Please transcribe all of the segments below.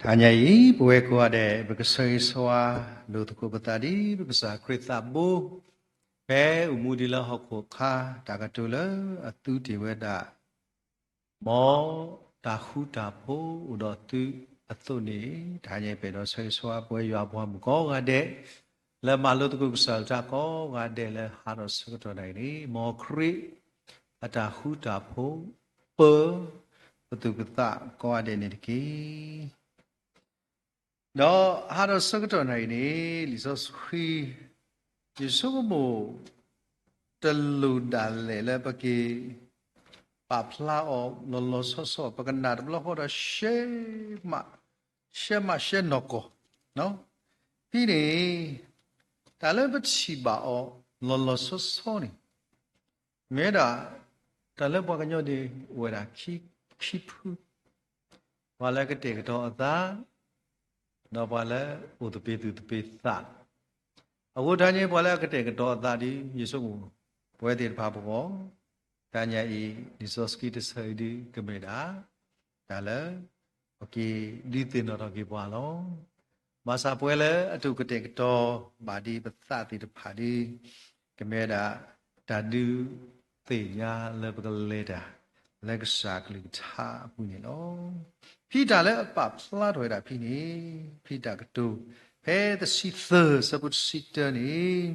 တဟါညါအံၤ ပဝဲကိးဂၤဒဲး ပကဆၢဂ့ၤဆၢဝါလိာ်သကိးပသးဒ်ပကစၢ်ခရံာ်သးဘိ, ဖဲအိၣ်မူဒံးလၢဟီၣ်ခိၣ်အခါ တၢ်ကတိၤလၢအသုတ့ၢ်ဝဲဒၣ် မ်တၢ်ဃူတၢ်ဖိးအိၣ်ဒီးသုအသိးန့ၣ်, တဟါညါအံၤ ပအဲၣ်ဒိးဆၢဂ့ၤဆၢဝါပဝဲယွၤအပှၤမုၣ်ကိးဂၤဒဲး လၢမၤလိသကိးကစၢ်အကလုၢ်ကထါကိးဂၤဒဲးလၢဟးထီၣ်ဆၢကတီၢ်နၣ်ရံၣ်န့ၣ်, မ်ခရံာ်အတၢ်ဃူတၢ်ဖိး ပၢပသူၣ်ပသးကိးဂၤဒဲးန့ၣ်တက့ၢ်. ဒီးဟးထီၣ်ဆၢကတီၢ်နၣ်ရံၣ်န့ၣ် လံာ်စီဆှံ ယဆိကမိၣ် တလိၣ်ဒၣ်လဲာ်လၢပက့ၤ ပာ်ဖျါအီၤလီၤလီၤဆီဆီ, ပကနၣ်တဘျီဃီဒီး ရှဲမး, ရှဲမးရှဲနီၢ်ကီၢ်, ဖဲန့ၣ် တၢ်လၢပထံၣ်ဘၣ်အီၤလီၤလီၤဆီဆီန့ၣ် မ့ၢ်ဝဲဒၣ် တၢ်လၢပှၤကညီန့ၣ် အိၣ်ဝဲဒၣ်ခံဖု, ပှၤလၢကတဲာ်ကတီၤအသး ဒီးပှၤလၢအိၣ်သပ့ၤသူၣ်သပ့ၤသး. အဃိတဟါညါ ပှၤလၢအကတဲာ်ကတီၤအသးဒီး ယဆိကမိၣ် ပဝဲသ့ၣ်တဖၣ်ပဂီၢ်, တဟါညါအံၤ လံာ်စီဆှံတဆၢအံၤဒုးကမ့ၢ်ဒၣ် တၢ်လၢ ပက့ၤဒုးသ့ၣ်နီၣ်ထီၣ်က့ၤပှၤလီၤ. ဘၣ်ဆၣ်ပဝဲလၢအတအိၣ်ကတဲာ်ကတီၤဘၣ်ဒံးပသးသ့ၣ်တဖၣ်ဒီး ကမ့ၢ်ဝဲဒၣ် တၢ်ဒုးသ့ၣ်ညါလၢပကလဲၤတၢ် လၢကစၢ်ကလုၢ်ကထါအပူၤန့ၣ်လီၤ. ဖဲတၢ်လၢအပာ်ဖျါထီၣ်ဝဲဒၣ်ဖဲန့ၣ်, ဖဲတၢ်ကတိၤ ဖဲတဆံသၢ ဆၢဖိတဆံတၢန့ၣ်,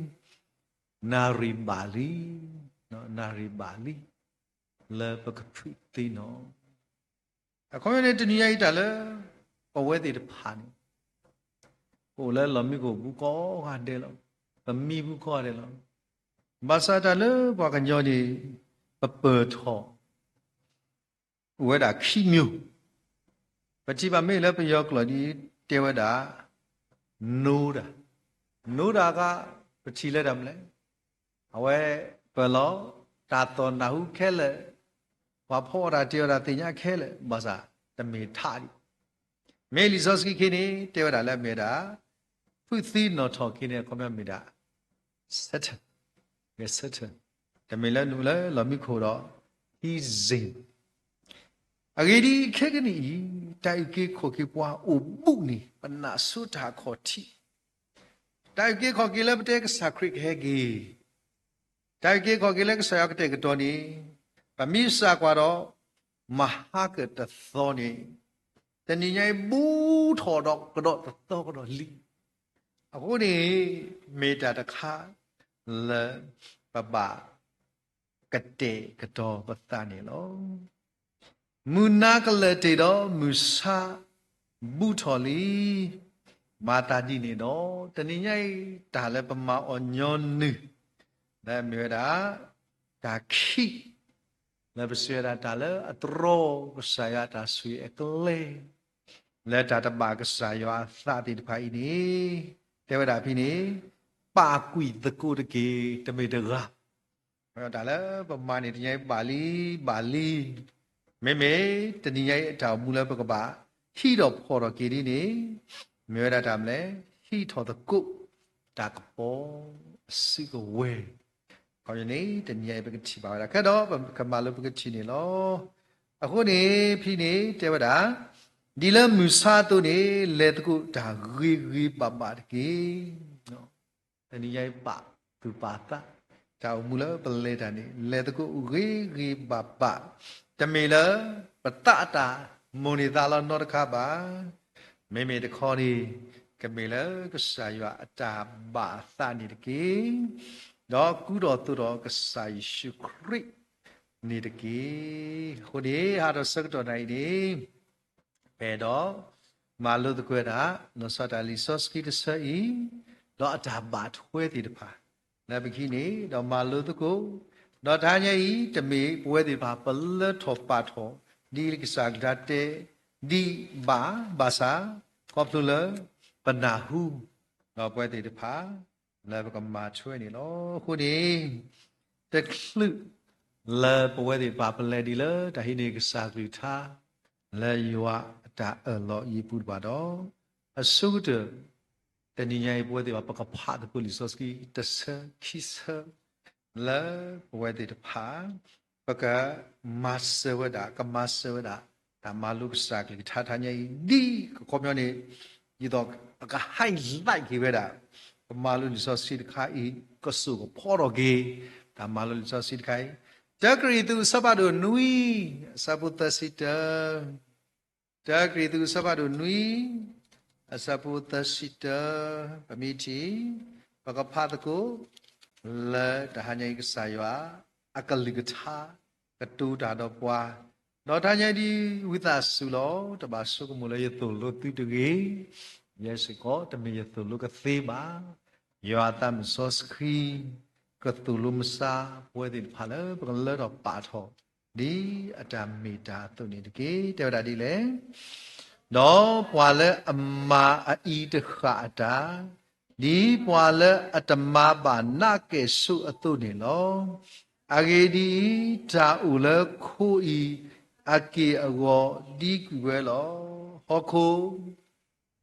နၣ်ရံၣ်ဘၣ်လံ, နၣ်ရံၣ်ဘၣ်လံ လၢပကဖုးသ့နီၣ်. အခီပညီန့ၣ် တနံၤညါအံၤတၢ်လၢ ပဝဲသ့ၣ်တဖၣ်န့ၣ် ပအိၣ်လၢလီၢ်မံခိၣ်ပူၤကိးဂၤဒဲးလီၤ. ပမံပူၤကိးဂၤဒဲးလီၤ. ဘၣ်ဆၣ်တၢ်လၢပှၤကညီန့ၣ် ပပၢၢ်ထီၣ် အိၣ်ဝဲဒၣ်ခံမျိုး, ပထံၣ်ဘၣ်မ့ၢ်လၢပယီၤကျိာ်ဒ်တဲဝဲဒၣ် နူဒါ, နူဒါက ပထံၣ်လၢတၢ်မနုၤလဲၣ်, အဝဲပၢၢ်လီၤ တၢ်သီၣ်နၢ်ဟူခဲလၢာ်, ပှၤဖီအီၣ်တၢ်တ့အီၣ်တၢ်သ့ၣ်ညါခဲလၢာ်, ဘၣ်ဆၣ်တမ့ၢ်ထးဒံး. မ့ၢ်လံာ်စီဆှံခံန့ၣ် တဲဝဲဒၣ်လၢအမ့ၢ်ဝဲဒၣ် ဖုးသ့နီၣ်ထီၣ်က့ၤန့ၣ် အခီပညီမ့ၢ်ဒၣ် Saturn, Saturn, တမ့ၢ်လၢနအိၣ်လၢလီၢ်မံခိၣ်ဒီး ဟံးစ့ၣ် အဂ့ၢ်ဒ်အံၤ, ခဲကနံၣ်အံၤ တၢ်အုၣ်က့ၤခီၣ်က့ၤပှၤအိၣ်ဘူးန့ၣ် ပနၢ်စိတၢ်ခီၣ်ထံး, တၢ်အုၣ်က့ၤခီၣ်က့ၤလၢပတဲကစၢ်ခရံာ်ကဟဲက့ၤ, တၢ်အုၣ်က့ၤခီၣ်က့ၤလၢကစၢ်ယွၤကတဲာ်ကတီၤန့ၣ် ပမ့ၢ်စၢ်ကွၢ်ဒီး မဟါကတသီန့ၣ် တနံၤညါအံၤ ဘူးထီၣ်ဒီးကဒီးတသီကဒီးလံ. အဃိန့ၣ် မ့ၢ်တၢ်တခါလၢ ပဘၣ်ကတဲာ်ကတီၤပသးန့ၣ်လီၤ. မုၢ်နၤကလၢာ်တ့ၢ်ဒီး မုၢ်ဆါဘူးထီၣ်လံ. မၤသးဒ်န့ၣ်ဒီး တနံၤညါအံၤ တၢ်လၢပမၤအီၤညီနုၢ် လၢအမ့ၢ်ဝဲဒၣ် တၢ်ခံး လၢပစံးဝဲဒၣ်တၢ်လၢအတြီကစၢ်ယွၤအတၢ်ဆိၣ်ဂ့ၤအကျဲ လၢတၢ်တဘၣ်ကစၢ်ယွၤအသးသ့ၣ်တဖၣ်အံၤန့ၣ် တဲဝဲဒၣ်ဖဲန့ၣ် ပာ်ကွံာ်သကိးတက့ၢ် တမ့ၢ်တဂၤ တၢ်လၢပမၤန့ၣ် တနံၤညါအံၤဘၣ်လံ ဘၣ်လံ, မ့မ့ၢ်တနံၤညါအံၤအတၢ်အိၣ်မူလၢပကဘၣ်ဟံးထီၣ်ဖီၣ်ထီၣ်က့ၤဒ်န့ၣ် မ့ၢ်ဝဲဒၣ်တၢ်မနုၤလဲၣ်, ဟံးထီၣ်သကိးတၢ်ကပီၤအစုကဝဲၤ ခီပညီန့ၣ် တနံၤညါအံၤပကထံၣ်ဘၣ်ဝဲဒၣ် ခဲဒီးပကမၤလိပကထံၣ်န့ၣ်လီၤ. အဃိန့ၣ် ဖဲန့ၣ်တဲဝဲဒၣ် ဒ်လၢမုၢ်ဆါအသိးန့ၣ် လဲၤသကိးတၢ်ဂ့ၤဂ့ၤဘၣ်ဘၣ်တက့ၢ်. တနံၤညါအံၤပာ်သူၣ်ပာ်သး တၢ်အိၣ်မူလၢပလဲၤတၢ်န့ၣ် လဲၤသကိးဂ့ၤဂ့ၤဘၣ်ဘၣ်, တမ့ၢ်လၢပသးအတၢ်မိၣ်န့ၢ်သးလီၤနီတခါဘၣ်. မ့မ့ၢ်တခီန့ၣ် ကမ့ၢ်လၢကစၢ်ယွၤအတၢ်ဘၣ်အသးန့ၣ်တက့ၢ်. ဒီးကူဒီးသိးဒီးကစၢ်ယ့ၣ်ၡူးခရံာ်န့ၣ်တက့ၢ်. အဃိန့ၣ် ဟးထီၣ်ဆၢကတီၢ်နၣ်ရံၣ်န့ၣ် ပအဲၣ်ဒိးမၤလိသကိးဝဲဒၣ် လီၤဆီဒၣ်တၢ်လံာ်စီဆှံတဆၢအံၤ ဒီးအတၢ်ဘၣ်ထွဲသ့ၣ်တဖၣ် လၢပကဟံးန့ၢ် ဒီးမၤလိသကိး, ဒီးတဟါညါအံၤ တမ့ၢ်ပဝဲသ့ၣ်တဖၣ် ပလၢထီၣ်ပာ်ထီၣ် ဒ်လၢကစၢ်ကလုၢ်ကထါတဲ ဒံးဘၣ်, ဘၣ်ဆၣ် ခီဖျိလၢ ပနၢ်ဟူ ဒီးပဝဲသ့ၣ်တဖၣ် လၢပကမၤထွဲန့ၣ်လီၤ. အဃိန့ၣ် တချုးလၢပဝဲသ့ၣ်တဖၣ် ပလဲၤဒ်လၢတၢ်ဟံးန့ၢ်ကစၢ်ကလုၢ်ကထါ လၢယွၤအတၢ်အၢၣ်လီၤအံၤအပူၤတဖၣ်ဒီး အဆိကတၢၢ် တနံၤညါအံၤ ပဝဲသ့ၣ်တဖၣ် ပကဖးသကိးလံာ်စီဆှံ တဆၢခံဆၢ လၢပဝဲသ့ၣ်တဖၣ် ပကမၤစၢၤဝဲဒၣ်, ကမၤစၢၤဝဲဒၣ် တၢ်မၤလိကစၢ်ကလုၢ်ကထါတဟါညါအံၤ ဒ်အခီပညီန့ၣ် ဒ်သိးအက highlight က့ၤဝဲဒၣ် ပမၤလိလံာ်စီဆှံတခါအံၤ ကစိာ်ကဖီထီၣ်က့ၤ တၢ်မၤလိလံာ်စီဆှံတခါအံၤ တၢကရံၣ်သူးအဆၢဖးဒိၣ်နွံ အဆၢဖိသၢဆံတၢ တၢကရံၣ်သူးအဆၢဖးဒိၣ်နွံ အဆၢဖိသၢဆံတၢ ပမ့ၢ်ထံၣ် ပကဖးသကိး လၢတဟါညါအံၤကစၢ်ယွၤ အကလုၢ်ကထါ ကတိၤတၢ်ဒီးပှၤ ဒီးတဟါညါအံၤဒ်ဝံသးစူၤလီၤ တဘၣ်ဆိကမိၣ်လၢယသိၣ်လိသုတဂ့ၤ, ယဲစ့ၢ်ကီးတမ့ၢ်ယသိၣ်လိကသ့ဘၣ်. ယွၤအသးမုၢ်စီဆှံ ကသိၣ်လိမဆါ ပဝဲသ့ၣ်တဖၣ်လၢပကလၢထီၣ်ပာ်ထီၣ် ဒ်အတၢ်မ့ၢ်တၢ်အသိးန့ၣ်တက့ၢ်. တဲဝဲဒၣ်ဒ်လဲၣ်, ဒီးပှၤလၢအမၤအအံၤတဃၣ်အတၢ်, ဒ်ပှၤလၢအတမၤဘၣ်နးကဲၣ်ဆိးအသိးန့ၣ်လီၤ. အဂ့ၢ်ဒ်အံၤ, တၢ်အိၣ်လၢခိအံၤအက့ၢ်အဂီၤဒံကွံာ်ဝဲလီၤ. ဟီၣ်ခိၣ်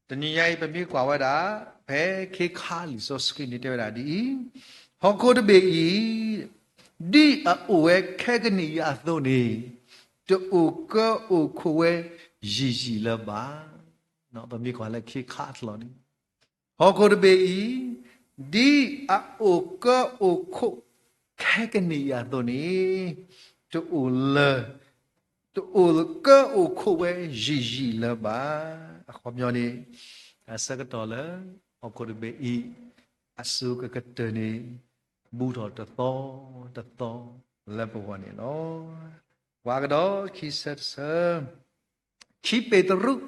တနံၤညါအံၤ ပမ့ၢ်ကွၢ်ဝဲဒၣ် ဖဲခ့ခါလံာ်စီဆှံန့ၣ်တဲဝဲဒၣ်ဒ်အံၤ, ဟီၣ်ခိၣ်တဘ့ၣ်အံၤ ဒ်အအိၣ်ဝဲခဲကနံၣ်အံၤအသိးန့ၣ် တအိၣ်ကၢအိၣ်ခိးဝဲယံာ်ယံာ်လၢၤဘၣ်. ပမ့ၢ်ကွၢ်လၢခ့ခါအကျိာ်န့ၣ် ဟီၣ်ခိၣ်တဘ့ၣ်အံၤ ဒ်အအိၣ်ကၢအိၣ်ခိး ခဲကနံၣ်အံၤအသိးန့ၣ် တအိၣ်လၢ တအိၣ်ကၢအိၣ်ခိးဝဲယံာ်ယံာ်လၢၤဘၣ်. အခီပညီန့ၣ် အဆၢကတီၢ်လၢ ဟီၣ်ခိၣ်တဘ့ၣ်အံၤ အစိၤကကတၢၢ်န့ၣ် ဘူးထီၣ်တသီတသီလၢပဂီၢ်န့ၣ်လီၤ. ပှၤကဒီးခံဆၢတဆၢ ခံပ့းတရူး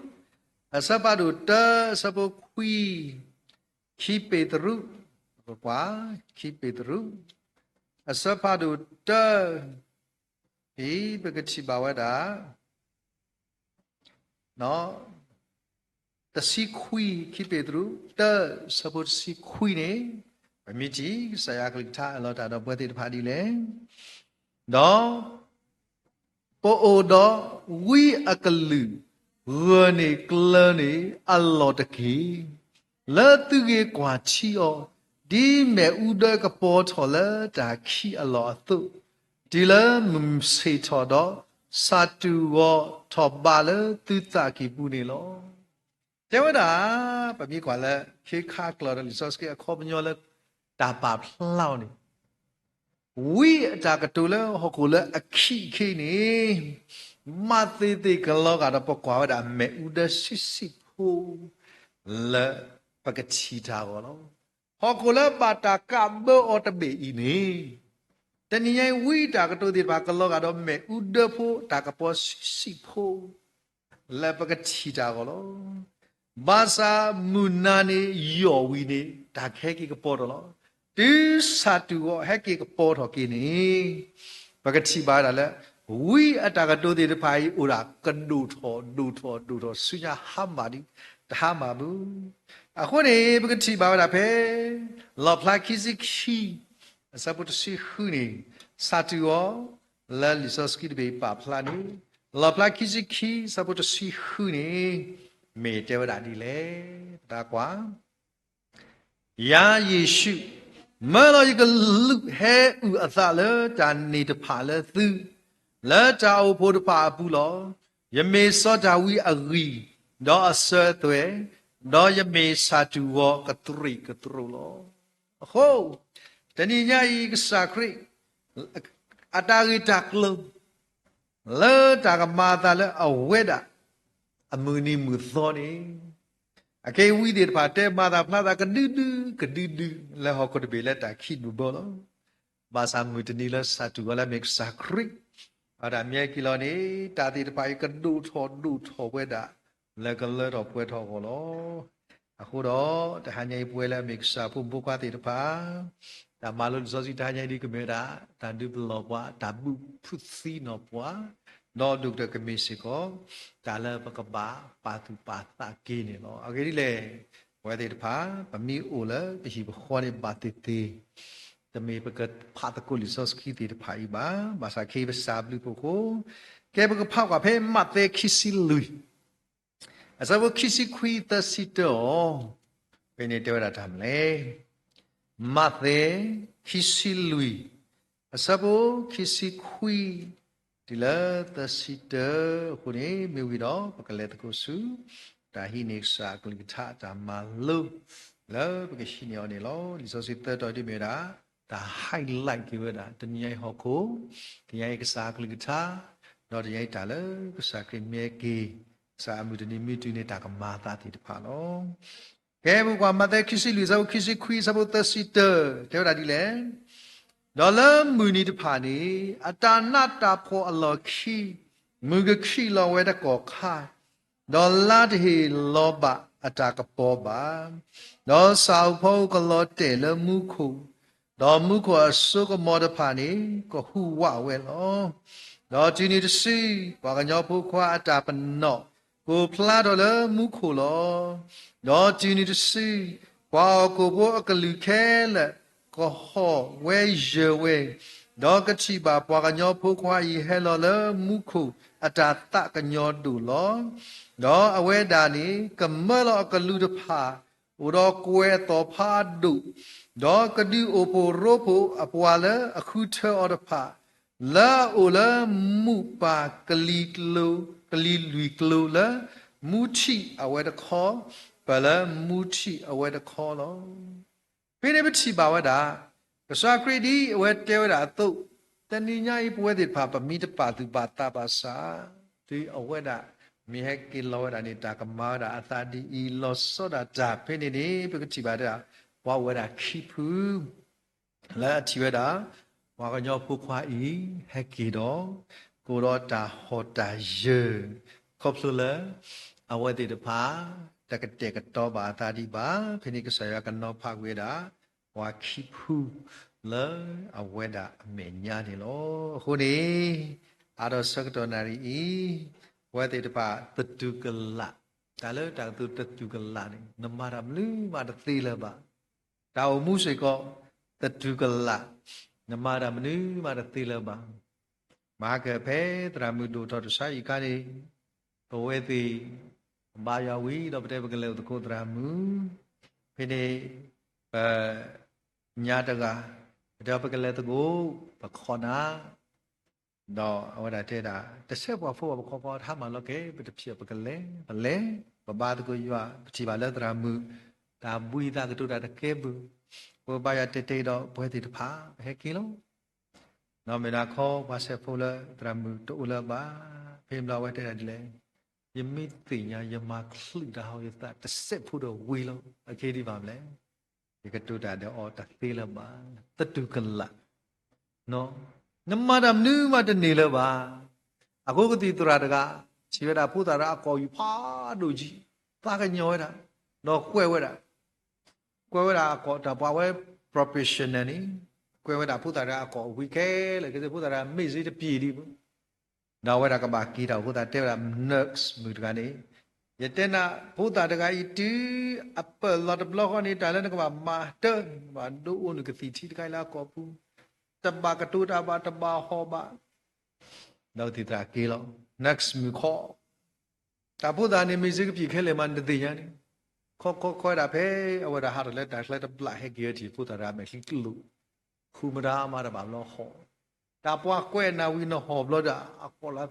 အဆၢဖးဒိၣ်တၢ အဆၢဖိခွံ, ခံပ့းတရူး, ပကွၢ်, ခံပ့းတရူး အဆၢဖးဒိၣ်တၢ အံၤ ပကထံၣ်ဘၣ်ဝဲဒၣ် တဆံခွံ, ခံပ့းတရူး တၢ အဆၢဖိတဆံခွံန့ၣ် ပမ့ၢ်ထံၣ် ကစၢ်ယွၤကလုၢ်ကထါအၢၣ်လီၤတၢ်ဒီးပဝဲသ့ၣ်တဖၣ်ဒ်လဲၣ်, ဒီး ပအိၣ်ဒီးဝံအကလုၢ် ဂၢၢ်န့ၢ်ကျၢၤန့ၢ်အလီၢ်တက့ၢ်. လၢသုဂ့ၤကွၢ်ထံအီၤ ဒ်မ့ၣ်အူဒၢကပီၤထီၣ်လၢတၢ်ခံးအလီၢ်အသိး, တုၤလၢမုၢ်ဆ့ၣ်ထီၣ်ဒီး စၢ်တူၢ်ဂီၤထီၣ်ဘးလၢသုသးကံၢ်ပူၤန့ၣ်လီၤ. တဲဝဲဒၣ် ပမ့ၢ်ကွၢ်လၢ ခ့ခါကျိာ်ဒီးလံာ်စီဆှံအခီပညီလၢ တၢ်ပာ်ဖျါအီၤန့ၣ် ဝံအတၢ်ကတိၤလၢဟီၣ်ခိၣ်လၢအခံးအခံးန့ၣ် မၤသ့သ့ၣ်ကလီၤဂာ်ဒီးပကွၢ်ဝဲဒၣ်မ့ၣ်အူဒၢဆံးဆံးဖိ လၢပကထံၣ်တၢ်အဂီၢ်လီၤ. ဟီၣ်ခိၣ်လၢဘၣ်တၢ်ကးဘၢအီၤတဘ့ၣ်အံၤန့ၣ် တနံၤညါအံၤ ဝံတၢ်ကတိၤသ့ၣ်တဖၣ်ကလီၤဂာ်ဒီးမ့ၣ်အူဒၢဖိ တၢ်ကပီၤဆံးဆံးဖိ လၢပကထံၣ်တၢ်အဂီၢ်လီၤ. ဘၣ်ဆၣ်မုၢ်နၤန့ၣ်ယိာ်ဝံၤန့ၣ် တၢ်ကဟဲက့ၤကပီၤထီၣ်လီၤ. တုၤစၢ်တူၢ်ဂီၤဟဲက့ၤကပီၤထီၣ်က့ၤန့ၣ် ပကထံၣ်ဘၣ်ဝဲဒၣ်လၢ ဝံအတၢ်ကတိၤသ့ၣ်တဖၣ်အံၤ အိၣ်ဒၣ်ကဒိၣ်ထီၣ်ဒိၣ်ထီၣ်ဒိၣ်ထီၣ် ဆူညါဟါမၢ်ဒံး တဟါမၢ်ဘၣ်. အဃိန့ၣ် ပကထံၣ်ဘၣ်ဝဲဒၣ်ဖဲ လီၣ်ဖျါခံဆံခံ အဆၢဖိတဆံဃုန့ၣ် စၢ်တူၢ်ဂီၤ လၢလံာ်စီဆှံတဘ့ၣ်ပာ်ဖျါန့ၣ် လီၣ်ဖျါခံဆံခံ အဆၢဖိတဆံဃုန့ၣ် မ့ၢ်တဲဝဲဒၣ်ဒ်လဲၣ်. တၢ်ကွၢ် ယၤယ့ၣ်ၡူး မၢလီၤယကလူးဟဲအုၣ်အသးလၢတၢ်န့ၢ်တဖၣ်လၢသု လၢတၢ်အိၣ်ဖှိၣ်တဖၣ်အပူၤလီၤ. ယမ့ၢ်စီၤဒၤဝံးအဂံၢ် ဒီးအစၢၤအသွဲၣ်, ဒီးယမ့ၢ်စၢ်တူၢ်ဂီၤကသရံးကသရိးလီၤ. အဃိ တနံၤညါအံၤကစၢ်ခရံာ် အတၢ်ဂ့ၢ်တၢ်ကျိၤ လၢတၢ်ကမၤအသးလၢအဝဲဒၣ် အမုၢ်နံၤမုၢ်သီန့ၣ် အကဲဝံသ့ၣ်တဖၣ်တဲမၤတၢ်ဖျါသးကဒုဒု ကဒုဒု လၢဟီၣ်ခိၣ်တဘ့ၣ်လၢတၢ်ခံးဒူၣ်ဘၢလီၤ. ဘၣ်ဆၣ်မုၢ်တနံၤလၢစၢ်တူၢ်ဂီၤလၢအမ့ၢ်ကစၢ်ခရံာ် အတၢ်မၢက့ၤလီၤန့ၣ် တၢ်သ့ၣ်တဖၣ်အံၤကဒိၣ်ထီၣ်ဒိၣ်ထီၣ်ဝဲဒၣ် လၢကလၢထီၣ်ပှဲၤထီၣ်အဂီၢ်လီၤ. အဃိဒီး တဟါညါအံၤပဝဲလၢအမ့ၢ်ကစၢ်ဖိမုၣ်ဖိခွါသ့ၣ်တဖၣ် တၢ်မၤလိလံာ်စီဆှံတဟါညါအံၤဒ်ကမ့ၢ်ဝဲဒၣ် တၢ်ဒုးပလီၢ်ပှၤ တၢ်ဘူၣ်ဖုးသံနီၢ်ပှၤ ဒီးဒိၣ်ကတၢၢ်ကမ့ၢ်စ့ၢ်ကီး တၢ်လၢပကဘၣ်ပာ်သူၣ်ပာ်သးက့ၤန့ၣ်လီၤ. အဂ့ၢ်ဒ်လဲၣ် ပဝဲသ့ၣ်တဖၣ် ပမ့ၢ်အိၣ်လၢပဟံၣ်ပဃီန့ၣ်ဘၣ်သ့ၣ်သ့ၣ် တမ့ၢ်ပကဖးသကိးလံာ်စီဆှံသ့ၣ်တဖၣ်အံၤဘၣ်. ဘၣ်ဆၣ်ခဲအံၤပစၢ်ဘျုးဖှိၣ်အဃိ ကဲပကဖးကွၢ်ဖဲမးသဲခံဆံလွံၢ် အဆၢဖိခံဆံခွံသၢဆံတၢအီၤ ဖဲန့ၣ်တဲဝဲဒၣ်တၢ်မနုၤလဲၣ်. မးသဲ ခံဆံလွံၢ် အဆၢဖိခံဆံခွံ တုၤလၢသၢဆံတၢအဃိန့ၣ် မ့ၢ်ဝံၤဒီး ပကလဲၤသကိးဆူ တၢ်ဟံးန့ၢ်ကစၢ်အကလုၢ်ကထါအတၢ်မၤလိ လၢပကဟံးန့ၢ်အီၤန့ၣ်လီၤ. လံာ်စီဆှံသၢတီၤဒ်မ့ၢ်ဝဲဒၣ် တၢ် highlight က့ၤဝဲဒၣ် တနံၤညါအံၤဟီၣ်ခိၣ်, တနံၤညါအံၤကစၢ်အကလုၢ်ကထါ, ဒီးတနံၤညါအံၤတၢ်လၢကစၢ်ခရံာ်မ့ၢ်ဟဲက့ၤ, ကစၢ်အမုၢ်တနံၤမုၢ်တုၤန့ၣ် တၢ်ကမၤအသးသ့ၣ်တဖၣ်လီၤ. ကဲ ပကွၢ်မးသဲခံဆံလွံၢ် အဆၢဖိခံဆံခွံ အဆၢဖိသၢဆံတၢ တဲဝဲဒၣ်ဒ်လဲၣ်, ဒီးလၢမုၢ်နံၤတဖၣ်န့ၣ် အတၢ်နးတၢ်ဖှီၣ်အလီၢ်ခံ, မုၢ်ကခံးလီၤဝဲတကီၢ်ခါ, ဒီးလါတဟ့ၣ်လီၤဘၣ်အတၢ်ကပီၤဘၣ်, ဒီးဆၣ်ဧိၤဖီဧိၤကလီၤတဲာ်လၢမူခိၣ်, ဒီးမူခိၣ်အစိကမီၤတဖၣ်န့ၣ် ကဟူးဝးဝဲလီၤ. ဒီးတုၤနုၤတစု ပှၤကညီဖိခွါအတၢ်ပနီၣ် ကအိၣ်ဖျါထီၣ်လၢမူခိၣ်လီၤ. ဒီးတုၤနုၤတစု ပှၤဟီၣ်ခိၣ်ဖိအကလုၢ်ခဲလၢာ် ကဟီၣ်ဝဲယၢၤဝဲ, ဒီးကထံၣ်ဘၣ်ပှၤကညီဖိခွါအံၤဟဲလီၤလၢမူခိၣ်အတၢ်သးကညီၤဒိၣ်လီၤ. ဒီးအဝဲဒၣ်န့ၣ် ကမၢလီၤအကလူးတဖၣ် အိၣ်ဒီးကွဲၤအသီၣ်ဖးဒိၣ်, ဒီးကဒုးအိၣ်ဖှိၣ်ရိဖှိၣ်အပှၤလၢအဃုထၢအီၤတဖၣ်, လၢအအိၣ်လၢမူးပၢ်ကလံၤကျိၤ, ကလံၤလွံၢ်ကျိၤလၢ မူထံးအဝဲတခီ ပၢၢ်လၢမူထံးအဝဲတခီလီၤ. ဖဲန့ၣ်ပထံၣ်ဘၣ်ဝဲဒၣ် ကစၢ်ခရံာ်ဒ်အဝဲတဲဝဲဒၣ်အသိး, တနံၤညါအံၤပဝဲသ့ၣ်တဖၣ် ပမ့ၢ်တပာ်သူၣ်ပာ်သးဘၣ်ဆၣ်, တုၤအဝဲဒၣ်မ့ၢ်ဟဲက့ၤလီၤဝဲဒၣ်န့ၣ် တၢ်ကမၤဝဲဒၣ်အသးဒ်အံၤ လီၤဆီဒၣ်တၢ်ဖဲန့ၣ်န့ၣ် ပကထံၣ်ဘၣ်ဒၣ် ပှၤအိၣ်ဝဲဒၣ်ခံဖု လၢအထံၣ်ဝဲဒၣ် ပှၤကညီဖိခွါအံၤ ဟဲက့ၤဒီး ကအိၣ်ဒီးတၢ်ဟီၣ်တၢ်ယၢၤ ခီဖျိလၢ အဝဲသ့ၣ်တဖၣ် တကတဲာ်ကတီၤဘၣ်အသးဒံးဘၣ်. ဖဲန့ၣ်ကစၢ်ယွၤကနီၤဖးကွံာ်ဝဲဒၣ် ပှၤခံဖု လၢအဝဲဒၣ်အမဲာ်ညါန့ၣ်လီၤ. အဃိန့ၣ် အါထီၣ်ဆၢကတီၢ်နၣ်ရံၣ်အံၤ ပဝဲသ့ၣ်တဖၣ်သတူၢ်ကလာ်, တၢ်လၢတၢ်ကတိၤသတူၢ်ကလာ်န့ၣ် နမၤတၢ်မနုၤမးတသ့လၢၤဘၣ်. တၢ်အိၣ်မူစ့ၢ်ကီး သတူၢ်ကလာ်, နမၤတၢ်မနုၤမးတသ့လၢၤဘၣ်. မဟါကဖဲသရၣ်မုၣ်ဒိၣ်ထီၣ်တဆါအံၤအခါန့ၣ် ပဝဲသ့ၣ် ဘါယွၤဝံၤဒီး ပတဲပကလဲၤအိၣ်သကိးသရၣ်မုၣ်, ဖဲန့ၣ် ပ ညါတဂၤ, ပတဲပကလဲၤသကိး ပခီၣ်နၤ, ဒီးအဝဲဒၣ်တဲဒၣ် တဆဲးပှၤဖိဘၣ် ပခီခီတဟါမၢ်လီၤကဲ ပတဖျၢၣ်ပကလဲၤ, ပလဲၤ, ပဘါသကိးယွၤ ပထံၣ်ဘၣ်လၢသရၣ်မုၣ် တၢ်ဘှံးသးကတိၤတၢ်တကဲဘၣ်, ပဘါယွၤတဲာ်တဲာ်ဒီး ပဝဲသ့ၣ်တဖၣ် ပဟဲက့ၤလီၤ. ဒီးမ့ၢ်ဒၣ်ခီ ပှၤဆဲးဖိလၢသရၣ်မုၣ်တအိၣ်လၢၤဘၣ်, ဖဲန့ၣ်ဘျီအဝဲတဲဒၣ်ဒ်လဲၣ်, ယမ့ၢ်သ့ၣ်ညါ ယမၤချုးတၢ်ဟီၣ်ယသးတစဲးဖိဒီးဝံၤလီၤ. အခဲဒံးဘၣ်မလဲၣ်, ယကတိၤတၢ်ဒီးအီၤတသ့လၢၤဘၣ်, သတူၢ်ကလာ်, နမၤတၢ်မနုၤမးတန့ၢ်လၢၤဘၣ်. အဃိကသံၣ်သရၣ်တဂၤ ထံၣ်ဝဲဒၣ်ဖိသၣ်တဂၤအကိာ်ယူၤဖးဒိၣ်ကံ, သးကညီၤဝဲဒၣ်, ဒီးကွဲးဝဲဒၣ်, ကွဲးဝဲဒၣ်အကိာ်တၢ်ပှၤဝဲ professional န့ၣ်, ကွဲးဝဲဒၣ်ဖိသၣ်တဂၤအကိာ်ဝံၤခဲလၢာ် ကသ့ၣ်ဖိသၣ်တဂၤမ့ၢ်စ့တပျံၤဒံးဘၣ် ဒီးအဝဲဒၣ်ကဘၣ်က့ၤတၢ်အိၣ်ဖိသၣ်တဲဝဲဒၣ် nurse မုၣ်တဂၤန့ၣ်, ယတဲနၤ ဖိသၣ်တဂၤအံၤတုၤအပၢၢ်လီၤတဘျီဃီန့ၣ် တၢ်လၢနကဘၣ်မၤတၢ် ဘၣ်ဒိအိၣ်နကသံၣ်ထံတခါအံၤလၢအကိာ်ပူၤ, တဘၣ်ကတိၤတၢ်ဘၣ် တဘၣ်ဟီၣ်ဘၣ်. ဒီးကသံၣ်သရၣ်က့ၤလီၤ nurse မုၣ်ခီ တၢ်ဖိသၣ်န့ၣ်မ့ၢ်စ့ကပျံၤခဲလၢာ်မး နတသ့ၣ်ညါန့ၣ်, ခီခီခီဝဲဒၣ်ဖဲ အဝဲဒၣ်ဟးထီၣ်လၢတၢ်ချၢတဘျီ ဟဲက့ၤဝဲထံၣ်ဖိသၣ်တဂၤမဲာ်ချံကျိာ်, ဃုမတၤမးတဘၣ်ဘျီဟီၣ်, တၢ်ပှၤကွဲးနၤဝံၤနဟီၣ်ဘျီဒီး အကိာ်လၢ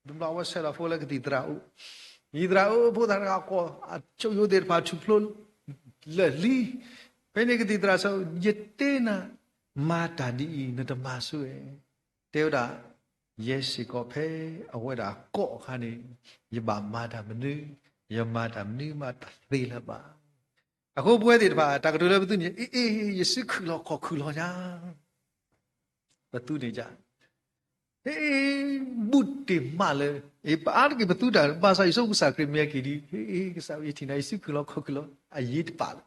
တဘျီဝဲဆဲးလီၤဖိလၢကသံၣ်သရၣ်အိၣ်, ကသံၣ်သရၣ်အိၣ်ဖိသၣ်တဂၤအကိာ် အကၠိယိသ့ၣ်တဖၣ်ထူၣ်ဖျိလၢာ်လံ, ဖဲန့ၣ်ကသံၣ်သရၣ်စံး ယတဲနၤ မၤတၢ်ဒ်အံၤ နတမၤဆိၣ်ဝဲ တဲဝဲဒၣ်, ယဲစ့ၢ်ကီးဖဲအဝဲဒၣ်ကိးအခါန့ၣ်, ယဘၣ်မၤတၢ်မနုၤ, ယမၤတၢ်မနုၤမးတသ့လၢၤဘၣ်. အဃိပဝဲသ့ၣ်တဖၣ် တၢ်ကတိၤလၢပသူန့ၣ် အ့ အ့ ယစုခုၣ်လီၤခီၣ်ခုၣ်လီၤညါ ပသူန့ၣ်ယါ, အ့ ဘူးတ့ၢ်မးလၢ အ့ ပအါတက့ၢ်ပသူတၢ် ဘၣ်ဆၣ်ယဆိကမိၣ်ကစၢ်ခရံာ်မ့ၢ်ဟဲက့ၤဒ် အ့ ကစၢ်ယထံၣ်နၤ ယစုခုၣ်လီၤခီၣ်ခုၣ်လီၤ အယံၤတပာ်လၢၤ,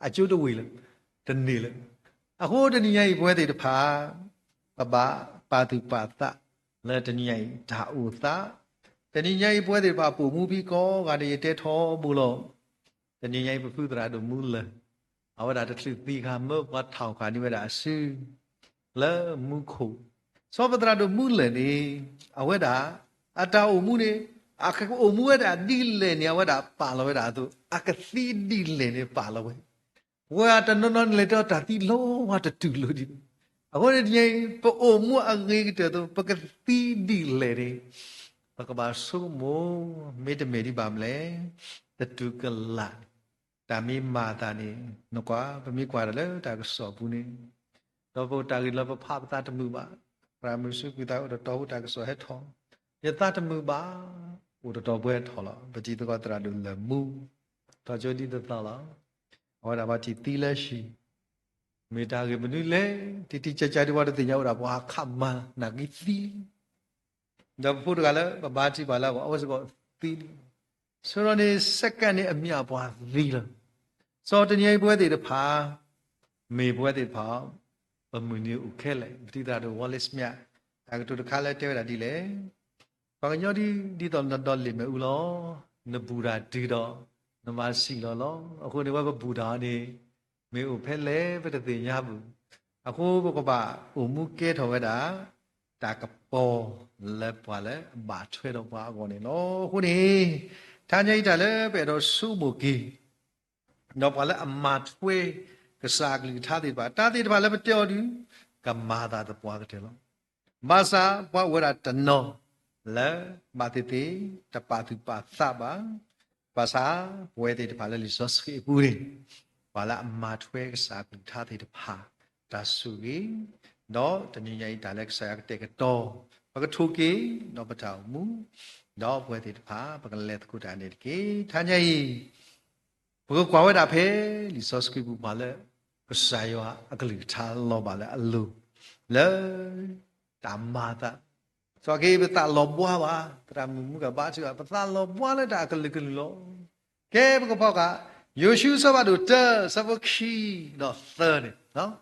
အကၠိတဝ့ၢ်လၢၤ, တန့ၢ်လၢၤ. အဃိတနံၤညါအံၤပဝဲသ့ၣ်တဖၣ် ပဘၣ်ပာ်သူၣ်ပာ်သး လၢတနံၤညါအံၤတၢ်အိၣ်သး, တနံၤညါအံၤပဝဲသ့ၣ်တဖၣ်ပိာ်မူဖံးကိးဂၤန့ၣ် ယတဲထီဘိလီၤ. တနံၤညါအံၤပဖုသရၣ်ဒိၣ်မူလၢာ်, အဝဲဒၣ်တချုးသံအခါမၢပှၤထးအီၣ်ဃာ်န့ၢ်ဝဲဒၣ်အစု လၢမူခိၣ်, စီၤပသရၣ်ဒိၣ်မူလၢာ်န့ၣ် အဝဲဒၣ် အတၢ်အိၣ်မူန့ၣ် အအိၣ်မူဝဲဒၣ်ဒ်လဲၣ်န့ၣ် အဝဲဒၣ်ပာ်လီၤဝဲဒၣ်အသိး အကသံဒ်လဲၣ်န့ၣ်ပာ်လီၤဝဲ, ပှၤတနီၤနီၤန့ၣ်လဲၤတဲအီၤတၢ်သံလီၤဝဲတတူၢ်လိာ်ဒ်န့ၣ်, အဃိန့ၣ်တနံၤအံၤ ပအိၣ်မူအဂ့ၤကတၢၢ်အသိး ပကသံဒ်လဲၣ်န့ၣ် ပကဘၣ်ဆိကမိၣ်, မ့တမ့ၢ်ဒ်ဘၣ်မနုၤလဲၣ်, တတုၤကလာ်, တၢ်မ့ၢ်မၤအသးန့ၣ် နကွၢ်, ပမ့ၢ်ကွၢ်တၢ်လၢတၢ်ကစီၣ်ပူၤန့ၣ်, ဒီးပအိၣ်တၢ်ဂ့ၢ်လၢပဖးပသးတမုာ်ဘၣ်, သရၣ်မုၣ်ဆူကွံာ်သးအိၣ်တတီၤဖိတၢ်ကစီၣ်ဟဲထီၣ်, ယသးတမုာ်ဘၣ်, အိၣ်တတီၤဖိဟဲထီၣ်လီၤ. ပတံၤသကိးသရၣ်ဒိၣ်လၢၢ်မူ ထီၣ်ကၠိဒ်သိးသိးလီၤ. အဝဲဒၣ်ဘၣ်ထံၣ်သံလၢဟံၣ်, မ့ၢ်တၢ်ဂ့ၢ်မနုၤလဲၣ်, တံၤတံၤကၠၢ်ကၠၢ်ဒ်ပှၤတသ့ၣ်ညါအိၣ်ဒၣ်ပှၤခးမၤနၢ်က့သံလံ. ဒီးပဖိတဂၤလၢပဘါထုကဖၣ်လၢအဂီၢ် အဝဲစ့ၢ်ကီးသံလံ. ဆိဒီးန့ၣ် second န့ၣ် အမံၤအပှၤသံလီၤ. စီၤတနံၤအံၤပဝဲသ့ၣ်တဖၣ်, မ့ၢ်ပဝဲသ့ၣ်တဖၣ်, ပမုၢ်နံၤအိၣ်ခဲလၢာ်, ပတံၤသရၣ်ဒိၣ် Wallace Smith တၢ်ကတိၤတခါလၢတဲဝဲဒၣ်ဒ်လဲၣ်, ပှၤကညီဒ်သိးနဒီလ့ၣ်မ့ၣ်အူလီၤ. နဘူၣ်တၢ်တုၤဒီး နမၤဆံးလီၤလီၤ. အဃိန့ၣ် ဝဲပဘူၣ်တၢ်အီၤန့ၣ် မ့ၢ်အိၣ်ဖဲလဲၣ်ပတသ့ၣ်ညါဘၣ်. အဃိပကဘၣ်အိၣ်မူကဲထီၣ်ဝဲဒၣ် တၢ်ကပီၤလၢပှၤလၢအဘၣ်ထွဲဒီးပှၤအဂီၢ်န့ၣ်လီၤ. အဃိန့ၣ် တဟါညါအံၤတၢ်လၢပအဲၣ်ဒိးဆိကမိၣ်က့ၤ ဒီးပှၤလၢအမၤထွဲကစၢ်အကလုၢ်ကထါသ့ၣ်တဖၣ်, တၢ်သ့ၣ်တဖၣ်လၢပတဲအီၤဒုး ကမၤသးသပှၢ်ကတၢၢ်လီၤ. ဘၣ်ဆၣ်ပှၤအိၣ်ဝဲဒၣ်တနီၤ လၢဘၣ်သ့ၣ်သ့ၣ် တပာ်သူၣ်ပာ်သးဘၣ်. ဘၣ်ဆၣ်ပဝဲသ့ၣ်တဖၣ်လၢလံာ်စီဆှံအပူၤန့ၣ်, ပှၤလၢအမၤထွဲကစၢ်အကလုၢ်ကထါသ့ၣ်တဖၣ် တၢ်ဆိၣ်ဂ့ၤ, ဒီးတနံၤညါအံၤတၢ်လၢကစၢ်ယွၤကတဲာ်ကတီၤ ပကထိၣ်က့ၤ ဒီးပတၢ်အိၣ်မူ, ဒီးပဝဲသ့ၣ်တဖၣ် ပကလဲၤသကိးတၢ်န့ၣ်တက့ၢ်. တဟါညါအံၤ ပကကွၢ်ဝဲဒၣ်ဖဲလံာ်စီဆှံပူၤ ပှၤလၢကစၢ်ယွၤအကလုၢ်ကထါလီၤဘၣ်လၢအလိၤ လၢတၢ်မၤအသး, စီၤက့ ပသးလီၤဘှါဘၣ်, သရၣ်မုၣ်မူကဘါထုကဖၣ် ပသးလီၤဘှါလၢတၢ်အကလုာ်ကလုာ်လီၤ. ကဲပကဖီၣ်ဃာ် ယိၤၡူအဆၢဖးဒိၣ်တၢ အဆၢဖိခံဒီးသၢန့ၣ်,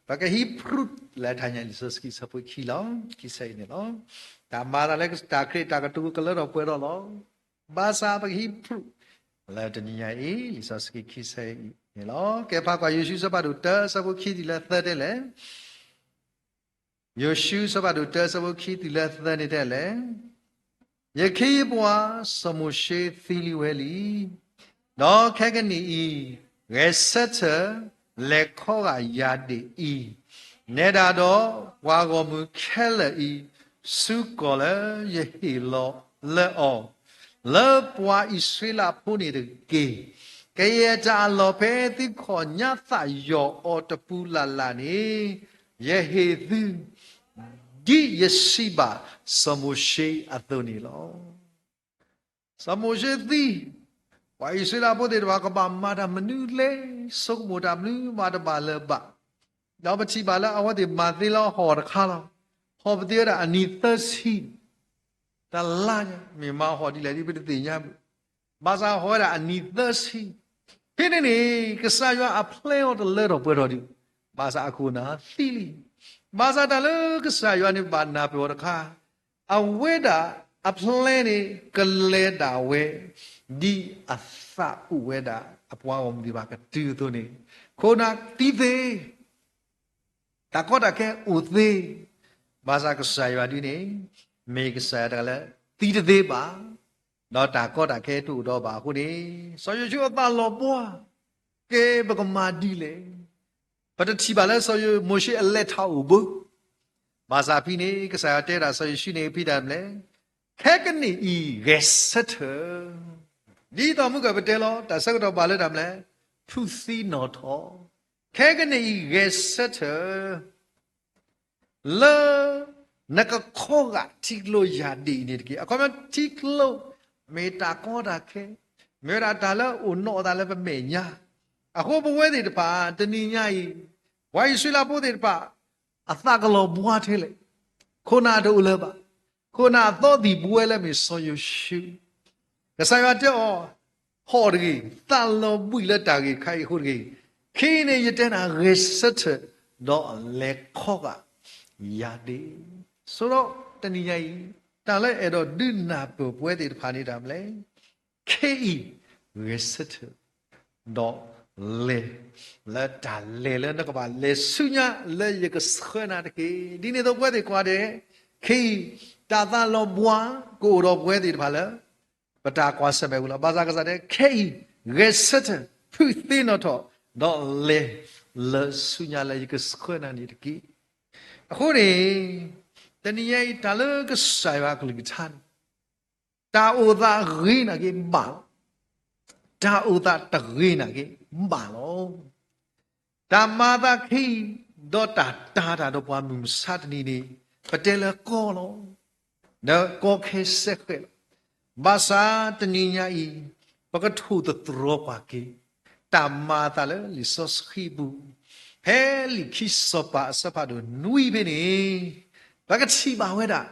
ပကဟံးဖျိးလၢတဟါညါလံာ်စီဆှံအဆၢဖိခံလီၤ. ခံဆၢအံၤန့ၣ်လီၤ. တၢ်မၤအသးလၢတၢ်ခရံာ်တၢ်ကတိၤကလၢထီၣ်ပှဲၤထီၣ်လီၤ. ဘၣ်ဆၣ်ပကဟံးဖျိး လၢတနံၤညါအံၤ လံာ်စီဆှံခံဆၢအံၤန့ၣ်လီၤ. ကဲဖးကွၢ်ယိၤၡူအဆၢဖးဒိၣ်တၢ အဆၢဖိခံတုၤလၢသၢတဲလဲၣ်. ယိၤၡူအဆၢဖးဒိၣ်တၢ အဆၢဖိခံတုၤလၢသၢန့ၣ်တဲလဲၣ်. ယခ့ယပှၤစီၤမိၤၡ့သံလံဝဲလံ. ဒီးခဲကနံၣ်အံၤ ဂဲၤဆၢထၢၣ် လဲၤခီဂာ်ယၤဒ့ၣ်အံၤ, နဲဒၣ်ဒီးပှၤဂီၢ်မုၢ်ခဲလၢာ်အံၤ ဆူကီၢ်လၢယဟ့ၣ်လီၤလၢအီၤ, လၢပှၤအံၣ်စရ့လးဖိန့ၣ်တက့ၢ်. ကယဲၢ်တၢ်အလီၢ်ဖဲသုခီၣ်ညါသးယီၤအီၤတပူၤလၢ်လၢ်န့ၣ် ယဟ့ၣ်သု ဒ်ယစံးဘၣ်စီၤမိၤၡ့အသိးန့ၣ်လီၤ. စီၤမိၤၡ့သံ, ပှၤအံၣ်စရ့လးဖိသ့ၣ်တဖၣ် ကဘၣ်မၤတၢ်မနုၤလဲၣ်, ဆိကမိၣ်တၢ်မနုၤမးတဘၣ်လၢၤဘၣ်. ဒီးပထံၣ်ဘၣ်လၢအဝဲသ့ၣ်မၤသ့လၢဟီၣ်တခါလီၤ. ဟီၣ်ပသ့ဝဲဒၣ်အနံၤသၢဆံ, တလါညါ, မ့ၢ်မၤဟီၣ်ဒ်လဲၣ်ဒ်ပတသ့ၣ်ညါဘၣ်. ဘၣ်ဆၣ်ဟီၣ်ဝဲဒၣ်အနံၤသၢဆံ, ဖဲန့ၣ်န့ၣ် ကစၢ်ယွၤအ plan အီၤတလၢထီၣ်ပှဲၤထီၣ်ဒံး, ဘၣ်ဆၣ်အခိၣ်နၢ်သံလံ. ဘၣ်ဆၣ်တၢ်လၢကစၢ်ယွၤန့ၣ်ဘၣ်နၢ်ပၢၢ်အီၤတခါ, အဝဲဒၣ်အ plan န့ၣ် ကလဲၤဒၣ်ဝဲ ဒ်အသးအိၣ်ဝဲဒၣ်အပှၤဂီၢ်မုၢ်သ့ၣ်တဖၣ်ကတုၤအသိးန့ၣ်, ခိၣ်နၢ်သံသ့, တၢ်ကီတၢ်ခဲအိၣ်သ့, ဘၣ်ဆၣ်ကစၢ်ယွၤဒ်န့ၣ် မ့ၢ်ကစၢ်ယွၤတဂၤလၢသံတသ့ဘၣ်, ဒီးတၢ်ကီတၢ်ခဲတအိၣ်ဒီးဘၣ်အဃိန့ၣ်, စီၤယိၤၡူအသးလီၤဘှါ, ကဲပကမၤဒ်လဲၣ်. ပတထံၣ်ဘၣ်လၢစီၤမိၤၡ့အလဲၤထးအိၣ်ဘၣ်. ဘၣ်ဆၣ်ဖဲန့ၣ် ကစၢ်ယွၤတဲဒၣ်စီၤယိၤၡူန့ၣ် ဖဲဒၣ်မလဲၣ်, ခဲကနံၣ်အံၤဂဲၤဆၢထၢၣ်, ဒ်သိးမုၢ်ကပတဲလီၤ တၢ်ဆၢကတီၢ်ဘၣ်လၢတၢ်မလဲၣ်, ဖုးသံနီၣ်ထီၣ်, ခဲကနံၣ်အံၤဂဲၤဆၢထၢၣ် လၢနကခီဂာ်ထံကျိယၢ်ဒ့ၣ်အံၤန့ၣ်တက့ၢ်. အခီပညီထံကျိ မ့ၢ်တၢ်ကီတၢ်ခဲ, မ့ၢ်ဝဲဒၣ်တၢ်လၢအိၣ်နီၣ်အသးလၢပမဲာ်ညါ, အဃိပဝဲသ့ၣ်တဖၣ် တနံၤညါအံၤ ပှၤအံၣ်စရ့လးဖိသ့ၣ်တဖၣ် အသးကလီၤဘှါထဲလဲၣ်, ခိၣ်နၢ်တအိၣ်လၢၤဘၣ်. ခိၣ်နၢ်အသီသံၣ်ဘှဲလၢမ့ၢ်စီၤယိၤၡူ, ကစၢ်ယွၤတဲအီၤ, ဟီၣ်တဂ့ၤ, သးလီၤဘှံးလၢတၢ်ဂ့ၢ်တခါအံၤအဃိတဂ့ၤ, ခဲအံၤန့ၣ် ယတဲနၤဂဲၤဆၢထၢၣ်, ဒီးလဲၤခီဂာ်ယၢ်ဒ့ၣ်. ဆိဒီးတနံၤညါအံၤ တၢ်လၢအဲၣ်ဒိးဒုးနၢ်ပၢၢ်ပဝဲသ့ၣ်တဖၣ်န့ၣ်တၢ်မလဲၣ်, ခဲအံၤဂဲၤဆၢထၢၣ် ဒီးလဲၤ လၢတၢ်လဲၤလၢနကဘၣ်လဲၤဆူညါလၢယကဆှၢနၤတက့ၢ်. ဒ်န့ၣ်အသိးပဝဲသ့ၣ်ကိးဂၤဒဲး, ခဲအံၤ တၢ်သးလီၤဘှါကအိၣ်ဒီးပဝဲသ့ၣ်တဖၣ်လၢ ပတၢ်ကွၢ်ဆၢၣ်မဲာ်ပူၤလီၤ. ဘၣ်ဆၣ်ကစၢ်တဲ ခဲအံၤဂဲၤဆၢထၢၣ်, ဖုးသံနီၣ်ထီၣ်, ဒီးလဲၤလၢဆူညါလၢယကဆှၢနၤန့ၣ်တက့ၢ်. အဃိန့ၣ် တနံၤညါအံၤ တၢ်လၢကစၢ်ယွၤအကလုၢ်ကထါန့ၣ် တၢ်အိၣ်သးဂ့ၤနာ်က့ဘၣ်လီၤ. တၢ်အိၣ်သးတဂ့ၤနာ်က့ဘၣ်လီၤ. တၢ်မၤအသးခဲအံၤ ဒီးတၢ်တာ်တၢ်ဒီးပှၤမုၢ်မဆါတနံၤန့ၣ် ပတဲလၢကီလီၤ. ဒီးကီခဲစဲဃဲးလီၤ. ဘၣ်ဆၣ်တနံၤညါအံၤ ပကထိၣ်သတြီၤကွၢ်က့ၤ တၢ်မၤအသးလၢလံာ်စီဆှံအပူၤ, ဖဲလံာ်ခံစီၤပၤအဆၢဖးဒိၣ်နွံဖဲန့ၣ် ပကထံၣ်ဘၣ်ဝဲဒၣ်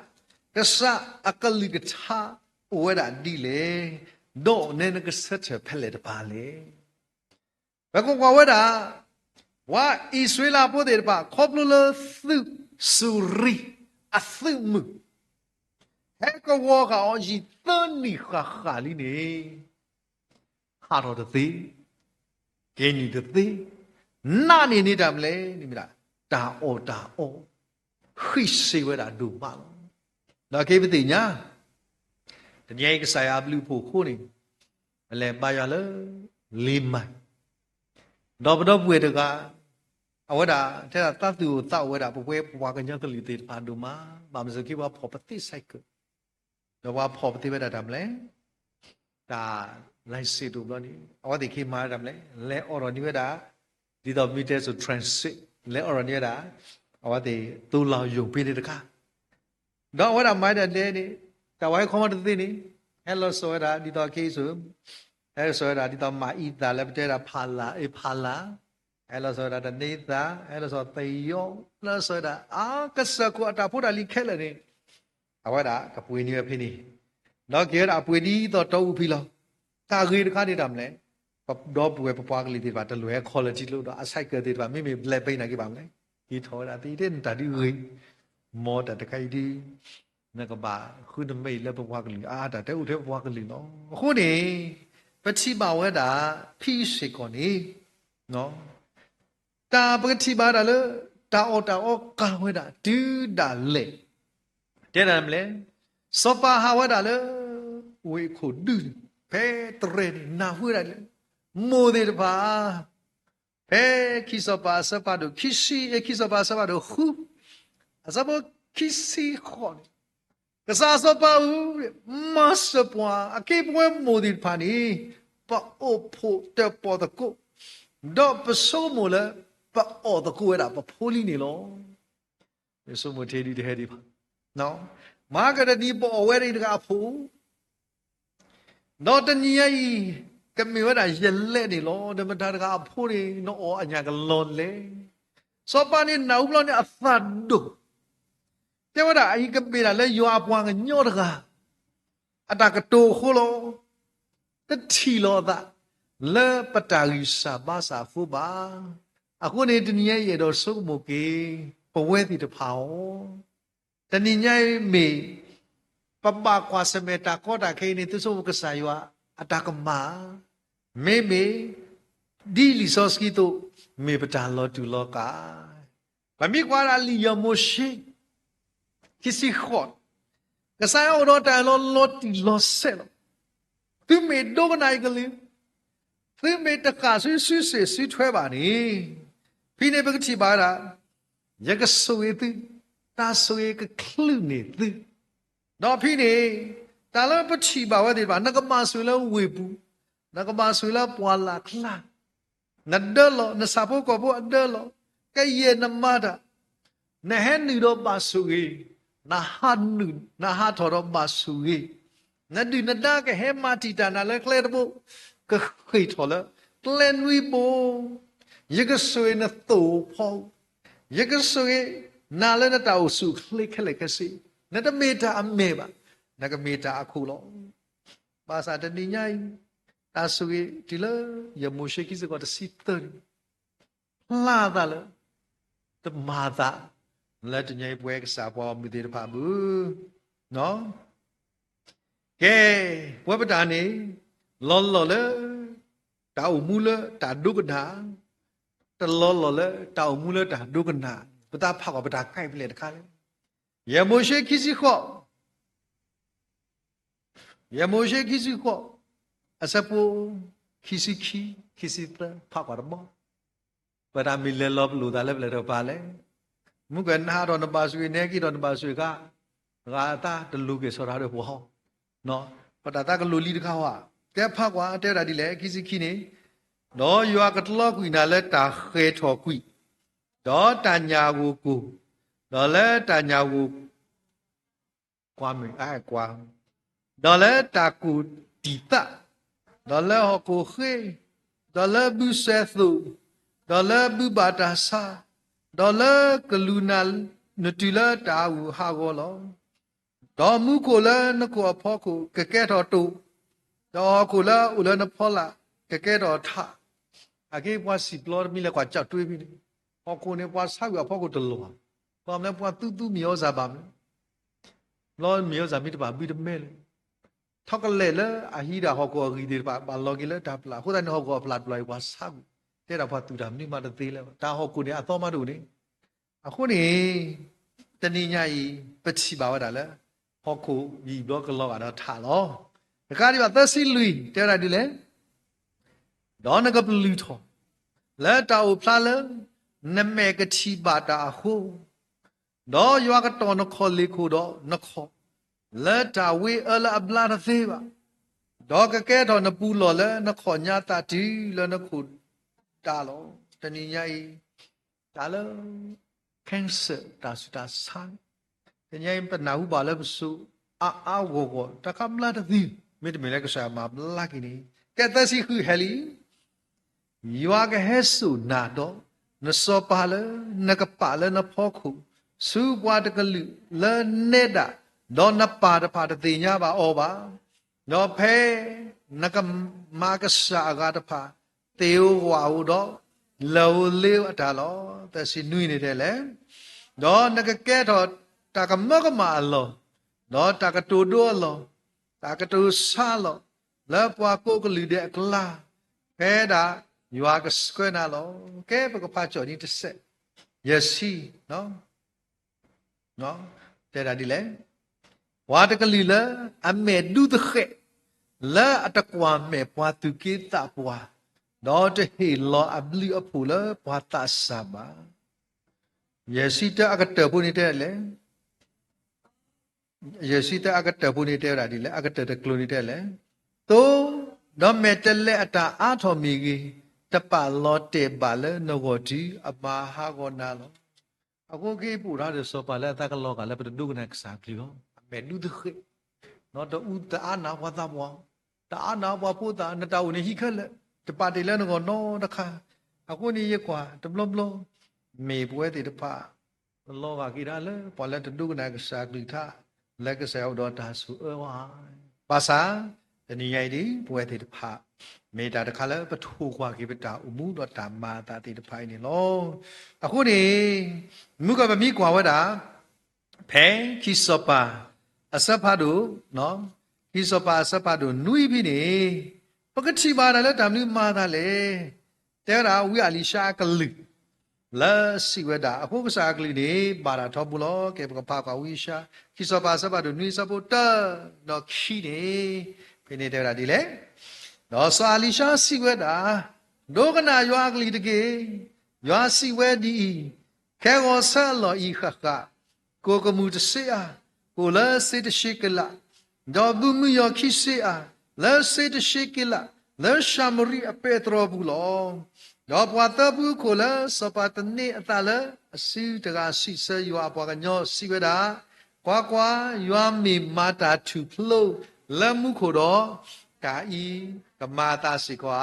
ကစၢ်အကလုၢ်ကထါအိၣ်ဝဲဒၣ်ဒ်လဲၣ်, ဒီးနဲနကဆၢထၢၣ်ဖဲလဲၣ်တဖၣ်လဲၣ်. ပကကွၢ်ဝဲဒၣ် ပှၤအံၣ်စရ့လးဖိသ့ၣ်တဖၣ် ခီဖျိလၢသုးစူၤရံအသုးမုၢ် ဟဲကဝီၤဃာ်အီၤယံာ်သၢနံၣ်ဃၣ်ဃၣ်လံန့ၣ် ဟးထီၣ်တသ့, က့ၤနုာ်တသ့, နာ်န့ၢ်န့ၢ်တၢ်မနုၤလဲၣ်န့ၣ်မ့ၢ်ဒၣ် တၢ်အီၣ်တၢ်အီ ဃံးစ့ဝဲဒၣ်ဒိၣ်မးလီၤ. ဒီးက့ၤပသ့ၣ်ညါ တနံၤအံၤကစၢ်ယွၤအဘျုးအဖှိၣ်အဃိန့ၣ် ပလဲၤဘါယွၤလၢ လ့မၢ်, ဒီးပဒီပုၢ်ဝဲၢ်တဂၤ အဝဲဒၣ် ထဲဒၣ်သးသူၣ်အိၣ်သးအိၣ်ဝဲဒၣ် ပဝဲပှၤကညီကလုာ်သ့ၣ်တဖၣ်ဒိၣ်မး, ဘၣ်မနုၤစ့ၢ်ကီး ပှၤဖီၣ်ပသ့ cycle, ဒီးပှၤဖီၣ်ပသ့ဝဲဒၣ်တၢ်မနုၤလဲၣ် တၢ် license တအိၣ်ဘျီန့ၣ် အဝဲသ့ၣ်က့ၤမၤဝဲဒၣ်မနုၤလဲၣ် လဲၤအိးထီၣ်န့ၢ်ဝဲဒၣ် ဒ်သိးမ့ၢ်တဲစိ transit လဲၤအိးထီၣ်န့ၢ်ဝဲဒၣ် အဝဲသ့ၣ်သိလီၤယိာ်ဖဲန့ၣ်တခါ ဒီးအဝဲဒၣ်မၤဒၣ်လဲၣ်န့ၣ် တၢ်ဝဲခီမီတသ့န့ၣ် ဟဲလီၤစိာ်ဝဲဒၣ်ဒ်သိးက့ၤစိ ဟဲလီၤစိာ်ဝဲဒၣ်ဒ်သိးမၤအံသၣ်လၢပတဲဒၣ် ဖးလၢ် အ့ဖးလၢ် ဟဲလီၤစိာ်ဝဲဒၣ်တန့သး ဟဲလီၤစိာ်သယီ လီၤစိာ်ဝဲဒၣ် အကစၢၢ်ခိၣ်အတၢ်ဖိတၢ်လံၤခဲလၢာ်န့ၣ် အဝဲဒၣ်ကပှ့ၤန့ၢ်ဝဲဖဲန့ၣ် ဒီးက့ၤဝဲဒၣ်အပှ့ၤဒ်သိးတီအူဖံလီၤ. တၢ်ဂ့ၤတခါန့ၣ်တၢ်မနုၤလဲၣ် ပဒီပုၢ်ဝဲၢ်ပပှၤကလုာ်သ့ၣ်တဖၣ် တလိၣ်ဟဲ quality တလိၣ်ဒီး အ cycle သ့ၣ်တဖၣ် မ့မ့ၢ် black paint နာ်က့ဘၣ်မနုၤလဲၣ် ဟံးထီၣ်ဝဲဒၣ်သ့ တဲနတၢ်ဒ်ဂ့ၤ မ်တၢ်တခါအံၤဒ် နကဘၣ်ဃုနမဲာ်လၢပပှၤကလုာ်အါ တၢ်တဲအိၣ်ထဲပပှၤကလုာ်လီၤ. အဃိန့ၣ် ပထံၣ်ဘၣ်ဝဲဒၣ် ဖဲစ့ၢ်ကီးန့ၣ် တၢ်ပကထံၣ်ဘၣ်ဒၣ်လၢ တၢ်အီၣ်တၢ်အီကၤဝဲဒၣ်တုၤဒၣ်လဲာ် တဲဒၣ်မနုၤလဲၣ် စီၤပၤဟးဝဲဒၣ်လၢ ဝ့ၢ်ခိၣ်ဒူန့ၣ် ဖဲတရဲၣ်န့ၣ် နၢ်ဟူဝဲဒၣ်လၢ မိၢ်သ့ၣ်တဖၣ် ဖဲခံစီၤပၤအဆၢဖးဒိၣ် ခံဆံ ခံစီၤပၤအဆၢဖးဒိၣ်ဃု အဆၢဖိခံဆံဃိးန့ၣ် ကစၢ်စီၤပၤဧၢ, မၤစၢၤပှၤ အက့ပဝဲမိၢ်သ့ၣ်တဖၣ်န့ၣ် ပအိၣ်ဖှိၣ်တၢၣ်ပီၣ်သကိး, ဒီးပဆိကမိၣ်လၢ ပအီၣ်သကိးဝဲဒၣ်ပဖိလံန့ၣ်လီၤ. ဆိကမိၣ်ထဲဒုးတဟဲဒံးဘၣ်. မၤကတနံၤပအီၣ်ဝဲဒၣ်တဂၤအဖိ ဒီးတနံၤညါအံၤ ကမ့ၢ်ဝဲဒၣ်ယလဲၣ်န့ၣ်လီၤ. ဒီးမတၤတဂၤအဖိန့ၣ် နအီၣ်အညၣ်ကလီၤလဲၣ်. စီၤပၤန့ၣ်နၢ်ဟူဘျီန့ၣ်အသးဒိၣ်, တဲဝဲဒၣ်အအံၤကမ့ၢ်ဒၣ်လၢယွၤအပှၤကညီတဂၤ အတၢ်ကတိၤအဃိလီၤ. တထံၣ်လီၤအသး လၢပတၢ်ဂံၢ်စၢ်ဘါစၢ်အဃိဘၣ်. အဃိန့ၣ် တနံၤညါအံၤအဲၣ်ဒိးဆိကမိၣ်က့ၤ ပဝဲသ့ၣ်တဖၣ်အီၤ တနံၤညါအံၤမ့ၢ် ပဘၣ်ကွၢ်ဆၢၣ်မဲာ်တၢ်ကီတၢ်ခဲအံၤန့ၣ် သုဆိကမိၣ်ကစၢ်ယွၤအတၢ်ကမၣ်, မ့မ့ၢ် ဒ်လံာ်စီဆှံအသိး မ့ၢ်ပတၢ်လီၤတူာ်လီၤကာ်. ပမ့ၢ်ကွၢ်ဒၣ်လံာ်ယၤမိၤၡ့ ခံဆံဃိး, ကစၢ်ယွၤအိၣ်ဒီးတၢ်အၢၣ်လီၤလီၤတံၢ်လီၤဆဲးလီၤ. သုမ့ၢ်ဒိကနၣ်ယကလုၢ်, သုမ့ၢ်တဃၣ်ဆူစုစ့ၣ်စုထွဲဘၣ်န့ၣ်, ဖဲန့ၣ်ပကထံၣ်ဘၣ်ဝဲဒၣ် ယကဆိၣ်ဂ့ၤသု, တၢ်ဆိၣ်ဂ့ၤကချုးန့ၢ်သု. ဒီးဖဲန့ၣ် တၢ်လၢပထံၣ်ဘၣ်ဝဲသ့ၣ်တဖၣ် နကဘၣ်ဆိၣ်ဂ့ၤလၢဝ့ၢ်ပူၤ, နကဘၣ်ဆိၣ်ဂ့ၤလၢပှၢ်လၢ်ကျါ, နဒၢလီၤ, နဆၣ်ဖိကီၢ်ဖိအဒၢလီၤ, ကယဲၢ်နမၤတၢ်, နဟဲနုာ်ဒီးဘၣ်ဆိၣ်ဂ့ၤ, နဟးနုာ်, နဟးထီၣ်ဒီးဘၣ်ဆိၣ်ဂ့ၤ, နဒုၣ်နဒါကဟဲမၤတံာ်တာ်နၤလၢကျဲတဘိ, ကဃ့ၢ်ထီၣ်လၢ ကျဲနွံဘိ, ယကဆိၣ်ဂ့ၤနသိၣ်ဖီ, ယကဆိၣ်ဂ့ၤနၤလၢနတၢ်အိၣ်ဆူၣ်အိၣ်ချ့ခဲလၢာ်ခဲဆ့, နတမ့ၢ်တၢ်အမဲၢ်ဘၣ်, နကမ့ၢ်တၢ်အခိၣ်လီၤ. ဘၣ်ဆၣ်တနံၤညါအံၤ တၢ်ဆိၣ်ဂ့ၤတုၤလၢယၤမိၤၡ့ခံဆံဃိးတဆံသၢန့ၣ် ဖျါသးလၢ တမၤသး လၢတနံၤအံၤပဝဲကစၢ်ပှၤဂီၢ်မုၢ်သ့ၣ်တဖၣ်အပူၤ ကဲ, ပဝဲပတၢ်န့ၣ် လီၤလီၢ်လၢ တၢ်အိၣ်မူလၢတၢ်ဒိကနၣ်, တလီၤလီၢ်လၢတၢ်အိၣ်မူလၢတၢ်ဒိကနၣ်, ပသးဖးကွၢ်ပတၢ်ကဲဘျဲၣ်တခါလဲၣ်. ယၤမိၤၡ့ခံဆံဃိး, ယၤမိၤၡ့ခံဆံဃိး, အဆၢဖိ ခံဆံခံ, ခံဆံသၢ ဖးကွၢ်တဘျီ, ပတၢ်မ့ၢ်လဲၤလီၤပလိာ်သးလၢပလဲၤထီၣ်ပာ်လဲၣ်. မုၢ်ကနၣ်ဒီးနဘၣ်ဆိၣ်ဂ့ၤ နဲက့ၤဒီးနဘၣ်ဆိၣ်ဂ့ၤခါ, တဂၤအသးတလိၤက့ၤဆီတၢ်ဒီးပှၤဟီ, ပတၢ်သးကလိၤလံတခါဟီဧါ, တဲဖးကွၢ် တဲဝဲဒၣ်ဒ်လဲၣ် ခံဆံခံန့ၣ်, ဒီးယွၤကတလီကွံာ်နၤလၢတၢ်ဃဲၤထီၣ်ကွံာ်, ဒီးတၢ်ညၣ်ဂိၢ်ကိၢ်, ဒီးလၢတၢ်ညၣ်ဂိၢ် ကွၢ်မ့ၢ်အါကွၢ်, ဒီးလၢတၢ်ကိၢ်တံာ်သၣ်, ဒီးလၢဟီၣ်ခိၣ်ဃ့, ဒီးလၢဘုစဲသိး, ဒီးလၢဘုဘၣ်တၢ်ဆါ, ဒီးလၢကလူးနၤနတုၤလၢတၢ်အဂုၤဟးဂီၤလီၤ. ဒီးမူခိၣ်လၢနခိၣ်အဖီခိၣ်ကကဲထီၣ်တိၢ်, ဒီးဟီၣ်ခိၣ်လၢအအိၣ်လၢနဖီလာ်ကကဲထီၣ်ထး, အက့ပှၤစံၣ်ပျီတမံၤလဲၤကွၢ်ကၠီၣ်တွ့ဖဲန့ၣ်, ဟီၣ်ခိၣ်န့ၣ်ပှၤဆါကွံာ်အဖီခိၣ်တလီၤ, ဘၣ်မနုၤလၢပှၤသူသူမ့ၢ်အီၣ်စၢ်ဘၣ်မနုၤ, ဘျီမ့ၢ်အီၣ်စၢ်မ့ၢ်တဘၣ်ဘုတမဲလၢၤ, ထီၣ်ကလဲာ်လၢအဟံးဒၣ်ဟီၣ်ခိၣ်အဂံၢ်သ့ၣ်တဖၣ် ဘၣ်လီၤက့ၤလၢတၢ်ပျၢ်, အဃိသတးန့ၣ် ဟီၣ်ခိၣ်အပျၢ်တပျၢ်အံၤပှၤဆါကွံာ်, တဲဒၣ်ပှၤသူၣ်တၢ်မနုၤမးတသ့လၢၤဘၣ်, တၢ်ဟီၣ်ခိၣ်န့ၣ်အသီမးတအိၣ်န့ၣ်, အဃိန့ၣ် တနံၤညါအံၤ ပထံၣ်ဘၣ်ဝဲဒၣ်လၢ ဟီၣ်ခိၣ်ယံာ်ဘျီကလီၤဂာ်ဒီးထးလီၤ. တကးဒံးဘၣ်သၢဆံလွံၢ် တဲဝဲဒၣ်ဒ်လဲၣ်, ဒီးနကပလုၢ်ထီၣ် လၢတၢ်အိၣ်ဖျါလၢ နမဲာ်ကထံၣ်ဘၣ်တၢ်အဃိ, ဒီးယွၤကတီၢ်နခီၣ်လ့ၣ်ခိၣ်ဒီးနခီၣ် လၢတၢ်ဝ့အၢလၢအဘျါတသ့ဘၣ်, ဒီးကကဲထီၣ်နပူၤလီၢ်လၢနခီၣ်ညါသးတုၤလၢနခိၣ်ဒၣ်လီၤ. တနံၤညါအံၤ တၢ်လၢ cancer တၢ်ဆူးတၢ်ဆါန့ၣ်, တနံၤညါအံၤ ပနၢ်ဟူဘၣ်လၢပစိၤ အါအါဂီၢ်ဂီၢ် တၢ်ခါဘျါတသ့, မ့တမ့ၢ်လၢကစၢ်ယွၤမၤဘျါက့ၤန့ၣ် ကဲသၢဆံဃုဟဲလံ, ယွၤကဟဲစိာ်နၤဒီး နစီၤပၤလၢနကပာ်လၢနဖီခိၣ် ဆူပှၤတကလုာ်လၢနဲဒၣ်, ဒီးနပၢ်တဖၣ်တသ့ၣ်ညါဘၣ်အီၤဘၣ်. ဒီးဖဲနကမၤကစၢ်အဂၤတဖၣ် သ့ၣ်ဧိၤဝၣ်ဧိၤဒီး လၢၢ်ဧိၤလ့ဧိၤအတၢ်လီၤ. သၢဆံနွံန့ၣ်တဲလဲၣ်, ဒီးနကကဲထီၣ်တၢ်ကမၢကမၣ်အလီၢ်, ဒီးတၢ်ကတိၤဒိအလီၢ်, တၢ်ကတိၤဆါအလီၢ်, လၢပှၤကိးကလုာ်ဒဲးအကျါ, ဖဲဒၣ်ယွၤကဆှၢနၤလီၤ. ကဲပကဖးကၠီၣ်နံၤတစဲး, ယဲၢ်ဆံ တဲဒၣ်ဒ်လဲၣ်, ပှၤတကလုာ်လၢအမဲာ်ဒူသဃဲး, လၢအတကွၢ်မဲာ်ပှၤသူၣ်က့သးပှၢ်, ဒီးတဟ့ၣ်လီၤအဘျုးအဖှိၣ်လၢပှၤသးစၢ်ဘၣ်. ယဲၢ်ဆံတၢအကတၢၢ်ဖိန့ၣ်တဲလဲၣ်, ယဲၢ်ဆံတၢအကတၢၢ်ဖိန့ၣ်တဲဝဲဒၣ်ဒ်လဲၣ်, အကတၢၢ်တကျိၤန့ၣ်တဲလဲၣ်, သိ, ဒီးမဲာ်တဲးလဲးအတၢ်အါထီၣ်မ့ၢ်ဂ့ၤ, တပာ်လီၤတဲာ်ဘၣ်လၢနဂီၢ်တုၤအမၤဟးဂီၤနၤလီၤ. အဃိက့ၤပအိၣ်ဒီးစီၤပၤလၢအသးကလီၤဂာ်လၢပတဒိကနၣ်ကစၢ်အကလုၢ်လီၤ. အမဲာ်ဒူသဃဲး, တအူတအါနးပှၤသးပှၢ်, တအါနးပှၤဖိသၣ်, နတၢ်အိၣ်န့ၣ်ဟံးခဲလၢာ်, တပာ်တ့ၢ်လၢနဂီၢ်နီတခါ. အဃိန့ၣ်ယကွၢ်တဘျီဘျီ, မ့ၢ်ပဝဲသ့ၣ်တဖၣ် ပလီၤဂာ်က့ၤဒၣ်လၢပှၤလၢတဒိကနၣ်ကစၢ်အကလုၢ်ကထါ, လၢကစၢ်ယွၤအိၣ်ဒီးတၢ်ဆိၣ်အၢအီၤဧါ. ဘၣ်ဆၣ် တနံၤညါအံၤဒ် ပဝဲသ့ၣ်တဖၣ် မ့ၢ်တၢ်တခါလၢပထိၣ်ကွၢ်က့ၤပတၢ်အိၣ်မူဒီးတၢ်မၤအသးသ့ၣ်တဖၣ်အံၤန့ၣ်လီၤ. အဃိန့ၣ် မုၢ်ကီၢ်ပမ့ၢ်ကွၢ်ဝဲဒၣ် ဖဲခံစီၤပၤအဆၢဖးဒိၣ်, ခံစီၤပၤအဆၢဖးဒိၣ်နွံဖဲန့ၣ်, ပကထံၣ်ဘၣ်ဒၣ်လၢတၢ်မနုၤမၤအသးလဲၣ်. တဲဝဲဒၣ်ဝံအလံၤၡါအကလုၢ် လၢစံးဝဲဒၣ်, အဃိကစၢ်အကလုၢ်န့ၣ် ဘၣ်တၢ်ထီဘိလီၤ. ကဲပကဖးကွၢ်ဝံအလံၤၡါ, ခံစီၤပၤအဆၢဖးဒိၣ်နွံအဆၢဖိတၢဒီးခံန့ၣ်, ဖဲန့ၣ်တဲဝဲဒၣ်ဒ်လဲၣ်, ဒီးစီၤအလံၤၡါစံးဝဲဒၣ်, ဒိကနၣ်ယွၤအကလုၢ်တက့ၢ်. ယွၤစံးဝဲဒ်အံၤ, ခဲဂီၤဆၢအလီၢ်အံၤဃၣ်ဃၣ်, ကိၣ်ကမူၣ်တစ့ဧါ, ကိၣ်လၢစ့တၡ့က့လး, ဒီးဘုမုၢ်ယီၢ်ခံစ့ဧါ, လၢစ့တၡ့က့လး, လၢၡၤမရံအပဲတြီပူၤလီၤ. ဒီးပှၤသၢဖုအခိၣ်လၢစီၤပၤသန့အသးလၢအစုတဂၤစံးဆၢယွၤအပှၤကညီစံးဝဲဒၣ်, ကွၢ်ကွၢ်, ယွၤမ့ၢ်မၤတၢ်ထူၣ်ဖျိလၢမူခိၣ်ဒီး, တၢ်အံၤကမၤအသးစ့ၢ်ကီးဧါ.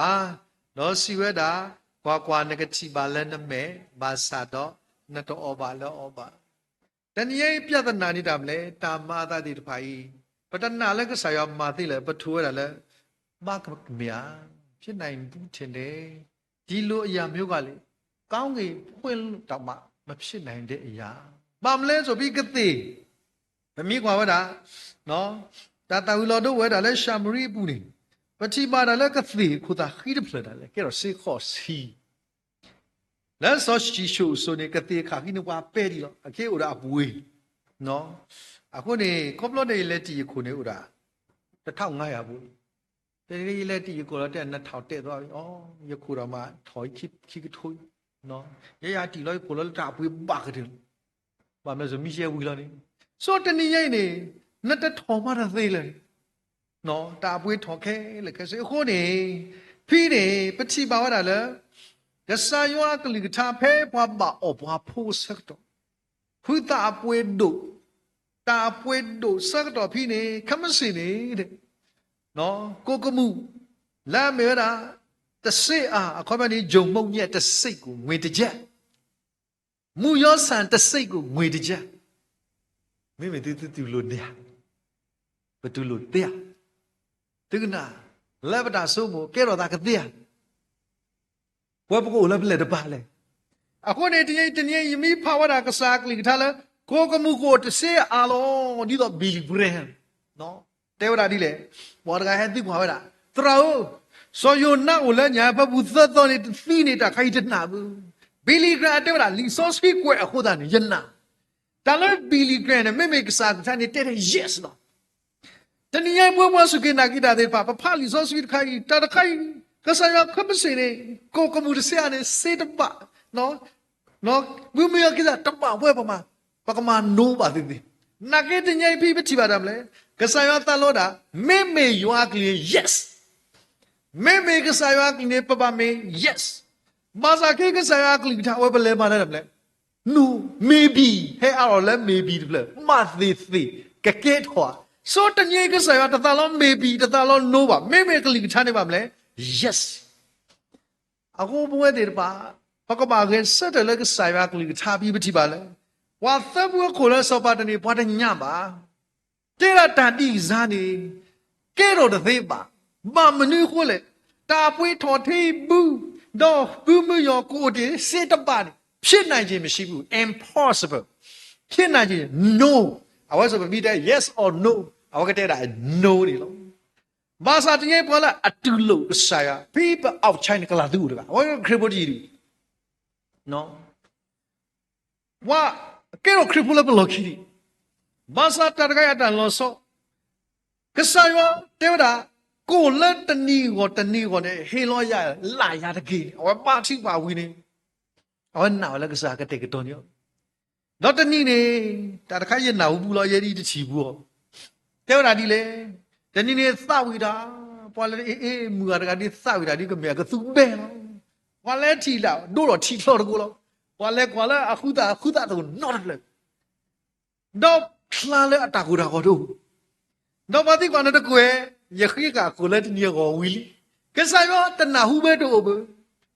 ဒီးစံးဝဲဒၣ်, ကွၢ်ကွၢ်, နကထံၣ်ဘၣ်လၢနမဲာ်, ဘၣ်ဆၣ်ဒီးနတအီၣ်ဘၣ်လၢအီၤဘၣ်. တနံၤအံၤ ပြဿနာ န့ၣ်တၢ်မနုၤလဲၣ်, တၢ်မၤအသးသ့ၣ်တဖၣ်အံၤ, ပတနာ်လၢကစၢ်ယွၤမၤသ့လၢၤ, ပထိၣ်ဝဲဒၣ်လၢ ဘၣ်ကမ့ၢ်ဧါ, ဖြစ်နိုင်ဘူးထင်တယ်, ဒီလိုအရာမျိုးကလေ, ကောင်းကင်ဖွင့်လို့တောင်မှ မဖြစ်နိုင်တဲ့အရာ, ဘၣ်မနုၤလဲၣ်, စီၤပံကသ့ၣ်, ပမ့ၢ်ကွၢ်ဝဲဒၣ် တၢ်သၣ်ဝံၤလီၤဒိဝဲဒၣ်လၢၡၤမရံအပူၤန့ၣ်, ပထံၣ်ဘၣ်ဒၣ်လၢကသ့ၣ်ခိၣ်သၣ်ဃံတဖျၢၣ်ဒၣ်လဲာ် ကဲထီၣ်စ့ခီၣ်ဆံ လၢစီၤၡံၣ်ၡိၣ်အစိၤန့ၣ် ကသ့ၣ်ခၣ်ဃံန့ၣ် ပှၤပဲာ်ဒံးလီၤ, အက့အိၣ်ဒီးအပှ့ၤ, အဃိန့ၣ် ခီဖျိန့ၣ် ယလဲၤတံာ်ယခိၣ်န့ၣ် အိၣ်ဒၣ် တထောင့်ငါးရာပူၤ, တနံၤယလဲၤတံာ်ယခိၣ်လီၤတဲ နှစ်ထောင့် တဲာ်သွားပြီ, ယခိၣ်ဒီးမၤထီၣ်ခံကထိ, ယယၤတံာ်လီၤယခိၣ်လီၤလၢတၢ်အပှ့ၤဘၣ်ကတၢၢ်လီၤ ဘၣ်မနုၤလဲၣ် မ့ၢ်ယဲဝံၤလီၤန့ၣ်, ဆိတနံၤညါအံၤန့ၣ် နတထီၣ်မးတသ့လၢၤ, တၢ်အပှ့ၤထီၣ်ခဲလၢာ်ခဲဆ့အဃိန့ၣ်, ဖဲန့ၣ် ပထံၣ်ဘၣ်ဝဲဒၣ်လၢ ကစၢ်ယွၤအကလုၢ်ကထါဖဲပှၤဘၣ်အီၣ်ပှၤဖိအဆၢကတီၢ်, ဖုသးအပှ့ၤဒိၣ်, တၢ်အပှ့ၤဒိၣ်ဆၢကတီၢ်ဖဲန့ၣ် ခဲမုၢ်ဆ့ၣ်န့ၣ် ကိၣ်ကမူၣ် လၢအမ့ၢ်ဝဲဒၣ် တစ့အါ, အခီပညီန့ၣ် ယိၤမူးညဲၣ် တစ့းကိၣ် ငွေတစ်ကျပ်, မူးယီဆၣ် တစ့းကိၣ် ငွေတစ်ကျပ်, မ့မ့ၢ်သုသုတူၢ်လိာ်န့ၢ်ဧါ, ပတူၢ်လိာ်သ့ဧါ, သုကနၣ် လၢပတၢ်ဆိကမိၣ် ကဲထီၣ်သးကသ့ဧါ, ပဝဲပကအိၣ်လၢပလဲၢ်တဘၣ်လဲၣ်. အဃိန့ၣ် တနံၤအံၤ တနံၤအံၤ ယမ့ၢ်ဖးဝဲဒၣ်ကစၢ်အကလုၢ်ကထါလၢ ကိၣ်ကမူၣ်ကိၣ်တစ့အါလီၤ ဒ်သိး Billy Graham တဲဝဲဒၣ်ဒ်လဲၣ်, ပှၤတဂၤဟဲသံကွၢ်ဝဲဒၣ်, သရၣ်ဧၢ, စီၤယိၤနါအိၣ်လၢညၣ်ဖၢပူၤသၢသီန့ၣ် တသံန့ၣ် တၢ်ခါအံၤတနၢ်ဘၣ်. Billy Graham တဲဝဲဒၣ် လံာ်စီဆှံကွဲးအဃိသတးန့ၣ် ယနာ်. တၢ်လၢ Billy Graham န့ၣ် မ့မ့ၢ်ကစၢ်အကလုၢ်ကထါန့ၣ် တဲဒၣ် yes လီၤ. တနံၤညါအံၤ ပဝဲပှၤစူၢ်က့ၤနာ်က့ၤတၢ်သ့ၣ်တဖၣ် ပဖးလံာ်စီဆှံတခါအံၤ တၢ်တခါအံၤ ကစၢ်ယွၤခဲမုၢ်ဆ့ၣ်န့ၣ် ကိၣ်ကမူၣ်တစ့အါန့ၣ် စ့တဘၣ်, မ့မ့ၢ်အကစၢ်တဘၣ်ဝဲပမၤ, ပကမၤ no ဘၣ်သ့ၣ်သ့ၣ်. နာ်က့တနံၤညါအံၤ ဖဲပထံၣ်ဘၣ်တၢ်မနုၤလဲၣ်, ကစၢ်ယွၤသးလီဒၣ် မ့မ့ၢ်ယွၤအကလုၢ်န့ၣ် yes, မ့မ့ၢ်ကစၢ်ယွၤအကလုၢ်န့ၣ် ပဘၣ်မ့ၢ် yes, ဘၣ်ဆၣ်က့ ကစၢ်ယွၤအကလုၢ်ကထါ အဝဲပလဲၤမၤလၢတၢ်မနုၤလဲၣ်, no, maybe ဟဲအါထီၣ်လၢ maybe တဖျၢၣ် မၤသ့ၣ်သ့ၣ် ကကဲထီၣ်ဧါ. ဆိတနံၤအံၤ ကစၢ်ယွၤတသးလီ maybe တသးလီ no ဘၣ်, မ့မ့ၢ်ကလုၢ်ကထါန့ၣ်ဘၣ်မနုၤလဲၣ်, yes. အဃိပဝဲသ့ၣ်တဖၣ် ပကဘၣ်ဂဲၤဆၢထၢၣ်လၢကစၢ်ယွၤအကလုၢ်ကထါ ဖဲပထံၣ်ဘၣ်လၢ ပှၤသၢဖုအခိၣ်လၢစီၤပၤတန့ၢ် ပှၤတညါဘၣ် တဲဒၣ်တၢ်ဒ်အံၤစါန့ၣ် ကဲထီၣ်တသ့ဘၣ်. ဘၣ်မနုၤအဃိလဲၣ်, တၢ်ပှ့ၤထီၣ်ထံဘု ဒီးဘုမုၢ်ယီၢ်ကိးတ့ၢ်စ့တဘၣ်န့ၣ် ဖြစ်နိုင်ခြင်းမရှိဘူး, impossible, ဖြစ်နိုင်ခြင်း no, အဝဲစီၤပၤမ့ၢ်တဲ yes or no, အဝဲကတဲဒၣ် no န့ၣ်လီၤ. ဘၣ်ဆၣ်တနံၤအံၤ ပှၤလၢအတူၢ်လိာ်ကစၢ်ယွၤ ဖဲပ outside န့ၣ် ကလၤသူအိၣ်တဂၤ အဝဲခရံာ်ဖိတယံၤဒံး ပှၤကဲထီၣ်ခရံာ်ဖိလၢပလီၢ်ခံဒံး, ဘၣ်ဆၣ်တၢ်တခါအံၤအတၢ်လီၤဆီ ကစၢ်ယွၤတဲဝဲဒၣ် ကိၣ်လၢတနံၤအဂီၢ်တနံၤအဂီၢ်န့ၣ် ဟ့ၣ်လီၤယၤလၢ်ယၤတက့ၢ်န့ၣ် အဝဲဘါထုကဖၣ်ဝံၤန့ၣ် အဝဲနာ်ဝဲလၢကစၢ်ကတဲာ်ကတီၤန့ၢ်အီၤ ဒီးတနံၤန့ၣ် တၢ်တခါယနၢ်ဟူဘူးလီၤ ယဲဒ်တထံၣ်ဘူးအီၤ, တဲဝဲဒၣ်ဒ်လဲၣ်, တနံၤန့ၣ်သးဝံၣ်တၢ်, ပှၤလၢအ့ၣ်အ့ၣ်မုၢ်ဂၤတဂၤဒ်သးဝံၣ်တၢ်ဒ်ကမ့ၢ်အကသူဘဲလီၤ, ပှၤလၢထံၣ်တၢ်ဒိၣ်ထီၣ်ထံချီတကိးလီၤ, ပှၤလဲၤကွၢ်လၢအဃုသးအဃုသးတကိးနီတဖျၢၣ် ဒီးဖျါလၢအတၢ်ကိၢ်တၢ်ဂီၤတအိၣ်, ဒီးပှၤသံကွၢ်န့ၣ်တကွဲး, ယဃ့ကၣ်ကိၣ်လၢတနံၤအဂီၢ်ဝံၤလံ, ကစၢ်ယွၤတနၢ်ဟူဘဲတအိၣ်ဘၣ်,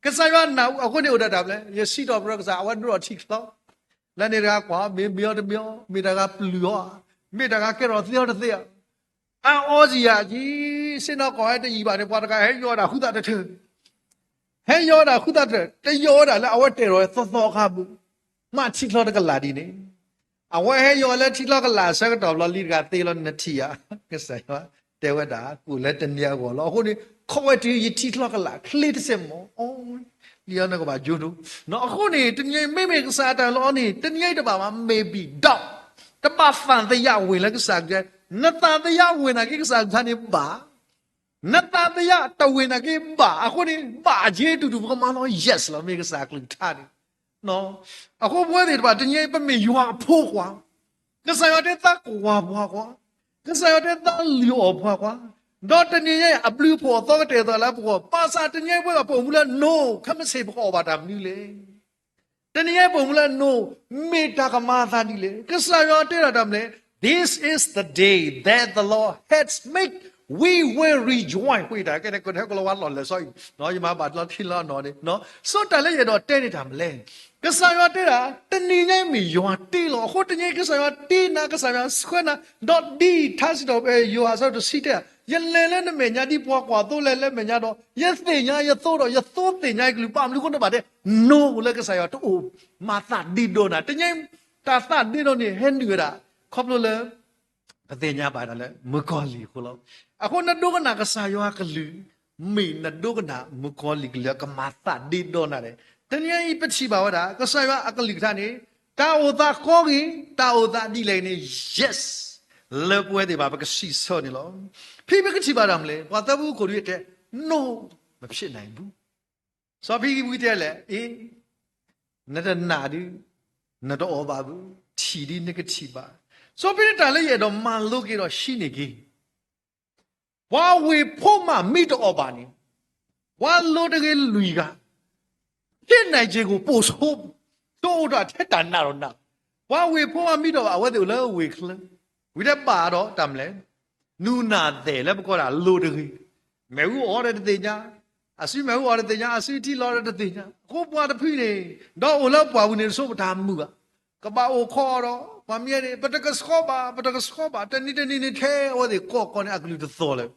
ကစၢ်ယွၤနၢ်ဟူအဃိန့ၣ်အိၣ်ဒီးတၢ်ဘျဲၣ်, ယစံးထီၣ်ပတြၢၤကစၢ် အဝဲဒိၣ်ထီၣ်ထံချီ, လၢန့ၣ်တဂၤကွၢ် မ့ၢ်မ့ၢ်အီၤတမ့ၢ်အီၤ, မ့ၢ်တၢ်ဂၤပျုၢ်အီၤဧါ, မ့ၢ်တၢ်ဂၤကဲထီၣ်သ့အီၤတသ့ဧါ, အါအီစံယၤကံ, ဆ့ၣ်နီၤကီၢ်ဟဲတယံာ်ဘၣ်န့ၣ် ပှၤတဂၤဟဲယီၤဒၣ်ဃုသးတထၢၣ် ဟဲယီၤဝဲဒၣ်ဃုသးတထၢၣ်, တယီၤဝဲဒၣ်လၢအဝဲတဲာ်ထီၣ်သီသီအခါပူၤ, မ့ၢ်ထံချီတကလးဒ်န့ၣ်, အဝဲဟဲယီၤလၢထံချီကလးအဆၢကတီၢ်ဘျီလံတဂၤသ့လီၤနထံၣ်ဧါ, ကစၢ်ယွၤတဲဝဲဒၣ် ကိၣ်လၢတနံၤအဂီၢ်လီၤ. အဃိန့ၣ် ခီဝဲတုၤယထံချီကလးချ့တစဲးမီၢ်, လံအီၤနကဘၣ်ယိၤဒိ, အဃိန့ၣ် တနံၤအံၤမ့မ့ၢ်ကစၢ်အတၢ်လီၤန့ၣ် တနံၤအံၤတဘၣ်ဘၣ် maybe doubt, တဘၣ်သံသယဝ့ၢ်လၢကစၢ်က, နသံသယဝ့ၢ်နာ်က့ကစၢ်ကထါန့ၣ်ဘၣ် နသးသယတဝ့ၢ်နာ်က့ဘၣ်, အဃိန့ၣ် ဘၣ်အက့တူၢ်တူၢ် ပကမၤလီၤ yes လီၤ မ့ၢ်ကစၢ်အကလုၢ်ကထါန့ၣ်. အဃိပဝဲသ့ၣ်တဖၣ် တနံၤအံၤ ပမ့ၢ်ယွၤအဖိခွါ, ကစၢ်ယွၤတဲသးကွၢ်ပှၤကွၢ်, ကစၢ်ယွၤတဲသးလုၢ်အီၣ်ပှၤကွၢ်, ဒီးတနံၤအံၤ အဘျုးအဖှိၣ်အသီကတဲာ်ကတီၤလၢပဂီၢ်, ဘၣ်ဆၣ်တနံၤအံၤပဝဲပအိၣ်မူလၢ no, ခဲမုၢ်ဆ့ၣ်ပကအီၣ်ဘၣ်တၢ်မနုၤလဲၣ် တနံၤအံၤပအိၣ်မူလၢ no, မ့ၢ်တၢ်ကမၤအသးဒ်လဲၣ်. ကစၢ်ယွၤတဲဒၣ်တၢ်မနုၤလဲၣ်, This is the day that the Lord has made, we will rejoice. ဃိတၢ်ကဲန့ၣ် ကဟဲကလီၤဝါလီၢ်လၢာ်စီအံၤ, ယမၤဘၣ်တလီၤထံလီၤနီၢ်န့ၣ်, စီၤတၢ်လၢယအဲၣ်ဒိးတဲန့ၢ်တၢ်မနုၤလဲၣ်. ကစၢ်ယွၤတဲဒၣ် တနံၤညါအံၤမ့ၢ်ယွၤတ့လီၤ. အဃိတနံၤအံၤ ကစၢ်ယွၤတ့နၤ, ကစၢ်ယွၤဆှၢနၤ, ဒီးဒ်ထါစံးထီၣ်ပတြၢၤ ယိၤဟၣ်အဆၢဒိၣ်တဆံတဲ, ယလဲၤလၢနမဲာ်ညါဒ်ပှၤကွၢ်သိလဲၤလၢမဲာ်ညါဒီး ယသ့ၣ်ညါယသိဒီး ယသိသ့ၣ်ညါယကလုၢ်, ဘၣ်မနုၤအဃိန့ၣ်ဘၣ်တဲ no လၢကစၢ်ယွၤတအိၣ်မၤသးဒ့ဒီနၤ. တနံၤညါအံၤ တၢ်သးဒ့ဒီန့ၣ် ဟဲနုာ်ဝဲဒၣ် ခီဖျိလၢ ပသ့ၣ်ညါဘၣ်ဒၣ်လၢ မုၣ်ကီၤလံၢ်အဃိလီၤ. အဃိနဒိကနၣ်ကစၢ်ယွၤအကလုၢ်, မ့ၢ်နဒိကနၣ်မုၣ်ကီၤလံၢ်ကလုၢ် ကမၤသးဒ့ဒီနၤန့ၣ်, တနံၤညါအံၤပထံၣ်ဘၣ်ဝဲဒၣ် ကစၢ်ယွၤအကလုၢ်ကထါန့ၣ် တၢ်အိၣ်သးကီဂ့ၤ, တၢ်အိၣ်သးဒ်လဲၣ်ဂ့ၤန့ၣ် yes လၢပဝဲသ့ၣ်တဖၣ် ပကစံးဆၢန့ၣ်လီၤ. ဖဲပကထံၣ်ဘၣ်တၢ်မနုၤလဲၣ်, ပှၤသၢဖုခိၣ်ဒုးတဲ no, မဖြစ်နိုင်ဘူး. စီၤဖံဝံတဲလဲၣ်, အ့, နတနာ်ဒုး, နတအီၣ်ဘၣ်ဘၣ်, ထံၣ်ဒ်နကထံၣ်ဘၣ်. စီဖံန့ၣ် တၢ်လၢယအဲၣ်ဒိးမၤလိက့ၤဒီးဟံးန့ၢ်က့ၤ ပှၤဝ့ၢ်ဖိမးမ့ၢ်တအီၣ်ဘၣ်န့ၣ်, ပှၤလိၤတဂ့ၤလွံၢ်ဂၤ, ဖြစ်နိုင်ခြေကိုပိုဆိုး, တအိၣ်ဒီးထဲတၢ်နးဒီးနး, ပှၤဝ့ၢ်ဖိမးမ့ၢ်တအီၣ်ဘၣ် အဝဲသ့ၣ်အိၣ်လၢဝ့ၢ်ချၢ, ဝံၤတဘၣ်ဒီးတၢ်မနုၤလဲၣ်, နူနၢ်သဲးလၢပကိးဒၣ်လိၤတဂ့ၤ, မ့ၣ်အူအီၣ်ဒီးတသ့ၣ်ညါ, အစုမ့ၣ်အူအီၣ်တသ့ၣ်ညါ, အစုထံလီၤဒီးတသ့ၣ်ညါ, အဃိပှၤတဖုန့ၣ်, ဒီးအိၣ်လၢပှၢ်ပူၤန့ၣ် တဆိပတၢ်မုာ်ဘၣ် ကဘၣ်အိၣ်ခိးဒီး ပှၤမ့ၢ်န့ၣ် ပတကဆှီဘၣ်, ပတကဆှီဘၣ်, တနံၤတနံၤန့ၣ်ထဲအဝဲသ့ၣ်ကိးကီးန့ၣ် အကလုၢ်တသီၣ်လၢၤ,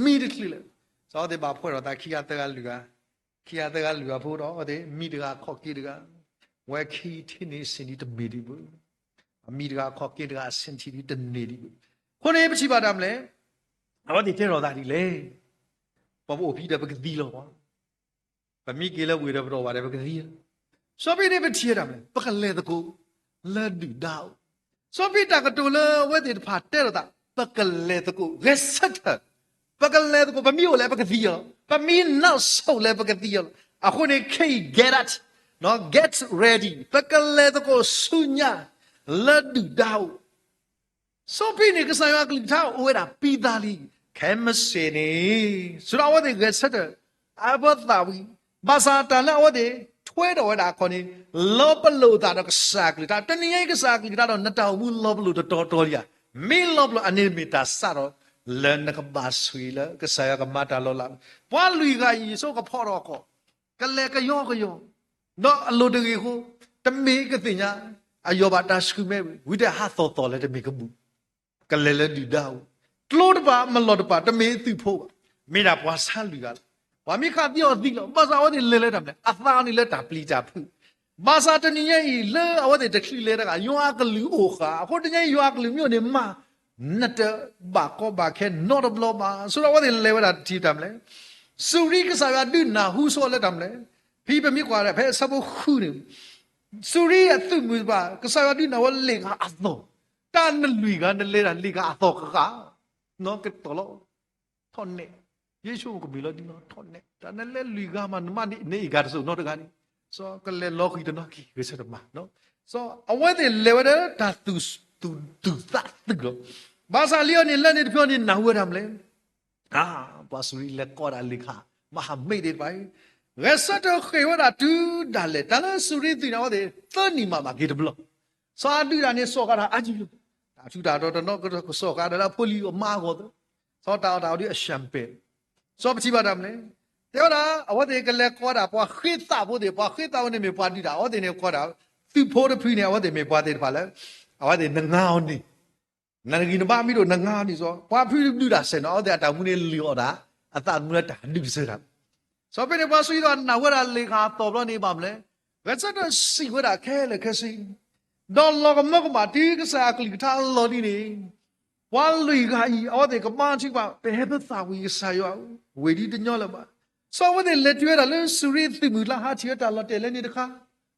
မံတချုးလၢၤ. စီၤအဝဲသ့ၣ်ဘၣ်ဖှဲးထီၣ်သးခံဂၤသၢဂၤလွံၢ်ဂၤ, ခံဂၤသၢဂၤလွံၢ်ဂၤဖိဒီး အဝဲသ့ၣ်မံတဂၤခီၣ်က့ၤတဂၤ, ဝဲခံထံၣ်န့ၢ်စ့ၢ်ဒံးတမ့ၢ်ဒံးဘၣ်, အမံတဂၤခီၣ်က့ၤတဂၤ အဆ့ၣ်ထံၣ်ဒံးတန့ၢ်ဒံးဘၣ်. အဃိန့ၣ် ပထံၣ်ဘၣ်တၢ်မနုၤလဲၣ်, အဝဲသ့ၣ်တဲထီၣ်သးဒ်လဲၣ်, ပှၤပအိၣ်ဖဲဒီးပကသံလီၤဘၣ် ပမ့ၢ်က့ၤလၢဝ့ၢ်ဒီးပတအီၣ်ဘၣ်ဒီးပကသံလီၤ. စီဖံန့ၣ်ပထံၣ်ဝဲဒၣ်မနုၤလဲၣ်, ပကလဲၤသကိးလၢဒုၣ်ဒါအိၣ်. စီဖံတၢ်ကတိၤလၢအဝဲသ့ၣ်တဖၣ်တဲလိာ်သး, ပကလဲၤသကိး, ဂဲၤဆၢထၢၣ်, ပကလဲၤသကိး, ပမ့ၢ်အိၣ်လဲၣ်ပကသံလီၤ, ပမ့ၢ်နီၣ်ဆိၣ်လဲၣ်ပကသံလီၤ. အဃိန့ၣ် ခဲအံၤ get up, get ready, ပကလဲၤသကိးဆူညါ လၢဒုၣ်ဒါအိၣ် စီဖံန့ၣ် ကစၢ်ယွၤအကလုၢ်ကထါအိၣ်ဝဲဒၣ်ပံသးလံ, ခဲမုၢ်ဆ့ၣ်န့ၣ်, ဆိဒီးအဝဲသ့ၣ်ဂဲၤဆၢထၢၣ်, အဘၢသးဝံၤ, ဘၣ်ဆၣ်တၢ်လၢအဝဲသ့ၣ်ထွဲထီၣ်ဝဲဒၣ်အခီၣ်န့ၣ်, လီၤပလိာ်သးဒီးကစၢ်အကလုၢ်ကထါ, တနံၤညါအံၤကစၢ်အကလုၢ်ကထါဒီးနတၢ်အိၣ်မူလီၤပလိာ်တတီၤတီၤလံဧါ, မ့ၢ်လီၤပလိာ်အန့ၣ်မ့ၢ်တၢ်စးထီၣ်, လၢနကဘၣ်ဆိၣ်ဂ့ၤလၢကစၢ်ယွၤကမၤတၢ်လီၤလး, ပှၤလွံၢ်ဂၤအံၤ ယဆိကဖီထီၣ်အခီၣ် ကလဲၤကယီကယီ, ဒီးအလိၤတဂ့ၤအဃိ, တမ့ၢ်ကသ့ၣ်ညါ, အယီၢ်ဘၣ်တၢ်ဆှုၣ်မဲဝံၤ ဝံၤတဲဟးသီၣ်သီၣ်လၢတမ့ၢ်ကမူၣ်, ကလဲၤလၢဒုၣ်ဒါအိၣ်, ကျိတပၤမလီၤတပၤ တမ့ၢ်သုးဖိဘၣ်, မ့ၢ်ဒၣ်ပှၤဆါလွံၢ်ဂၤလီၤ. ပှၤမ့ၢ်ဃၣ်သံအီၤသံလီၤ, ဘၣ်ဆၣ်အဝဲသ့ၣ်လဲၤလၢတၢ်မနုၤလဲၣ်, အသးန့ၣ်လၢတၢ်ပျံၤတၢ်ဖုး, ဘၣ်ဆၣ်တနံၤညါအံၤ လၢအဝဲသ့ၣ်တချုးလဲၤတဂၤ ယွၤအကလုၢ်အိၣ်ဃာ်, အဃိတနံၤညါအံၤ ယွၤအကလုၢ်မ့ၢ်အိၣ်န့ၣ်မး နတဘၣ်ကီဘၣ်ခဲနီတဘျီဘၣ်. ဆိဒီးအဝဲသ့ၣ်လဲၤဝဲဒၣ်ထံၣ်တၢ်မနုၤလဲၣ်, စူၤရံကစၢ်ယွၤဒုးနၢ်ဟူဆိလၢတၢ်မနုၤလဲၣ်, ဖဲပမ့ၢ်ကွၢ်ဖဲအဆၢဖိဃုန့ၣ်, စူၤရံအသုးမုၢ်တဖၣ် ကစၢ်ယွၤဒုးနၢ်ဟူဝဲလ့ၣ်ကၤအသီၣ်, တၢ်နလွံၢ်ဂၤ နလဲၤတၢ်လ့ၣ်ကၤအသီၣ်ကဂၤ, နီၢ်ကတီၤလီၤ, ထီၣ်နဲၣ်, ယ့ၣ်ၡူးကမ့ၢ်လီၤဒ်နီၢ်ထီၣ်နဲၣ်, တၢ်နလဲၤလွံၢ်ဂၤမး နမ့ၢ်န့ၢ်အဂၤတစိၢ်နီတဂၤန့ၣ်, စီၤကလဲၤလီၤဃံၤတနီၤက့ၤ ဂဲၤဆၢထၢၣ်မး, စီၤအဝဲသ့ၣ်လဲၤဝဲဒၣ်တၢ်သူၣ်သူၣ်သးသးလီၤ. ဘၣ်ဆၣ်လံအီၤန့ၣ် လၢန့ၣ်တဖျၢၣ်န့ၣ် နၢ်ဟူဝဲဒၣ်မနုၤလဲၣ်, ပှၤစူၤရံလဲၤကိးဒၣ်လ့ၣ်ကၤ မဟာမိတ်သ့ၣ်တဖၣ်အံၤ, ဂဲၤဆၢထၢၣ်ဃ့ၢ်ဝဲဒၣ်တုၤဒၣ်လဲာ်, တၢ်လၢစူၤရံသုးန့ၣ် အဝဲသ့ၣ်သၢနံၣ်မးဘၣ်က့ၤတဘျီ, စီၤအၤဒုးတၢ်န့ၣ် စိာ်ဃာ်တၢ်အါကံလီၤ, တၢ်ထူးတၢ်တီၤတနီၤကစီာ်ဃာ်ဒီးလၢအဖိလံၤအမါအဂီၢ်သၢ, စီၤတၢ်အီၣ်တၢ်အီဒုးအရှၢၣ်ပဲာ်, စီၤပထံၣ်ဘၣ်တၢ်မနုၤလဲၣ်, တဲဝဲဒၣ် အဝဲသ့ၣ်ကလဲၤကိးဒၣ်ပှၤဃ့သးဖိသ့ၣ်, ပှၤဃ့သးဖိန့ၣ်မ့ၢ်ပှၤဒုးတၢ်, အဝဲသ့ၣ်န့ၣ်ကိးဒၣ် သုးဖိတဖုန့ၣ် အဝဲသ့ၣ်မ့ၢ်ပှၤသ့ၣ်တဖၣ်လၢ အဝဲသ့ၣ်နငါအီၤန့ၣ် နဂံၢ်နဘါမ့ၢ်တအိၣ်နငါန့ၣ်စီၤ, ပှၤဖုဒုးတၢ်စဲးနီၤ, အဝဲသ့ၣ်အတၢ်မူန့ၣ်လံာ်အီၣ်ဒၣ်, အသးသမူလၢတၢ်ဒုးကစၢ်တၢ်, စီၤဖဲန့ၣ် ပှၤစူၤရံသ့ၣ်နၢ်ဟူဝဲဒၣ်လ့ၣ်ကၤအသီၣ်ဘျီန့ၣ် ဘၣ်မနုၤလဲၣ်, ဂဲၤဆၢထၢၣ်စံးဝဲဒၣ်ခဲလၢာ်ခဲဆ့, ဒီးလီၤကမၢကမၣ်တုၤကစၢ်အကလုၢ်ကထါအလီၢ်လံန့ၣ်, ပှၤလွံၢ်ဂၤအံၤ အဝဲသ့ၣ်ကမၤထံကမၤ ပဟဲပသးဝံၤကစၢ်ယွၤ, ဝ့ၢ်ဒ်တညီလၢၤဘၣ်. စီၤအဝဲသ့ၣ်လဲၤတုၤဝဲဒၣ်လၢစူၤရံသုးမုၢ်ကျါ ဟးထံၣ်ဝဲတၢ်လီၤတဲာ်လၢန့ၣ်တခါ,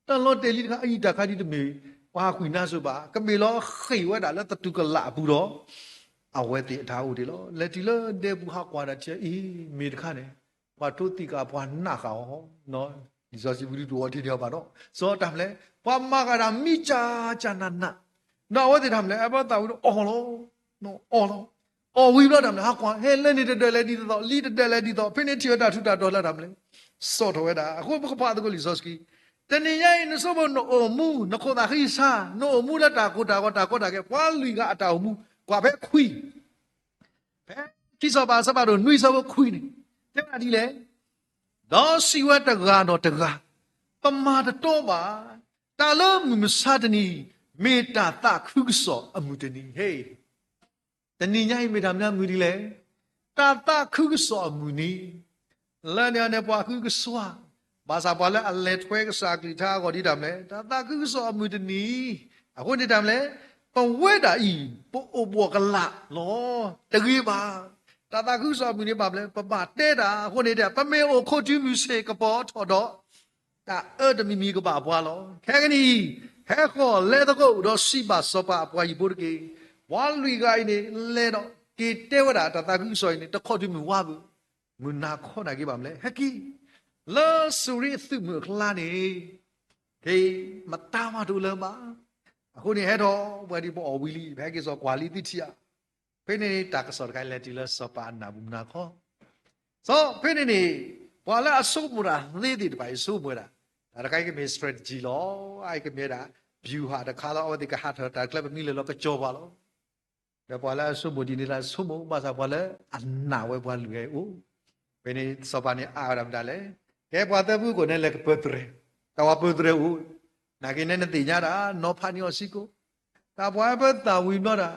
တၢ်လီၤတဲာ်လံတခါ အအံၤတၢ်ခါဒ်တမ့ၢ် ပှၤဟးကွံာ်နါစိၤဘၣ်, ကမ့ၢ်လီၤဃ့ၢ်ဝဲဒၣ်လၢသတူၢ်ကလာ်အပူၤဒီး အဝဲသ့ၣ်အတၢ်အိၣ်ဒံးလီၤ. လဲၤတုၤလၢဒဲပူၤဟးကွၢ်ဒၣ်ထံအံၤ မ့ၢ်တခါန့ၣ်, ပှၤထိသံၣ်ကၤပှၤနးဃာ်အီၤ, လံာ်စီဆှံပူၤဒုးတအိၣ်ထဲန့ၣ်အီၤဘၣ်ဒီး, စီၤတၢ်မနုၤလဲၣ်, ပှၤမၤဃာ်တၢ်မံကၠၢ်ကၠၢ်နးနး, ဒီးအဝဲသ့ၣ်တၢ်မနုၤလဲၣ်, အဘၢသးဝံၤဒီးအီၣ်လီၤ, အီၣ်လီၤ, အီၣ်ဝံၤဘျီတၢ်မနုၤလဲၣ်, ဟးကွၢ် ဟဲလၢန့ၣ်တဒၢးလဲၤဒ်သိးသိး လံတဒၢးလဲၤဒ်သိး ဖဲန့ၣ်ထံၣ်ဝဲတၢ်ထူးတၢ်တီၤလၢတၢ်မနုၤလဲၣ်, စိာ်ထီၣ်ဝဲဒၣ်. အဃိပကဖးသကိးလံာ်စီဆှံ, တနံၤညါအံၤ နဆိကမိၣ်နအိၣ်မူ နခိၣ်သးဃံဆါ နအိၣ်မူလၢတၢ်ကိၢ်တၢ်ဂီၤတၢ်ကီတၢ်ခဲ ပှၤလွံၢ်ဂၤအတၢ်အိၣ်မူ ကွၢ်ဖဲခွံ ဖဲခံစီၤပၤအဆၢဖးဒိၣ်နွံဆၢဖိခွံန့ၣ် တဲဝဲဒၣ်ဒ်လဲၣ်, ဒီးစံးဝဲတဂၤဒီးတဂၤ, ပမၤတတီဘၣ်, တၢ်လၢမုၢ်မဆါတနံၤ, မ့ၢ်တၢ်သးခုကစီၣ်အမုၢ်တနံၤ, ဟဲ တနံၤညါအံၤမ့ၢ်တၢ်မနုၤအမုၢ်ဒ်လဲၣ်, တၢ်သးခုကစီၣ်အမုၢ်နံၤ, လၢန့ၣ်န့ၣ်ပှၤဃုကစွါ, ဘၣ်ဆၣ်ပှၤလၢအလဲၤထွဲကစၢ်အကလုၢ်ကထါအဂီၢ်ဒ်တၢ်မနုၤလဲၣ်, တၢ်သးခုကစီၣ်အမုၢ်တနံၤ, အဃိန့ၣ်တၢ်မနုၤလဲၣ်, ပဝဲဒၣ်အံၤ ပအိၣ်ဘှီၣ်ကလာ်လီၤ, တဂ့ၤဘၣ်, တၢ်သးခုကစီၣ်အမုၢ်န့ၣ်ဘၣ်မနုၤလဲၣ်, ပဘၣ်တဲတၢ်, အဃိန့ၣ် ပမ့ၢ်အိၣ်ခိးတုၤမုၢ်ဆ့ၣ်ကပီၤထီၣ်ဒီး တၢ်အၢတမံၤမံၤကဘၣ်ပှၤလီၤ. ခဲကနံၣ်အံၤ, ဟဲဃီၤလဲၤသကိးဒီးစံးဘၣ်စီၤပၤအပှၤဟံၣ်ဖိတက့ၢ်. ပှၤလွံၢ်ဂၤအံၤန့ၣ် လဲၤဒီးက့ၤတဲဝဲဒၣ်တၢ်သးခုကစီၣ်အံၤန့ၣ် တခီတုၤမုၢ်ဝါဘၣ်, မုၢ်နၤခီနာ်က့ဘၣ်မနုၤလဲၣ်, ဟဲက့ၤ လၢစူၤရံသုးမုၢ်အကျါန့ၣ်, က ဟ့ၣ်, မတၤမးတအိၣ်လၢၤဘၣ်. အဃိန့ၣ်ဟဲထီၣ် ပှၤဒ်ပအီၣ်ဝံၤလံ ပဟဲက့ၤစိာ်ကွၢ်လံသုထံၣ်ဧါ. ဖဲန့ၣ်တၢ်ကစီၣ်တခါအံၤလဲၤတုၤလၢစီၤပၤအနၢ်ပူၤမုၢ်နၤခီ, စီၤဖဲန့ၣ်န့ၣ် ပှၤလၢအဆိကမိၣ်တၢ်သ့သ့ၣ်တဖၣ်အံၤဆိကမိၣ်ဝဲဒၣ်, တၢ်တခါအံၤကမ့ၢ် strategy လီၤ. အအံၤကမ့ၢ်ဝဲဒၣ် ဗျူဟာ တခါလီၤ. အဝဲသ့ၣ်ကဟးထီၣ်တၢ်ကျဲ ပမ့ၢ်လဲၤလီၤကစီၤပၤလီၤ. ဒီးပှၤလၢအဆိကမိၣ်ဒ်န့ၣ်လၢအဆိကမိၣ် ဘၣ်ဆၣ်ပှၤလၢအနာ်ဝဲပှၤလွံၢ်ဂၤအံၤအိၣ်. ဖဲန့ၣ်စီၤပၤန့ၣ်အါဝဲဒၣ်မတၤလဲၣ်, ကဲပှၤသၢဖုခိၣ်န့ၣ်လဲၤကပၢတြဲၤ, တၢ်ပှၤပၢတြဲၤအိၣ်, နာ်က့န့ၣ်နသ့ၣ်ညါတၢ် နီၤဖးန့ၢ်အီၤစ့ၢ်ကီး, တၢ်ပှၤပၢသၣ်ဝံၤဘျီဒၣ်,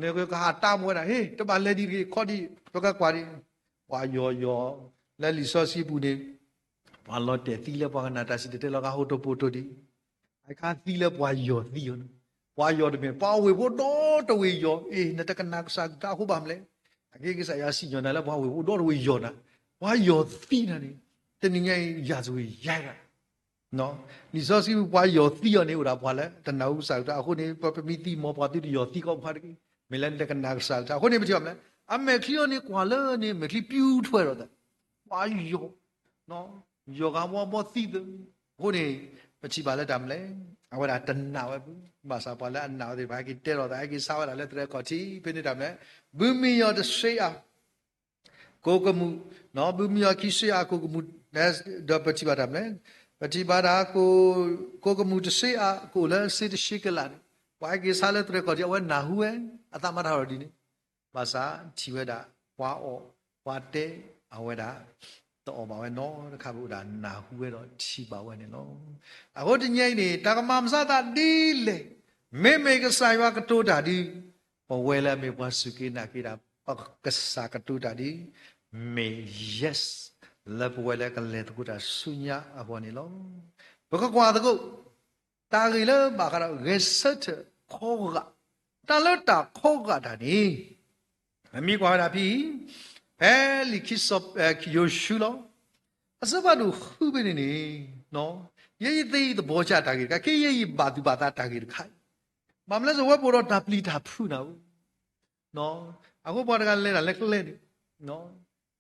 နကဟးတၢ်မူဝဲဒၣ် ဟ့ၣ် တဘၣ်လဲၤဒံးတဂ့ၤ ခီဒံး ပကကွၢ်ဒံး, ပှၤယီၤယီၤ, လၢလံာ်စီဆှံပူၤန့ၣ် ပှၤလီၤတဲာ်သံလၢပှၤကနၣ်တၢ်စံၣ်တဲၤတဲလီၤ ကဟိတိၢ်ပိတိၢ်ဒံး အခါသံလၢပှၤယီၤသံအီၤန့ၣ်, ပှၤယီၤတမ့ၢ် ပှၤဝ့ၢ်ဖိဒီတဝ့ၢ်ယီၤ, အ့ၣ် နတကနၣ်ကစၢ်အကလုၢ်ကထါအဃိဘၣ်မနုၤလဲၣ်. အက့ကစၢ်ယွၤစံၣ်ညီၣ်နၤလၢပှၤဝ့ၢ်ဖိဒီတဝ့ၢ်ယီၤနၤ, ပှၤယီၤသံနၤန့ၣ်, တနံၤညါအံၤ ယၤစဝ့ၤယၤဒၣ် လံာ်စီဆှံပူၤ ပှၤယီၤသံအီၤန့ၣ် အိၣ်ဒၣ်ပှၤလၢတနာ်ကစၢ်အကလုၢ်ကထါအဃိန့ၣ် ပမ့ၢ်သံမ့ၢ်ပှၤသုတယီၤသံကီးပှၤတဂ့ၤ, မ့ၢ်လၢနတကနၣ်ကစၢ်အကလုၢ်ကထါအဃိန့ၣ် ပထံၣ်ဘၣ်မနုၤလဲၣ်, အမဲာ်ချံအီၤန့ၣ်ကွၢ်လၢန့ၣ် မဲာ်ချံပျူၤထွဲဒီးသး, ပှၤယီၤ ယီၤဂၤဘီဘီသံသး, အဃိန့ၣ် ပထံၣ်ဘၣ်လၢတၢ်မနုၤလဲၣ်, အဝဲဒၣ်တနာ်ဝဲဘၣ်, ဘၣ်ဆၣ်ပှၤလၢအနာ်ဝဲသ့ၣ်တဖၣ် ဟဲက့ၤတဲလိာ်သး ဟဲက့ၤဆါဝဲဒၣ်လၢသရဲၣ်ခီၣ်ထံး ဖဲန့ၣ်တၢ်မနုၤလဲၣ်, ဘုမံယီၤတဆှ့အၤ ကိးကမူၣ်, ဘုမံယီၤခံဆှ့အၤကိးကမူၣ်, ဒီးပထံၣ်ဘၣ်တၢ်မနုၤလဲၣ်, ပထံၣ်ဘၣ်တၢ် ကိးကမူၣ်တဆှ့အၤကအိၣ်လၢစ့တဆှ့ကလးန့ၣ်, ပှၤဟဲက့ၤဆါလၢသရဲၣ်ခီၣ်ထံး အဝဲနၢ်ဟူဝဲ, အသးမၤတၢ်ထီၣ်ဒ်န့ၣ်, ဘၣ်ဆၣ်ထံၣ်ဝဲဒၣ် ပှၤအီၣ်ပှၤတဲ အဝဲဒၣ် တအီၣ်ဘၣ်ဝဲနီတခါ ပအိၣ်ဒၣ်နၢ်ဟူဝဲဒီးထံၣ်ဘၣ်ဝဲန့ၣ်လီၤ. အဃိတနံၤအံၤန့ၣ် တၢ်ကမၤမုာ်စၢ်သးဒ်လဲၣ်, မ့မ့ၢ်ကစၢ်ယွၤကတိၤတၢ်ဒီး ပဝဲလၢအမ့ၢ်ပှၤစူၢ်က့ၤနာ်က့ၤတၢ် ပကစၢ်ကတိၤတၢ်ဒီး မ့ၢ် yes လၢပဝဲလၢကလဲၤသကိးတၢ်ဆူညါအဂီၢ်န့ၣ်လီၤ. ပကကွၢ်သကိး တၢ်ဂ့ၢ်လၢဘၣ်ဃးဒီးဂဲၤဆၢထၢၣ်ခီဂာ်, တၢ်လၢတၢ်ခီဂာ်တၢ်န့ၣ် မ့ၢ်ကွၢ်ဝဲဒၣ်ဖဲအံၤ, ဖဲလံာ်ခံစီၤယိၤၡူလီၤ. အဆၢဖးဒိၣ်ဃုဖဲန့ၣ်န့ၣ်, ယဲယသ့ယသဘီကစၢ်တၢ်ဂ့ၢ်တခါ, ကဲယဲယဘၣ်သူၣ်ဘၣ်သးတၢ်ဂ့ၢ်တခါအံၤ, ဘၣ်မနုၤလဲၣ်ပဝဲပအိၣ်ဒီးတၢ်ပျံၤတၢ်ဖုးနၤဧၢ, အဃိပှၤတဂၤလဲၤတၢ်လၢကျဲန့ၣ်,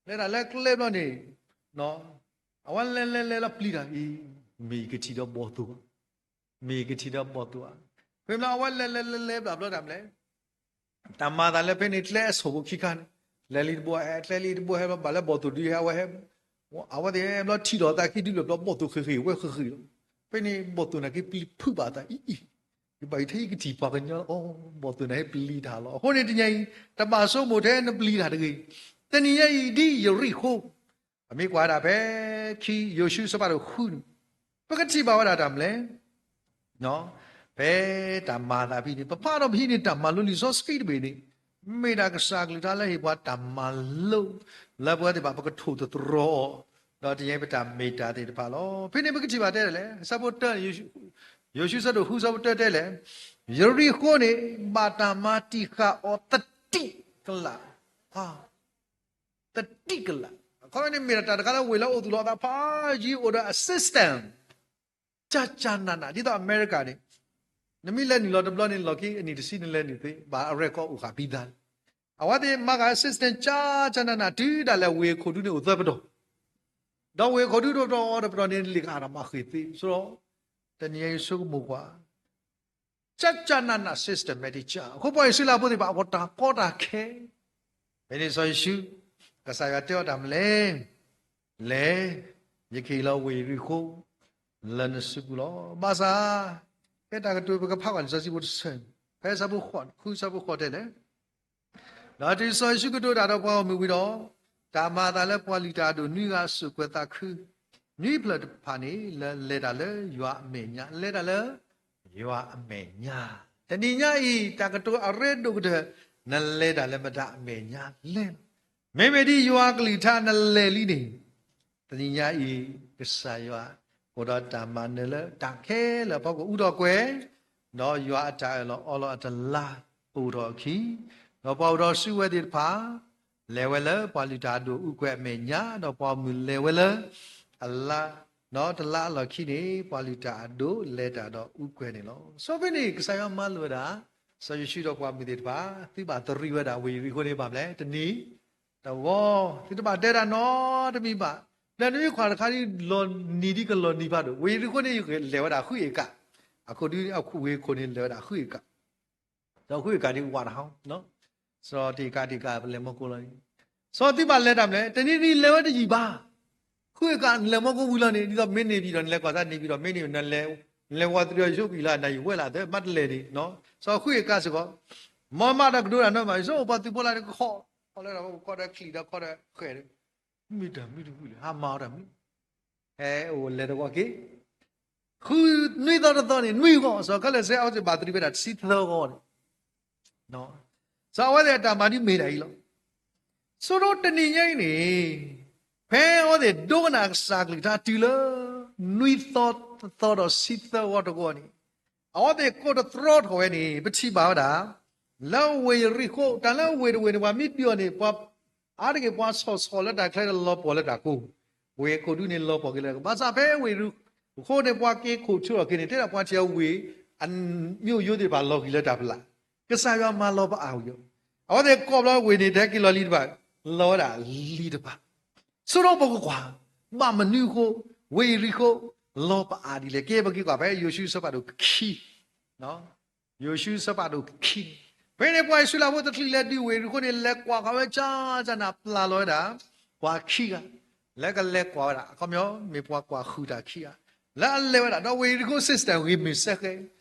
လဲၤတၢ်လၢကျဲဘျီန့ၣ်, အဝဲလဲၤလဲၤလဲၤလီၤပျံၤတၢ်အံၤ, မ့ၢ်ယကထံၣ်ဒီးဘီၣ်သိၣ်ဧါ, မ့ၢ်ယကထံၣ်ဒီးဘီၣ်သိၣ်ဧါ, ဖဲမ့ၢ်လၢအဝဲလဲၤလဲၤလဲၤလဲၤဘျီဘျီတၢ်မနုၤလဲၣ် တၢ်မၤသးလၢဖဲန့ၣ်ကျဲအဆိၣ်ဖိခံခါန့ၣ်, လဲၤလံတဘိဟဲ ကျဲလံတဘိဟဲဘျီ ဘၣ်လၢဘီၣ်သိၣ်ဒုးဟဲအဝဲဟဲ, အဝဲသ့ၣ်ဟဲဘျီထံၣ်ဒီးသးခံဒုးလၢဘျီ ဘီၣ်သိၣ်ဃ့ၢ်ဃ့ၢ်ဝဲဃ့ၢ်ဃ့ၢ်လီၤ. ဖဲန့ၣ်ဘီၣ်သိၣ်နာ်က့ပျံၤဖုးဘၣ်သးအံၤအံၤ, ယဘၣ်ယထဲယကထံၣ်ပှၤကညီလီၤအီၤ, ဘီၣ်သိၣ်နာ်က့ပျံၤတၢ်လီၤ. အဃိန့ၣ်တနံၤအံၤ တဘၣ်ဆိကမိၣ်ထဲနပျံၤတၢ်တဂ့ၤ, တနံၤညါအံၤဒ်ယရံၣ်ဃိ ပမ့ၢ်ကွၢ်ဝဲဒၣ်ဖဲခံယိၤၡူအဆၢဖးဒိၣ်ဃုန့ၣ်, ပကထံၣ်ဘၣ်ဝဲဒၣ်တၢ်မနုၤလဲၣ် ဖဲတၢ်မၤသးဖဲန့ၣ် ပဖးဒီးပဟံးန့ၢ်တၢ်မၤလိလံာ်စီဆှံတဘ့ၣ်န့ၣ်, မ့ၢ်ဒၣ်ကစၢ်အကလုၢ်ကထါလၢဟ့ၣ်ပှၤတၢ်မၤလိ လၢပဝဲသ့ၣ်တဖၣ်ပကထိၣ်သတြီၤအီၤ, ဒီးတနံၤအံၤပတၢ်မ့ၢ်တၢ်သ့ၣ်တဖၣ်လီၤ. ဖဲန့ၣ်ပကထံၣ်ဘၣ်တဲဒ်လဲၣ်, ဆၢဖိတၢ, ယိၤၡူဆၢဒိၣ်ဃုဆၢဖိတၢတဲလဲၣ်, ယရံၣ်ဃိန့ၣ် ဘၣ်တၢ်မၤတံာ်ဃာ်အီၤသတံၣ်ကလး သတံၣ်ကလး, အခီပညီန့ၣ်မ့ၢ်ဒၣ်တၢ်တခါလၢဝ့ၢ်လၢအိၣ်သူၣ်လီၤအသးဖးယံၤ အိၣ်ဒီးအ system ကၢ်ကၢ်နးနး ဒ်သိးအမဲရကၤန့ၣ်, နမ့ၢ်လဲၤနုာ်လီၤတဘျီန့ၣ် လီၢ်ခံအနံၣ်တဆံနလဲၤနုာ်သ့ ဘၣ်အ record အိၣ်ဃာ်ဖံသး, အဝဲသ့ၣ်မၤဃာ် system ကၢ်ကၢ်နးနး တုၤဒၣ်လဲာ်ဝ့ၢ်ခိၣ်ဒူန့ၣ်အိၣ်သၢပတီၢ်, ဒီးဝ့ၢ်ခိၣ်ဒူတပတီၢ်အီၤတပတီၢ်န့ၣ် လံာ်ကဟၣ်တၢ်မၤဃ့ၢ်သ့, ဆိဒီး တနံၤအံၤဆိကမိၣ်ကွၢ် ကၢ်ကၢ်နးနး systematic ကၢ်, အဃိပှၤအံၣ်စရ့လးဖိသ့ၣ်တဖၣ် အဝဲတၢ်ကီတၢ်ခဲ, ဖဲန့ၣ်စီၤယိၤၡူ, ကစၢ်ယွၤတဲအီၤတၢ်မနုၤလဲၣ်, လဲၤ, ယကဟ့ၣ်လီၤဝ့ၢ်ယရံၣ်ဃိ လၢနစုပူၤလီၤ. ဘၣ်ဆၣ်, ဖဲတၢ်ကတိၤပကဖးကွၢ်လံာ်စီဆှံဖိတဆၢ, ဖဲဆၢဖိဃိး, ဃုဆၢဖိဃိးတဲလဲၣ် ဒီးတုၤစီၤယိၤၡူကတိၤတၢ်ဒီးပှၤဂီၢ်မုၢ်ဝံၤဒီး, တၢ်မၤအသးလၢပှၤလုၢ်တၢ်အဒိၣ်နွံဂၤအစိၣ်ကွဲးသးခု, နွံဖျၢၣ်တဖၣ်န့ၣ် လၢလဲၤတၢ်လၢယွၤအမဲာ်ညါ, လဲၤတၢ်လၢယွၤအမဲာ်ညါ, တနံၤညါအံၤ တၢ်ကတိၤအရ့ဒိၣ်ကတၢၢ်, နလဲၤတၢ်လၢမတၤအမဲာ်ညါလဲၣ်. မ့မ့ၢ်ဒ်ယွၤအကလုၢ်ကထါနလဲၤလံန့ၣ်, တနံၤညါအံၤ ကစၢ်ယွၤ အိၣ်ဒီးတၢ်မၤနၢၤလၢတၢ်ခဲလၢာ်အဖီခိၣ်အူထီၣ်ကွဲၤ, ဒီးယွၤအတၢ်အၢၣ်လီၤအီလီၤအတလါအိၣ်ထီၣ်အခံ, ဒီးပှၤအိၣ်ဒီးစုဝဲသ့ၣ်တဖၣ် လဲၤဝဲလၢပှၤလုၢ်တၢ်အဒိၣ်အူကွဲၤအမဲာ်ညါ, ဒီးပှၤဂီၢ်မုၢ်လဲၤဝဲလၢ အလါ, ဒီးတလါအလီၢ်ခံန့ၣ် ပှၤလုၢ်တၢ်အဒိၣ်လဲၤတၢ်ဒီးအူကွဲၤန့ၣ်လီၤ. စီၤဖဲန့ၣ် ကစၢ်ယွၤမၤလိာ်ဝဲဒၣ် စီၤယိၤၡူဒီးပှၤမုၢ်သ့ၣ်တဖၣ် သုဘၣ်တရံးဝဲဒၣ်ဝ့ၢ်ယရံၣ်ဃိန့ၣ်ဘၣ်မနုၤလဲၣ်, တနံၤတဝီ, သုတဘၣ်တဲတၢ်နီတမံၤဘၣ်. တၢ်နွံခွးတခါဒ်လီၤနံၤဒ်ကလီၤနံၤဖးဒိၣ်, ဝ့ၢ်ယရံၣ်ခိၣ်န့ၣ် လဲၤဝဲဒၣ်ဃုဧ့ကၤ, အခိၣ်ဒု ဝ့ၢ်ခိၣ်န့ၣ်လဲၤဝဲဒၣ်ဃုဧ့ကၤ, ဒီးဃုဧ့ကၤန့ၣ်ဝးတဟီ, စီၤတ့ၢ်ကၤတ့ၢ်ကၤ ပလဲၤမီၢ်ကိၢ်လီၤန့ၣ်, စီၤသုဘၣ်လဲၤတၢ်မနုၤလဲၣ်, တနံၤနံၤလဲၤဝဲတယံာ်ဘၣ်, ဃုဧ့ကၤနလဲၤမီၢ်ကိၢ်ဝံၤလီၤန့ၣ် ဒ်သိးမ့ၢ်န့ၢ်ဘံၣ်ဒီး နလဲၤကွၢ်စၢ်န့ၢ်ဘံၣ်ဒီး မ့ၢ်န့ၢ် နလဲၤ နလဲၤဝီၤတရံးအီၤယဆိကမိၣ်လၢ နယံာ်ဝဲလၢသၢ မ့ၢ်တလဲၤန့ၣ်, စီၤဃုဧ့ကၤစ့ၢ်ကီး, မ်မၤတၢ်ကတိၤတၢ်နီတမံၤ, ယဆိကမိၣ်ပှၤသုးဖိလၢတကခီ, ခီလၢတၢ်ဖီခိၣ် ခီဒီးချံးဒီးခီဒီးဃဲၤဒီး, မ့ၢ်တၢ်မနုၤတမံၤလဲၣ်, ဟးမၤအီၤတၢ်မနုၤ, ဟဲအိၣ်လဲၤတဝီက့ၤ ဃုနွံသီတသီန့ၣ် နွံဂီၢ်, စီၤခဲလၢာ်စဲးအဝဲသ့ၣ်ဘၣ်တရံးဝဲဒၣ်တဆံသၢဂီၢ်န့ၣ်, စီၤအဝဲသ့ၣ်အတၢ်မၤဒ်မ့ၢ်ဒၣ်အံၤလီၤ. ဆိကမိၣ်တနံၤညါအံၤန့ၣ်, ဖဲအဝဲသ့ၣ်ဒိကနၣ်ကစၢ်ကလုၢ်ကထါတုၤလၢ နွံသီသီဒီးဆံသၢဂီၢ်တဂီၢ်န့ၣ်, အဝဲသ့ၣ်ကိးတတြီထီၣ်ဝဲန့ၣ် ပထံၣ်ဘၣ်ဝဲဒၣ် လၢဝ့ၢ်ယရံၣ်ခိၣ်, တၢ်လၢဝ့ၢ်တဝ့ၢ်န့ၣ် ပှၤမ့ၢ်ဒုးအီၤန့ၣ် ပှၤအါတက့ၢ်ပှၤဆီၣ်ဆီၣ်လၢတၢ်ချ့ဒီးလီၤပှီၢ်လၢတၢ်ကိၢ်, ဝ့ၢ်အခိၣ်ဒုန့ၣ်လီၤပှီၢ်က့ၤလၢ ဘၣ်ဆၣ်ဖဲဝ့ၢ်ယရံၣ်ခိၣ်န့ၣ် ပှၤက့ၤခိၣ်ထံထီၣ်က့ၤန့ၣ် တဲဒၣ်ပှၤထံၣ်အဝ့ၢ် အမ့ၣ်အူယိသ့ၣ်တဖၣ်လီၤက့ၤလၢတၢ်ဖီလာ်, ကစၢ်ယွၤမၤလီၤပအါဝံၤအီၤ, အဝဲသ့ၣ်ကိးဘျီဝ့ၢ်န့ၣ် တဟဲက့ၤလီၤလံတဖၣ်, လီၤဝဲဒၣ်လံတဖၣ်. ဆိကမိၣ်ပကကွၢ်, ဘၣ်မနုၤအဃိ ဝ့ၢ်ယရံၣ်ခိၣ် လီၤပအါဒ်လဲၣ်. ကဲ ပက့ၤကွၢ်ဖဲယိၤၡူအဆၢဖးဒိၣ်ခံ ယိၤၡူအဆၢဖးဒိၣ်ခံန့ၣ်, ဖဲန့ၣ်ပှၤအံၣ်စရ့လးဖိတချုးလဲၤဒုးဝ့ၢ်ယရံၣ်ခိၣ်န့ၣ် လဲၤကွၢ်ဃီၤဝဲကၢ်ကၢ်နၤ ပျၢ်လီၤဝဲဒၣ် ပှၤခံဂၤ လၢကလဲၤကွၢ်ဝဲဒၣ် အခီပညီမ့ၢ်ပှၤကွၢ်ဃုာ်တၢ်ခံဂၤ လၢအလဲၤဝဲဒၣ် ဒီးဝ့ၢ်ယရံၣ်ခိၣ် system ဂ့ၤမုာ်စဲဃဲ,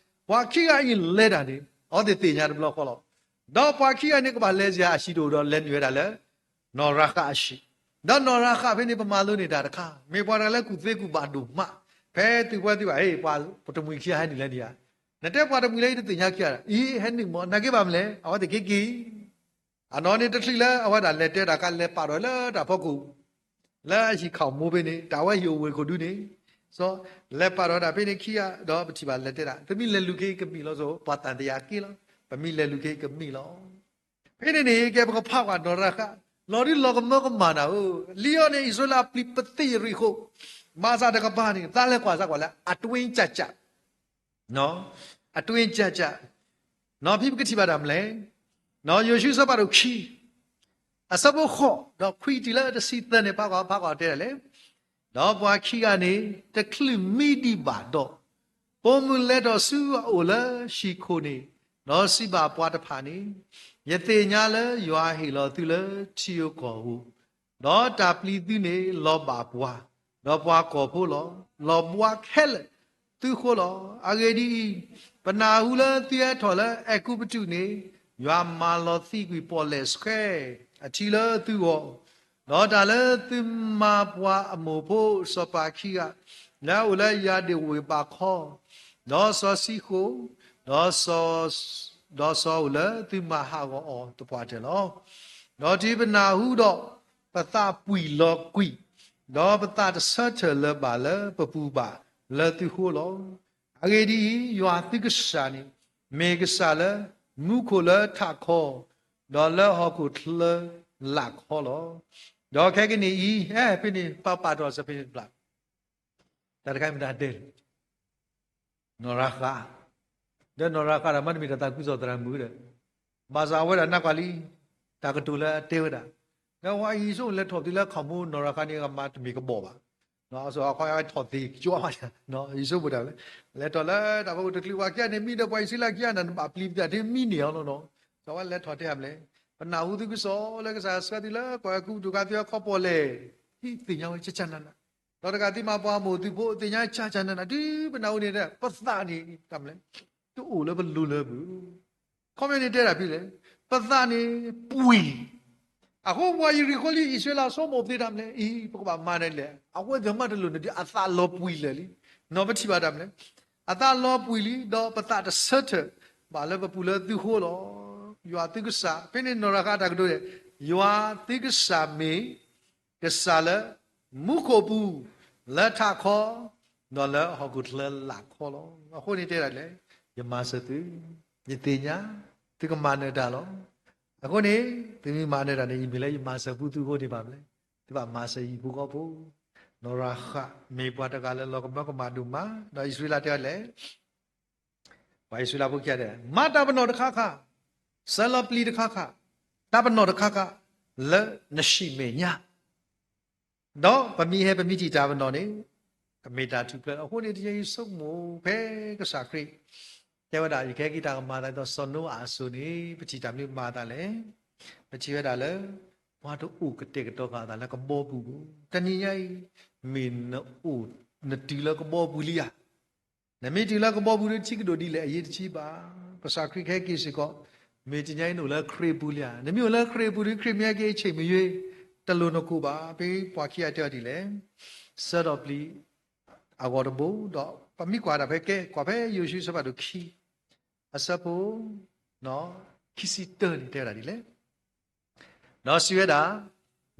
ပှၤခံဂၤအံၤလဲၤတၢ်န့ၣ် အဝဲသ့ၣ်သ့ၣ်ညါတဘျီဃီလီၤ. ဒီးပှၤခံဂၤန့ၣ် ကဘၣ်လဲၤစ့ၢ်အဟံၣ်တအိၣ်ဒီး လဲၤနုာ်ဝဲဒၣ်လၢ နီၢ်ရၤဃးအဟံၣ်, ဒီးနီၢ်ရၤဃးဖဲန့ၣ် ပမၤလိန့ၢ်တၢ်တခါ မ့ၢ်ပှၤတဂၤလၢကူၣ်သ့ကူၣ်ဘၣ်ဒိၣ်မး, ဖဲသုးဖိသံဘၣ် အ့ၣ် ပှၤတမှံၤခံဂၤဟဲနုာ်လၢန့ၣ်ဧါ, နတဲပှၤတမှံၤလၢအံၤတသ့ၣ်ညါခံဂၤ, အံၤ ဟဲနုာ်မး နာ်က့ဘၣ်မနုၤလဲၣ် အဝဲသ့ၣ်က့ၤက့ၤ အနီၢ်န့ၣ်တချုးလၢအဝဲဒၣ်လဲၤတဲတၢ်ခါ လဲၤပာ်ဒီးလၢတၢ်ဖီခိၣ် လၢအဟံၣ်ခီၣ်မိၢ်ဖဲန့ၣ် တၢ်ဝဲဟံၣ်အိၣ်ဝ့ၢ်ခိၣ်ဒုန့ၣ်, စီၤ လဲၤပာ်ဒီးတၢ်ဖဲန့ၣ်ခံဂၤ ဒီးပထံၣ်ဘၣ်လဲၤတဲဒၣ် ပမ့ၢ်လဲၤလူၤက့ၤကမ့ၢ်လီၤ. စီၤ ပှၤသံသယက့ၤလီၤ. ပမ့ၢ်လဲၤလူၤက့ၤကမ့ၢ်လီၤ. ဖဲန့ၣ်န့ၣ် ကဲပကဖးကွၢ်နီၢ်ရၤဃး လီၤဒုးလီၤကမၢကမၣ်နၤဧၢ, လံအီၤန့ၣ် အံၣ်စရ့လးပျံၤပသ့ၣ်ယရံၣ်ခိၣ်, ဘၣ်ဆၣ်တကပၤန့ၣ် သးလဲၤကွၢ်စၢ်ကွၢ်လၢ အတွင်းကျကျ အတွင်းကျကျ နီၢ်ဖံပကထံၣ်ဘၣ်တၢ်မနုၤလဲၣ်, ယိၤၡူအဆၢဖးဒိၣ်ခံ အဆၢဖိဃိး ဒီးခွံတုၤလၢတဆံသၢန့ၣ် ဖးကွၢ် ဖးကွၢ်တဲဒ်လဲၣ်, ဒီးပှၤခံဂၤန့ၣ် တချုးမံဒံးဘၣ်ဒီး, ပိာ်မုၣ်လဲၤထီၣ်ဆူအအိၣ်လၢဟံၣ်ခိၣ်န့ၣ်, ဒီးစံးဘၣ်ပှၤတဖၣ်န့ၣ်, ယသ့ၣ်ညါလၢယွၤဟ့ၣ်လီၤသုလၢထံဧိၤကီၢ်ဧိၤ, ဒီးတၢ်ပျံၤသုန့ၣ်လီၤဘၣ်ပှၤ, ဒီးပှၤကီၢ်ဖိလီၤ. လီၤဘှါခဲလၢာ်သုဃိလီၤ. အဂ့ၢ်ဒ်အံၤ, ပနၢ်ဟူလၢသုဟဲထီၣ်လၢအဲၤကူပတူးန့ၣ်, ယွၤမၤလီၤသံကွံာ်ပီၣ်လဲၣ်ဆှဲအထံလၢသုဂီၢ်, ဒီးတၢ်လၢသုမၤပှၤအမိၢ်ဖိစီၤပၤခံဂၤ လၢအအိၣ်လၢယၤဒ့ၣ်ဝ့ၢ်ဘးခီ, ဒီးစီၤစံဃိၣ်, ဒီးစီၤ ဒီးစီၤအိၣ်လၢသုမၤဟးဂီၤအီၤသပှၢ်တၢၢ်လီၤ. ဒီးတုၤပနၢ်ဟူဒီး, ပသးပှံၢ်လီၤကွံာ်, ဒီးပသးတဆၢထၢၣ်လၢၤဘၣ်လၢပပူၤဘၣ်လၢသုဃိလီၤ. အဂ့ၢ်ဒ်အံၤ, ယွၤသုကစၢ်န့ၣ် မ့ၢ်ကစၢ်လၢမူခိၣ်လၢထးခီ, ဒီးလၢဟီၣ်ခိၣ်ချၢလၢ်ခီလီၤ. ဒီးခဲကနံၣ်အံၤ, ဟဲဖဲန့ၣ် ပပာ်ထီၣ်စ့ၢ်ဖဲန့ၣ်တဖျၢၣ်, တၢ်တခါမ့ၢ်တၢ်ဒဲးလီၤ နီၢ်ရၤဃး, ဒီးနီၢ်ရၤဃးဒီးမ့တမ့ၢ်တၢ်သးခုကစီၣ်သရၣ်မုၣ်ဒီး, ဘၣ်ဆၣ်အဝဲဒၣ်နၢ်ကွၢ်လံ, တၢ်ကတိၤလၢအတဲဝဲဒၣ်, ဒီးဝဲအံၤဆိလဲၤထီၣ်သ့လၢခီၣ်မိၢ်နီၢ်ရၤဃးန့ၣ် အမၤတမ့ၢ်ကဘီၣ်ဘၣ်, အစီၤအခီအဝဲထီၣ်သ့ကကွၢ်ဘၣ်, ယဆိကမိၣ်တၢ်လဲၣ်, လဲၤထီၣ်လၢတၢ်ဖီခိၣ်တချုးပှၤခံဂၤန့ၣ် မံဒီးပှၤအံၣ်စရ့လးခံဂၤန့ၣ် နဘၣ်ပျံၤပသးဒ်မံန့ၢ်အီၤလီၤနီၤ, စီၤဝဲလဲၤထီၣ်တဲမလဲၣ်, ပနၢ်ဟူသုကစီၣ်လၢကစၢ်ဆှၢသုလၢကီၢ်အဲၤကူပတူး ကသ့ၣ်ညါဝဲခီပီၣ်လဲၣ်, ဟံးသ့ၣ်ညါဝဲကကနန, ဒီးတဂၤသ့ၣ်မၤပှၤအမိၢ်သုဖိ သ့ၣ်ညါကကနန တုၤပနၢ်ဟူန့ၣ်ဒီး ပသးန့ၣ် တၢ်မလဲၣ်, တအိၣ်လၢပလိၤလၢပှဲၤ, ခီပညီန့ၣ်တဲဒၣ်ဖဲလဲၣ်, ပသးန့ၣ်ပှံၢ်, အဃိပှၤယရံၣ်ခိၣ်လံ အံၣ်စရ့လးဆိကမိၣ်သ့တၢ်မလဲၣ်, အံၤ ပကဘၣ်မၤဒ်လဲၣ်, အဝဲသ့ၣ်မၤတလိၤန့ၣ်ဒီး အသးလီၤပှံၢ်လၢာ်လံ, နီၢ်ပထံၣ်ဘၣ်တၢ်မလဲၣ်, အသးလီၤပှံၢ်လံ ဒီးပသးတဆၢထၢၣ်ဘၣ်လၢပပူၤလၢသုဃိလီၤ. ယွၤသုကစၢ် ဖဲန့ၣ်နီၢ်ရၤဃးတၢ်ကတိၤန့ၣ်, ယွၤသုကစၢ်မ့ၢ် ကစၢ်လၢမူခိၣ်ပူၤ, လၢထးခီ, ဒီးလၢဟီၣ်ခိၣ်ချၢလၢ်ခီလီၤ. အဃိန့ၣ်တဲဒၣ်လဲၣ်, ယမၤစၢၤသု, ယသ့ၣ်ညါ, သုကမၤနၢၤတၢ်လီၤ. အဃိန့ၣ် သုမ့ၢ်မၤနၢၤတၢ်န့ၣ် ယမ့ၢ်လၢယမၤစၢၤသုအဃိန့ၣ်ဘၣ်မလဲၣ်, သုဘၣ်မၤစၢၤယဟံၣ်ဖိဃီဖိ, နီၢ်ရၤဃး မ့ၢ်ပှၤတဂၤလၢလီၤကမၢကမၣ်ဒိၣ်မး, ဒီးအံၣ်စရ့လးတဲဒ်လဲၣ် ပှၤအံၣ်စရ့လးဖိခံဂၤဒဲး မၤတၢ်ပနီၣ်တခါခါ, စၢၤလီၤပျံၤတခါခါ, တၢ်ပနီၣ်တခါခါ, လၢနဟံၣ်မဲာ်ညါ, ဒီးပမ့ၢ်ဟဲပမ့ၢ်ထံၣ်တၢ်ပနီၣ်န့ၣ် ကမ့ၢ်တၢ်ထူၣ်ဖျဲးလီၤ. အဃိန့ၣ် တနံၤအံၤဆိကမိၣ်ဖဲကစၢ်ခရံာ် တဲဝဲဒၣ် ယကဟဲက့ၤတၢ်ကမၤအသးဒ်သိးစီၤနိအၤအစိၤန့ၣ် ပထံၣ်တၢ်မနုၤမၤအသးလဲၣ်. ပထံၣ်ဝဲဒၣ်လၢ ပှၤတအိၣ်ကတဲာ်ကတီၤဃာ်အသးလၢကဘီပူၤဘၣ်. တနံၤညါအံၤ မ့ၢ်နအိၣ်နတုၤလၢကဘီပူၤလံဧါ. နမ့ၢ်တုၤလၢကဘီပူၤဒီး ထံကဒိၣ်ဒ်လဲၣ်အရေးတကြီးဘၣ်. ကစၢ်ခရံာ်ကဟဲက့ၤစ့ၢ်ကီး. မ့ၢ်တနံၤညါအံၤနအိၣ်လၢခရံာ်ပူၤလံဧါ. နမ့ၢ်အိၣ်လၢခရံာ်ပူၤဒီး ခရံာ်မ့ၢ်ဟဲက့ၤအဆ့ၣ်မ့ၢ်ယွ့ တလိၣ်နကိၢ်ဘၣ်. ဖဲပှၤခံဂၤတဲအီၤဒ်လဲၣ်. ဆှၢဒီးပျံၤအဂီၤတဘိ ဒီးပမ့ၢ်ကွၢ်တၢ်ဖဲကဲ ကွၢ်ဖဲယိၤၡူအဆၢဖးဒိၣ်ခံ အဆၢဖိ ခံဆံတၢန့ၣ် တဲဝဲဒၣ်ဒ်လဲၣ်. ဒီးစံးဝဲဒၣ်,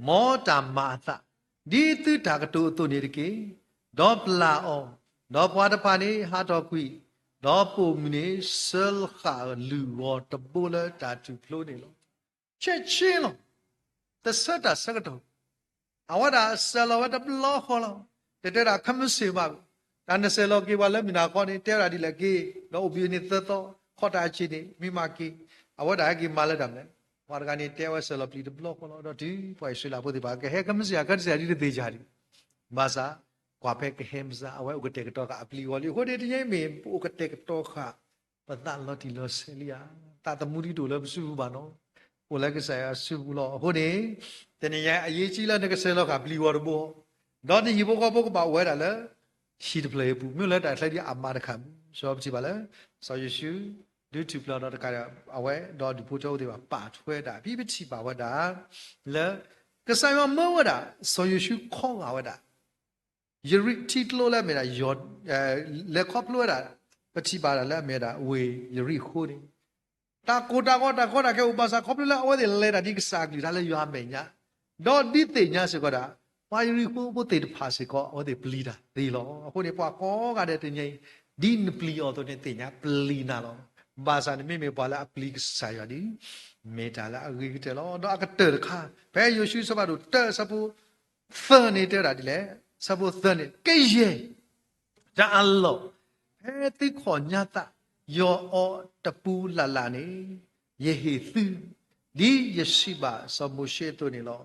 မ်တၢ်မၤအသး ဒ်သုတၢ်ကတိၤအသိးန့ၣ်တက့ၢ်. ဒီးပျၢ်အီၤ, ဒီးပှၤတဖၣ်န့ၣ်ဟးထီၣ်ကွံာ်, ဒီးပိာ်မုၣ်န့ၣ် စၢဃာ်လုၢ်ဂီၤတဘိလၢတၢ်ထူၣ်ဖျိန့ၣ်လီၤ. ဆဲးဆ့လီၤ. တဆၢတၢ်ဆၢကတီၢ် အဝဲဒၣ်စၢၤလီၤဝဲတဘျီဃီလီၤ. တတဲဒၣ်ခဲမုၢ်ဆ့ၣ်မး, တၢ်နစဲးလီၤက့ၤပှၤလၢမုၢ်နၤခီန့ၣ် တဲဝဲဒၣ်ဒ်လဲၣ်က့ၤ, ဒီးအိၣ်ဘှံးန့ၣ်သၢသီ, ခီၣ်တၢ်အဆ့ၣ်န့ၣ် မ့ၢ်မၤက့ၤ, အဝဲဒၣ်ဟဲက့ၤမၤလၢတၢ်မနုၤလဲၣ်. ပှၤတဂၤန့ၣ် တဲဝဲစၢၤလီၤပျံၤတဘျီဃီလီၤ. ဒီးတုၤပှၤအံၣ်စရ့လးဖိသ့ၣ်တဖၣ် ကဟဲခဲမုၢ်ဆ့ၣ် အကဲတစဲးဒ်တသ့ၣ်ညါဒံး, ဘၣ်ဆၣ် ကွၢ်ဖဲကဟဲမစါ အဝဲအိၣ်ကတဲာ်ကတီၤဃာ်အပျံၤအဂီၢ်လံ. အဃိန့ၣ် တနံၤအံၤမ့ၢ်ပအိၣ်ကတဲာ်ကတီၤဃာ် ပသးလီၤတံၢ်လီၤဆဲးလံဧါ. သးသမူဒ်တအိၣ်လၢပစုပူၤဘၣ်နီၤ, အိၣ်လၢကစၢ်ယွၤစုပူၤလီၤ. အဃိန့ၣ် တနံၤညါအံၤအရေးကြီးလၢနကစဲးလီၤဃာ်ပျံၤဂီၤတဘိ, ဒီးနဟံၣ်ဖိဃီဖိကဘၣ်အိၣ်ဝဲဒၣ်လၢ ဟံၣ်တဖျၢၣ်အပူၤ, မ့ၢ်လၢတၢ်ချၢဒ်အမၤတခါမူ. စီၤပထံၣ်ဘၣ်လၢ စီၤယိၤၡူ ဒုးထူၣ်ဖျဲးဒီးတကးဒီး အဝဲဒီးဒူၣ်ဖိထၢဖိသ့ၣ်တဖၣ်ပာ်ထွဲဒၣ် ဖဲပထံၣ်ဘၣ်ဝဲဒၣ် လၢ ကစၢ်ယွၤမၢဝဲဒၣ် စီၤယိၤၡူခီဂာ်ဝဲဒၣ် ယရံၣ်ထံကျိလၢအမ့ၢ်ဒၣ် လဲၤခီဖျိဝဲဒၣ် ပထံၣ်ဘၣ်ဒၣ်လၢအမ့ၢ်ဝဲဒၣ်ဝ့ၢ်ယရံၣ်ဃိန့ၣ် တၢ်ကိၢ်တၢ်ဂီၤတၢ်ကီတၢ်ခဲအိၣ်ဘၣ်ဆၣ် ခီဖျိလၢအဝဲသ့ၣ်လဲၤတၢ်ဒ်ကစၢ်အကလုၢ်ကထါလၢယွၤအမဲာ်ညါ, ဒီးဒ်သ့ၣ်ညါစ့ၢ်ကီးဒၣ် ပှၤယရံၣ်ဃိဖိသ့ၣ်တဖၣ်စ့ၢ်ကီး အဝဲသ့ၣ်ပျံၤတၢ်သ့လီၤ. အဃိန့ၣ် ပှၤကိးဂၤဒဲးတနံၤအံၤ ဒ်နပျံၤအီၤအသိးန့ၣ် သ့ၣ်ညါပျံၤနၤလီၤ. ဘၣ်ဆၣ်နမ့မ့ၢ်ပှၤလၢအပျံၤကစၢ်ယွၤဒ် မ့ၢ်တၢ်လၢအဂ့ၤကတၢၢ်လီၤ. ဒီးအကတၢၢ်တခါ ဖဲယိၤၡူအဆၢဖးဒိၣ်တၢအဆၢဖိ သၢန့ၣ်တဲဝဲဒၣ်ဒ်လဲၣ်, အဆၢဖိသၢန့ၣ် ကယဲၢ် တၢ်အလီၢ် ဖဲသုခီၣ်ညါသး ယီၤအီၤတပူၤလၢ်လၢ်န့ၣ် ယဟ့ၣ်သု ဒ်ယစံးဘၣ်စီၤမိၤၡ့အသိးန့ၣ်လီၤ.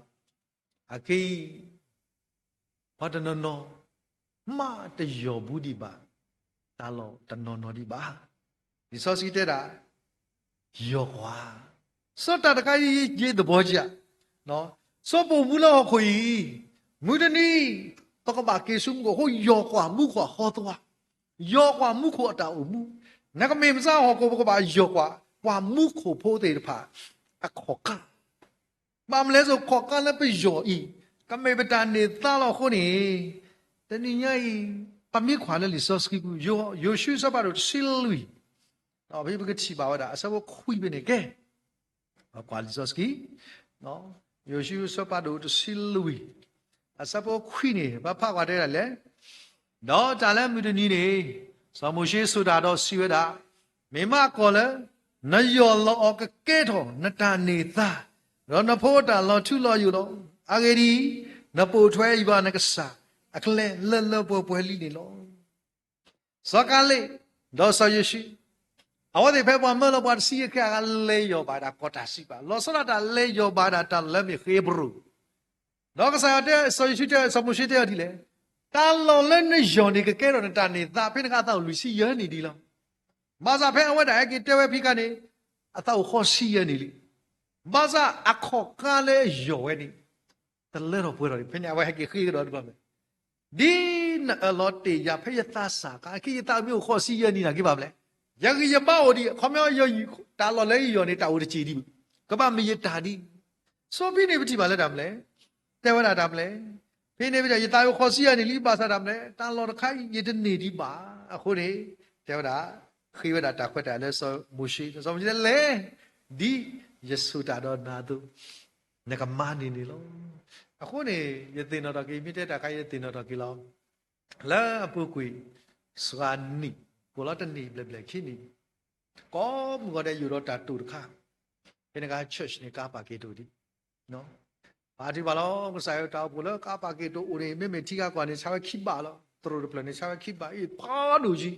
အခဲအံၤ ပှၤတနီၤနီၤ မ့ၢ်တယီၤဘူးဒံးဘၣ် တၢ်လီၢ်တနီၤနီၤဒံးဘၣ်. လံာ်စီဆှံတဲဒၣ် ယီၤကွၢ်, စီၤတၢ်တခါအံၤ ယသဘီကၠး, စီၤပိာ်မူလၢဟီၣ်ခိၣ်အံၤ မုၢ်တနံၤ ပကဘၣ်က့ၤဆူမူခိၣ်အဃိ ယီၤကွၢ်မူခိၣ်အဃီသွါ, ယီၤကွၢ်မူခိၣ်အတၢ်အိၣ်မူ, နကမ့ၢ်မစါဟီၣ်ခိၣ် ပကဘၣ်ယီၤကွၢ် ပှၤမူခိၣ်ဖိသ့ၣ်တဖၣ် အခီၣ်ကၢ် ဘၣ်မနုၤလဲၣ် ခီၣ်ကၢ်လၢပယီၤအံၤ ကမ့ၢ်ပတၢ်န့ၢ်သါလီၤအဃိန့ၣ်, တနံၤညါအံၤ ပမ့ၢ်ကွၢ်လၢလံာ်စီဆှံပူၤ ယိၤၡူအဆၢဖးဒိၣ်တဆံလွံၢ်, ဒီးဖဲပကထံၣ်ဘၣ်ဝဲဒၣ် အဆၢဖိခွံဖဲန့ၣ်ကဲ, ကွၢ်လံာ်စီဆှံ, ယိၤၡူအဆၢဖးဒိၣ်တဆံလွံၢ်, အဆၢဖိခွံန့ၣ် ပဖးကွၢ်တဲဒၣ်လဲၣ် ဒီးတၢ်လၢမုၢ်တနံၤန့ၣ် စီၤမိၤၡ့ဆိၣ်တၢ်ဒီးစံးဝဲဒၣ်, မ့ၢ်မးကီၢ်လၢ နယီၢ်လီၤအီၤကကဲထီၣ်နတၢ်န့ၢ်သါ, ဒီးနဖိအတၢ်လီၤထူလီၤယိာ်လီၤ. အဂ့ၢ်ဒ်အံၤ, နပိာ်ထွဲယွၤနကစၢ်အကျဲလၢလၢပှဲၤပှဲၤလံန့ၣ်လီၤ. စီၤကၤလ့း ဒီးစီၤယိၤၡူ အဝဲသ့ၣ်ဖဲပှၤမၢလီၤပှၤတဆံယဲၢ်ခဲအံၤ လဲၤယီၢ်ဘၣ်ဒၣ်ကီၢ်တၢ်စံးပာ် လီၤဆီဒၣ်တၢ်လဲၤယီၢ်ဘၣ်ဒၣ်တၢ်လၢမ့ၢ်ဃ့ဘြိၣ် ဒီးကစၢ်ယွၤတဲ စီၤယိၤၡူတဲ စီၤမိၤၡ့တဲအီၤဒ်လဲၣ်, တၢ်လီၢ်လၢနယီၢ်န့ၣ် ကကဲထီၣ်နတၢ်န့ၢ်သါ ဖဲန့ၣ်အခါအသးအိၣ်လွံၢ်ဆံယဲၢ်နံၣ်ဒံးလီၤ. ဘၣ်ဆၣ်ဖဲအဝဲဒၣ်ဟဲက့ၤတဲဝဲဖံခါန့ၣ် အသးအိၣ်ဃိးဆံယဲၢ်နံၣ်လံ. ဘၣ်ဆၣ်အခီၣ်ကၢ်လၢယီၢ်ဝဲန့ၣ် တလၢထီၣ်ပှဲၤထီၣ်ဒံး ဖဲန့ၣ်အဝဲဟဲက့ၤဃ့ကဒီးတဘျီမ့ၢ် ဒ်နအၢၣ်လီၤတ့ၢ်ယၤဖဲယသးစၢ်အခါ အခဲအံၤယသးမ့ၢ်အိၣ်ဃိးဆံယဲၢ်နံၣ်န့ၣ် ကဘၣ်မနုၤလဲၣ်, ယဂံၢ်ယဘါအိၣ်ဒံး အခီပညီ တၢ်လီၢ်လၢယယီၢ်န့ၣ် တၢ်အိၣ်တစဲးဒံးဘၣ်, ကဘၣ်မ့ၢ်ယတၢ်ဒံး. စီၤဖံန့ၣ်ပထံၣ်ဘၣ်လၢတၢ်မနုၤလဲၣ်, တဲဝဲဒၣ်တၢ်မနုၤလဲၣ်, ဖဲန့ၣ်ဝဲဒၣ် ယသးအိၣ်ဃိးဆံယဲၢ်နံၣ်လံ ဘၣ်ဆၣ်တၢ်မနုၤလဲၣ် တၢ်လီၢ်တခါအံၤ ယတန့ၢ်ဒံးဘၣ်. အဃိန့ၣ် တဲဝဲဒၣ် ဃ့ဝဲဒၣ်တၢ်ခွဲးတၢ်ယာ်လၢစီၤမိၤၡ့, စီၤမိၤၡ့တဲ လဲၤ ဒ်ယဆိၣ်တၢ်ဒီးနၤအသိး နကမၤန့ၢ်န့ၣ်လီၤ. အဃိန့ၣ် ယသ့ၣ်နီၣ်ထီၣ်က့ၤ မ့ၢ်တဲတၢ်ခါ ယသ့ၣ်နီၣ်ထီၣ်က့ၤလီၤ. လၢအပူၤကွံာ် စှၤနံၣ် ကိၣ်လီၤတနံၣ်ဘျဲၣ်ဘျဲၣ်ခံနံၣ် ကိးမုၢ်ဂီၤဒဲး ယိၣ်ဒီးတၢ်တိာ်တခါ, ဖဲန့ၣ်အခါ church န့ၣ် ကါပာ်က့ၤတိာ်ဒံး ပာ်တ့ၢ်ဘၣ်လီၤ. ကစၢ်ယွၤတၢ်အိၣ်ဖှိၣ်လၢကါပာ်က့ၤတိာ်အိၣ်န့ၣ် မ့မ့ၢ်ထံဂၤကီၢ်န့ၣ် ဆါဝဲခံဘးလီၤ. သရိာ်တဖျၢၣ်န့ၣ် ဆါဝဲခံဘးအံၤ ဖးဒိၣ်ကံ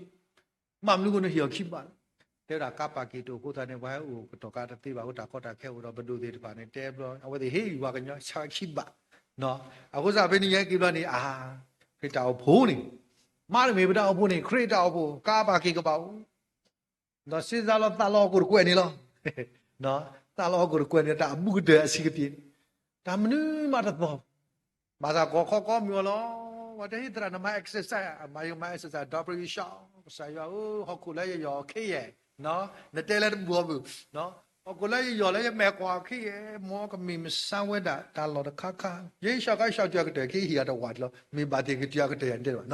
ဘၣ်မနုၤအဃိန့ၣ် ဟ့ၣ်အီၤခံဘးလီၤ. တဲဝဲဒၣ်ကါပာ်က့ၤတိာ်အဃိသတးန့ၣ် ပှၤဟဲအိၣ်ကတီၢ်ကါတသ့ဘၣ်အဃိ တၢ်ကီတၢ်ခဲအိၣ်ဒီးပဒိၣ်သ့ၣ်တဖၣ်န့ၣ် တဲဘျီ အဝဲသ့ၣ်ဟ့ၣ်ဝၤကညီ ဆါဝဲခံဘး အဃိသတးဖဲန့ၣ်ယဟဲက့ၤဘျီန့ၣ် အါ, ခရံာ်တၢ်အိၣ်ဖှိၣ်န့ၣ်, မ့တမ့ၢ်ပတၢ်အိၣ်ဖှိၣ်န့ၣ် ခရံာ်တၢ်အိၣ်ဖှိၣ် ကါပာ်က့ၤကဘၣ်အိၣ်, ဒီးစ့စါလီၤသးလီၤဟီၣ်ခိၣ်တကွဲးန့ၣ်လီၤ. သးလီၤဟီၣ်ခိၣ်တကွဲးန့ၣ် တၢ်အဘူးကတၢၢ်အဆံးကပ့ၤန့ၣ်, တၢ်မနုၤမးတသီၣ်, ဘၣ်ဆၣ်ကီၢ်ခီကီၢ်မုၢ်အီၤလီၤ. ပှၤတဲဟ့ၣ်သရၣ်န့ၣ် မၤ exercise, မၤယိၤမၤ exercise, ဒီးပရံးယၡါ, ကစၢ်ယွၤဧၢ, ဟီၣ်ခိၣ်လၢယယီၢ်အီၤခဲအံၤ, နတဲလၢတဘူးအီၤဘၣ်, ဟီၣ်ခိၣ်လၢယယီၢ်လၢယမဲာ်ကွၢ်အီၤခဲအံၤ, မ်ကမ့ၢ်မ့ၢ်ဆါဝဲဒၣ်တၢ်လီၢ်တခါခါ, ယဲယဆှၢခါယဆှၢတုၤအကတၢၢ် ကဟ့ၣ်ယၤတဝာ်လီၤ, မ့ၢ်ဘၣ်သ့ၣ်ကတုၤအကတၢၢ်ယၤန့ၣ်တဲဘၣ်,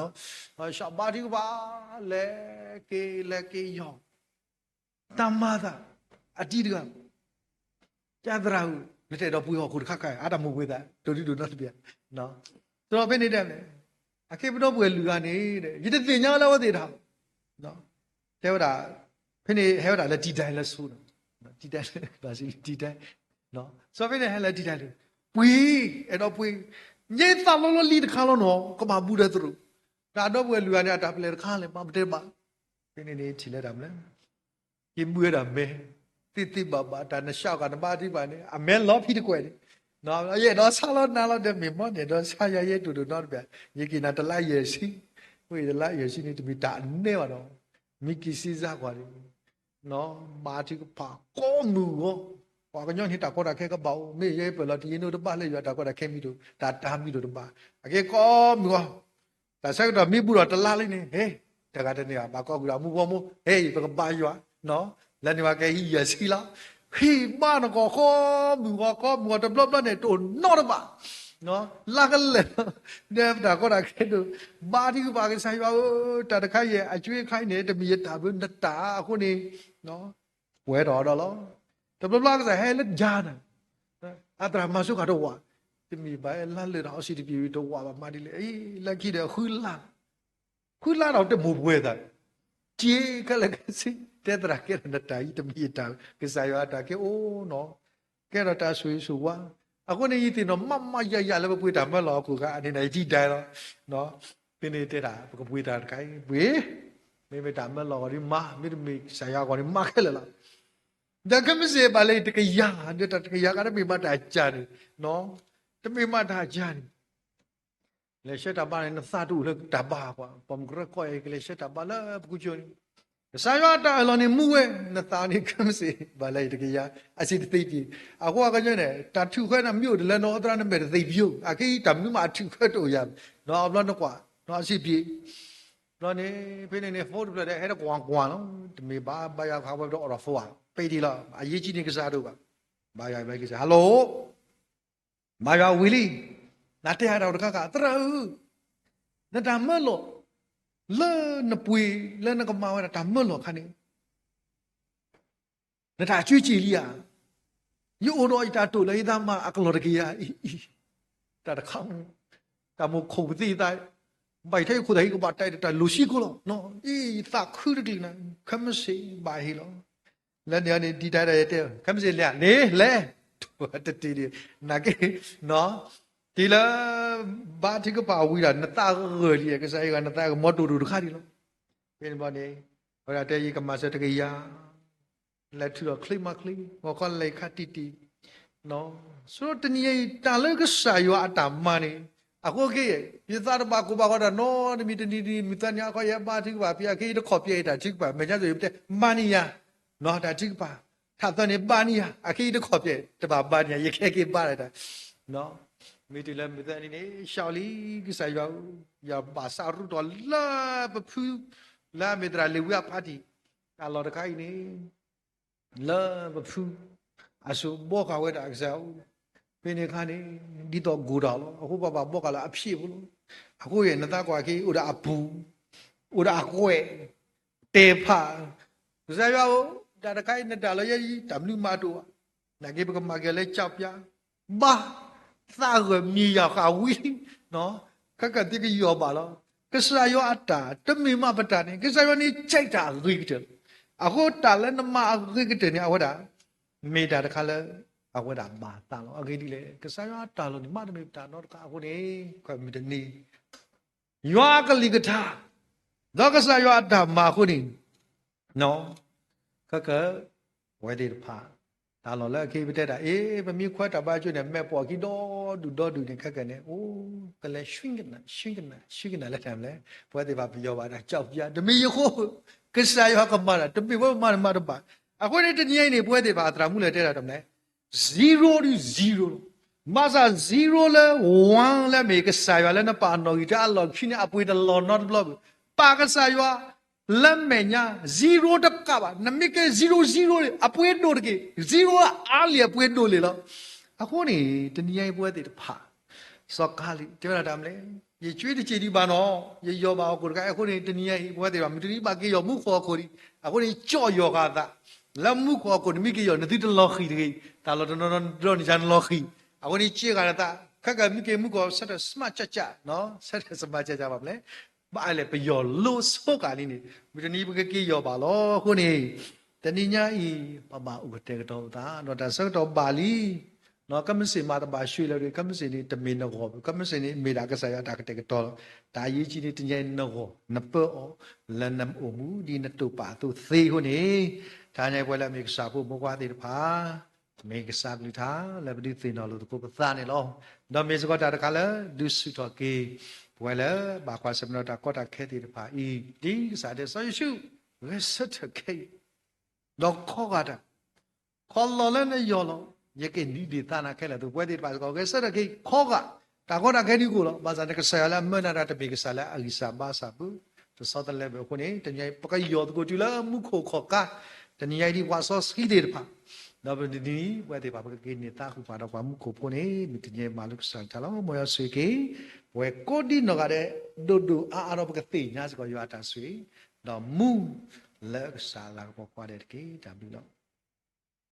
ဆှၢဘါထုကဖၣ်, လဲၤက့ၤလဲၤက့ၤယီၢ် တၢ်မၤသး အတံၤတဂၤ, ကသရၣ်ဧၢ, နတအဲၣ်ဒိးပှ့ၤဟီၣ်ခိၣ်တခါခါ, အါတၢ်မိၢ်ပှ့ၤသး ဒိၣ်ဒိၣ်နီၢ်နီၢ်တဘ့ၣ်, ဒီးဖဲန့ၣ်တဲ, အခ့ပဒီပုၢ်ဝဲၢ်လွံၢ်ဂၤန့ၣ်, ယတသ့ၣ်ညါလၢအဝဲသ့ၣ်တၢ်, တဲဝဲဒၣ်, ဖဲန့ၣ်ဟဲဝဲဒၣ်လၢတံၤဒဲးလၢဆိ, တံၤဒဲး, တံၤဒဲး, စီၤဖဲန့ၣ်ဟဲလၢတံၤဒဲးလၢ, ပှ့ၤ, အဲၣ်ဒိးပှ့ၤ, ယဲသးလီလီလံတခါလီၤနီၤ, ကဘၣ်ဘူးဒီးသရိာ်, တၢ်ဒီပုၢ်ဝဲၢ်လွံၢ်ဂၤန့ၣ် အတၢ်ပလဲၤတခါလဲၣ် ပာ်ပတဲဘၣ်, ဖဲန့ၣ်န့ၣ်ထံၣ်လၢတၢ်မနုၤ ယဘုဝဲဒၣ်မဲာ်, သ့သ့ဘၣ်ဘၣ် တၢ်နဆှၢဃာ်နဘါထုကဖၣ်န့ၣ် အမဲာ်လီၤဖံးတကွဲၢ်န့ၣ်, ယအဲၣ်ဒိးဆါလီၤနၤလီၤဒီး မ့ၢ်မ့ၢ်န့ၣ် အဲၣ်ဒိးဆါယၤယဲဒိၣ်ဒိၣ်နီတဘ့ၣ်, ယက့ၤနၤတလါယဲၢ်ဆံ, ဝဲအံၤတလါယဲၢ်ဆံန့ၣ် တမ့ၢ်တၢ်အနဲၣ်ဘၣ်ဒီး, မ့ၢ်က့ၤစ့စါကွၢ်န့ၣ် ဘါထုကဖၣ်ကိးမုၢ်ဂီၤ, ပှၤကညီန့ၣ်တၢ်ကီတၢ်ခဲကဘၣ်အိၣ်, မ့ၢ်ယဲပၢၢ်လီၤတယံာ်န့ၣ် တဘၣ်လၢယွၤတၢ်ကီတၢ်ခဲမံၤဒိၣ်, တၢ်တၢ်မံၤဒိၣ်တဘၣ်, အက့ၤကိးမုၢ်ဂီၤ တၢ်ဆၢကတီၢ်မ့ၢ်ဘူးဒီးတလါလံန့ၣ် ဟ့, တဂၤတန့ၢ်ဘၣ် ဘၣ်ကိးကွံာ်ဒီးမူဘီမူ ဟ့ ပကဘါယွၤ, လၢန့ၣ်ဝဲကဟံးယဲၢ်ဆံလီၤ, ဟံးဘါနကိးကိးမုၢ်ဂီၤ ကိးမုၢ်ဂီၤ တဘျီဘျီန့ၣ် တအိၣ်နီတဘ့ၣ်, လါကလဲာ်လီၤ, ဒီးပတၢ်ကီတၢ်ခဲဒိၣ်, ဘါထုကဖၣ်ကစၢ်ယွၤဧၢ, တၢ်တခါအံၤ အကၠွ့အခါအံၤန့ၣ် တမ့ၢ်ယတၢ်ဘၣ် နတၢ်အဃိန့ၣ် ပှဲၤထီၣ်ဒီးလီၤ, တဘျီဘျီကစၢ်ဟဲလၢယၤန့ၣ်, အသရၣ်မၤစၢၤဃာ်တဝာ်, တမ့ၢ်ဘၣ်လါလၢာ်တၢ်အီစံးတပံၤတဝာ်ဘၣ်မးဒ်လဲၣ်, လၢခံဒီးဃုလါ, ဃုလါဒီးတမိၢ်ပှဲၤသး, က့ခဲလၢာ်ခဲဆ့, တဲသရၣ်ကဲထီၣ်နတၢ်အံၤ တမ့ၢ်ယတၢ်ဘၣ် ကစၢ်ယွၤအတၢ်ကဲအိၣ်နီၤ, ကဲထီၣ်တၢ်ဆိၣ်ဂ့ၤဆိၣ်ဝါ, အဃိန့ၣ် ယသ့ၣ်နီၣ်မးမးယၤယၤလၢပပှ့ၤတၢ်မၢလီၤအခိၣ်ခါန့ၣ် ယတံၤဒဲးလီၤ, ဖဲန့ၣ်တဲဒၣ် ပကပှ့ၤတၢ်တခါအံၤ ပှ့ၤ, မ့မ့ၢ်တၢ်မၢလီၤဂီၤဒ်မး မ့တမ့ၢ်ကစၢ်ယွၤအဂီၢ်န့ၣ် မးခဲလၢာ်လီၤ, ဒီးခဲမုၢ်စ့ၢ်ဘၣ်လၢတကယၤ, ဒီးတၢ်တကယၤခါတမ့ၢ်မးတၢ်ကၢန့ၣ်, တမ့ၢ်မးတၢ်ကၢန့ၣ် လဲၤဆှၢတၢ်ဘါန့ၣ် နသးတအိၣ်လၢတၢ်ဘါပှၤ, ပှၤမုၢ်ကရၢကီၢ်အံၤ ကလဲၤဆှၢတၢ်ဘါလၢပကူကၠိန့ၣ်, ကစၢ်ယွၤတၢ်အၢၣ်လီၤန့ၣ်မူဝဲ, နသးန့ၣ် ခဲမုၢ်စ့ၢ်ဘၣ်လၢယတကယၤ, အစံးတသ့ပှဲၤ, အဃိအကညီန့ၣ် တၢ်ထုးဃဲနၤမ့ၢ်အိၣ်တလၢနီၤ သရၣ်နမဲာ်တသ့ပှဲၤ, အခဲအံၤတၢ်မနုၤမးအထုးဃဲတအိၣ်ယၤ, နီၤအဘျီနကွၢ်, နီၤအစံးပှဲၤ, ဘျီန့ၣ် ဖဲန့ၣ်န့ၣ် ဖိတဖျၢၣ်ဒီး ဟဲတကွၢ်ကွၢ်လီၤ, တမ့ၢ်ဘၣ်ဘါယွၤခးဝဲပတအိးထီၣ်ဖိဧါ, ပဲာ်ထံလီၤ, အရေးကြီးန့ၣ်ကစၢ်ဒိၣ်ဘၣ်, ဘါယွၤဘၣ်ကစၢ် hello ဘါယွၤဝံၤလံ, နတဲအါတၢ်တခါခါ သရၣ်ဧၢ, နတၢ်မၢလီၤ, လၢနပှ့ၤလၢနကမၤဝဲဒၣ်တၢ်မၢလီၤခါန့ၣ်, နတၢ်အကၠွ့စ့ၢ်လံဧါ, ယအိၣ်ဒီးယတၢ်တိာ်လၢယသးမၤအကလီၢ်တကယၤအံၤ, တၢ်တခါ, တၢ်မိၣ်ခိၣ်ပသံသး, ဘၣ်ယထဲယခိၣ်သးဟံးကဘၣ်တဲတၢ်လိၤဆံကိလီၤ, အံၤယသးခုတကလုာ်နၤ, ခဲမုၢ်စ့ၢ်ဘၣ်ဟ့ၣ်လီၤ လၢန့ၣ်န့ၣ် ဒ်တၢ်ဒၣ်ယတဲ ခဲမုၢ်စ့ၢ်လဲၤ န့ၣ်လဲၤ တတ့ၢ်ဒံး နာ်က့ တုၤလၢ ဘါထုကဖၣ်ဝံၤဒီး နသးဂၢၢ်လံ ကစၢ်ယွၤ နသးဂၢၢ်မီၤဒိၣ်ဒိၣ်တခါဒံးလီၤ. ဖဲန့ၣ်ဘီန့ၣ် အဝဲဒၣ်တဲ ယကမၤစၢၤတကယၤ လဲၤထုးထီၣ်ချ့မးချ့ ဂီၤခီလဲၤခါတံၢ်တံၢ် ဆိတနံၤအံၤ တၢ်လၢကစၢ်ယွၤအတၢ်မၤန့ၣ် အဃိက့ ယသးတဘၣ်ကိၢ်ဘၣ်ဂီၤတၢ်နီတမံၤ တနံၤတနံၤ မုၢ်သၢနံၤ အခီယဘါထုကဖၣ်ဖဲ အခဲအံၤတခီပညီ တၢ်ထုကဖၣ် မဲာ်ညါစိၤ ယပတဲ ဘါန့ၢ်ယၤ တၢ်ထုကဖၣ် ထးသၢန့ၣ် ဘါန့ၢ်ယၤ အခဲအံၤတခီပညီ တဘၣ်ဘါန့ၢ်ယၤ ယခဲက့ၤဘါလၢတၢ် မ့ၢ်တုၤလၢမုၢ်သၢနံၤန့ၣ် ဆှီလံ ကစၢ်ယွၤဧၢ ယဘၣ်စးရူးထီၣ်လၢပဖု လၢအမ့ၢ်သရၣ်လ့ၤဝံအဖါတံၢ် တၢ်လီၢ်တခါအံၤန့ၣ် လၢပဖု အစိၤဘီဃာ်ဝဲဒၣ်ကစၢ်ဧၢ ဖဲန့ၣ်အခါန့ၣ် ဒ်သိးကိၢ်တၢ်လီၤ. အဃိပှၤဘၣ်ဘီဃာ်လၢအဖျၢၣ်ဖိလီၤ. အဃိယဲၢ်နသးကွၢ်က့ၤ အိၣ်ဒီးအပူၤ အိၣ်ဒီးအကွဲး တဲဖး ကစၢ်ယွၤဧၢ တၢ်တခါအံၤနတၢ်လၢယဲအံၤ တၢ်မနုၤမးတအိၣ်ဘၣ်. နာ်က့ပကမၤက့ၤလၢကၠီပျါ ဘါ သးဂၢၢ်မံၤယၤဃာ်ဝံၤလံ ခဲကၢ်သ့ကယီၢ်ဘၣ်လီၤ. ကစၢ်ယွၤအတၢ် တမ့ၢ်မးပတၢ်န့ၣ် ကစၢ်ယွၤန့ၣ် ကဲတၢ်အဂ့ၤကတၢၢ်လီၤ. အဃိတၢ်လၢနမၤအဂ့ၤကတၢၢ်န့ၣ် အဝဲဒၣ် မ့ၢ်တၢ်တခါလၢ အဝဲဒၣ်ဘၣ်သးလီၤ. အဂ့ၢ်ဒ်လဲၣ် ကစၢ်ယွၤအတၢ်လီၤန့ၣ် မးတမ့ၢ်ပတၢ်နီတခါအဃိန့ၣ် ခွဲးမုၢ်တနံၤ ယွၤအကလုၢ်ကထါ ဒီးကစၢ်ယွၤအတၢ်မၤအဃိန့ၣ် ခဲကၢ် ဝဲသ့ၣ်တဖၣ် တၢ်လီၢ်လၢအခဲအံၤပတဲတၢ် အ့ ပမ့ၢ်ခွဲးတၢ်ဘါကၠိန့ၣ် မဲာ်ပှီၢ်ခံဒီဒူၣ်ဒီဒူၣ်န့ၣ် ခဲကနံၣ်န့ၣ် အိၣ်ကလဲၤ ဆှံကနၤ ဆှံကနၤ ဆှံကနၤလၢတၢ်မနုၤလဲၣ်. ပဝဲသ့ၣ်တဖၣ်ပယီၤဘၣ်တၢ် ကၠီၣ်ပယါ တမ့ၢ်ယဃိ ကစၢ်ယွၤကမၤတၢ် တမ့ၢ်ဝဲပမၤတမၤတဘၣ်. အဃိန့ၣ် တနံၤအံၤန့ၣ် ပဝဲသ့ၣ်တဖၣ်အသရၣ်မုၣ်လၢတဲတၢ်တမနုၤလဲၣ် zero ဒီး zero လီၤ. ဘၣ်ဆၣ် zero လၢ one လၢအမ့ၢ်ကစၢ်ယွၤလၢနပာ်အနီၣ်ဂံၢ်တၢ်အလီၢ်ခံန့ၣ် အပှ့ၤတလီၤနီတဘျီဘၣ်. ပာ်ကစၢ်ယွၤ လၢမဲာ်ညါ zero တကးဘၣ်. နမ့ၢ်ကဲ zero zero န့ၣ် အပှ့ၤဒိၣ်တက့ၢ်. zero အါလံ အပှ့ၤဒိၣ်လံလီၤ. အဃိန့ၣ် တနံၤညါအံၤပဝဲသ့ၣ်တဖၣ် စီၤကၤလံးတဲဝဲဒၣ်တၢ်မနုၤလဲၣ် ယကၠွ့တစဲးဒံးဘၣ်နီၤ ယယီၢ်ဘၣ်ဟီၣ်ခိၣ်တခါ. အဃိန့ၣ် တနံၤညါအံၤ ပဝဲသ့ၣ်တဖၣ် မုၢ်တနံၤဘၣ်က့ၤယီၢ်မူခိၣ်ဟီၣ်ခိၣ်ဒံး. အဃိန့ၣ် ကၠီၣ်ယီၢ်ဃာ်သး လၢမူခိၣ်ဟီၣ်ခိၣ် နမ့ၢ်က့ၤယီၢ် နသုတလီၤဃံၤတဂ့ၤ. တၢ်လီၢ်တနီၤနီၤ ဒ်န့ၣ်ယၤနလီၤဃံၤ. အဃိန့ၣ် ကၠ့ဃာ်နသး ခဲကမ့ၢ်က့ၤမူခိၣ် ဆၢထၢၣ် smart ကၠးကၠး ဆၢထၢၣ် smart ကၠးကၠး ဘၣ်မနုၤလဲၣ် ဘၣ်လဲၣ် ပယီၢ်လိဆိကၤလံန့ၣ် မုၢ်တနံၤပကက့ၤယီၢ်ဘၣ်လီၤ. အဃိန့ၣ် တနံၤညါအံၤ ပဘၣ်အိၣ်ကတဲာ်ကတီၤပသး ဒီးတၢ်ဆၢကတီၢ်ဘၣ်လံ ကမ့ၢ်စ့ၢ်မၤတဘၣ်ဆှံလဲၣ်တဂ့ၤ, ကမ့ၢ်စ့ၢ်န့ၣ် တမ့ၢ်နဂီၢ်ဘၣ်, ကမ့ၢ်စ့ၢ်န့ၣ် မ့ၢ်ဒၣ်ကစၢ်ယွၤတၢ်ကတဲာ်ကတီၤလီၤ. တၢ်အရေးကြီးန့ၣ် တနံၤညါအံၤနဂီၢ် နပၢအီၤ လၢနအိၣ်မူဒ်နတိာ်ပာ်အသိးသ့အဃိန့ၣ်, တနံၤညါအံၤပဝဲလၢအမ့ၢ်ကစၢ်ဖိမိၢ်ပှၢ်သ့ၣ်တဖၣ် မ့ၢ်ကစၢ်ကလုၢ်ကထါလၢပဒုးသ့ၣ်နီၣ်လိာ်သကိးပသးန့ၣ်လီၤ. ဒီးမ့ၢ်စ့ၢ်ကီးတၢ်တခါလၢဒုးဆူၣ်ထီၣ်က့ၤ ပဝဲလၢဘၣ်ကွၢ်ဆၢၣ်မဲာ်ဒီးတၢ်ကီတၢ်ခဲသ့ၣ်တဖၣ်အံၤ, ဒ်ကစၢ်တဲစီၤယိၤၡူး ဂဲၤဆၢထၢၣ်ခဲအံၤ ဒီးခီဂာ်တၢ်, ခီလီၤလၢနယီၢ်လီၤ. ယကဟ့ၣ်နံၤဒ့ၣ်သါနၤခဲလၢာ်အသိး, ပဝဲသ့ၣ်တဖၣ်စ့ၢ်ကီး ဂဲၤဆၢထၢၣ်ခဲအံၤ ခီဂာ် တၢ်ကီတၢ်ခဲဒုးကအိၣ်လီၤ. ဘၣ်ဆၣ်န့ၣ် ကစၢ်ယွၤလၢအမၢနၤတၢ်တမ့ၢ်ကစၢ်လၢအဂံၢ်စၢ်ဘါစၢ်ဘၣ်, တဆီတလဲဘၣ်အဃိန့ၣ် တနံၤညါအံၤ ပကယီၢ်သကိးတုၤလၢမူခိၣ်ခီၣ်ကါ, တနံၤညါအံၤဒ်ပှၤစီဆှံသ့ၣ်တဖၣ် ဒီးပတနံၤအံၤ ပဝဲသ့ၣ်တဖၣ် ပကက့ၤန့ၢ်သါဃုာ်ပှၤဒီးပှၤမူခိၣ်ဖိန့ၣ် မုၢ်တနံၤအံၤမၤလိကစၢ်တၢ်လီၤ. မ်ယွၤဆိၣ်ဂ့ၤက့ၤ ပဝဲကိးဒံနီၢ်ဂၤဒဲး ဒိၣ်ဒိၣ်အါအါဒီးပကသ့ၣ်ညါစ့ၢ်ကီးယွၤအတၢ်ဆိၣ်ဂ့ၤ, ဒီးမူလၢကစၢ်အလၤကပီၤကိးဂၤဒဲးတက့ၢ်. တၢ်ဘျုးလီၤ.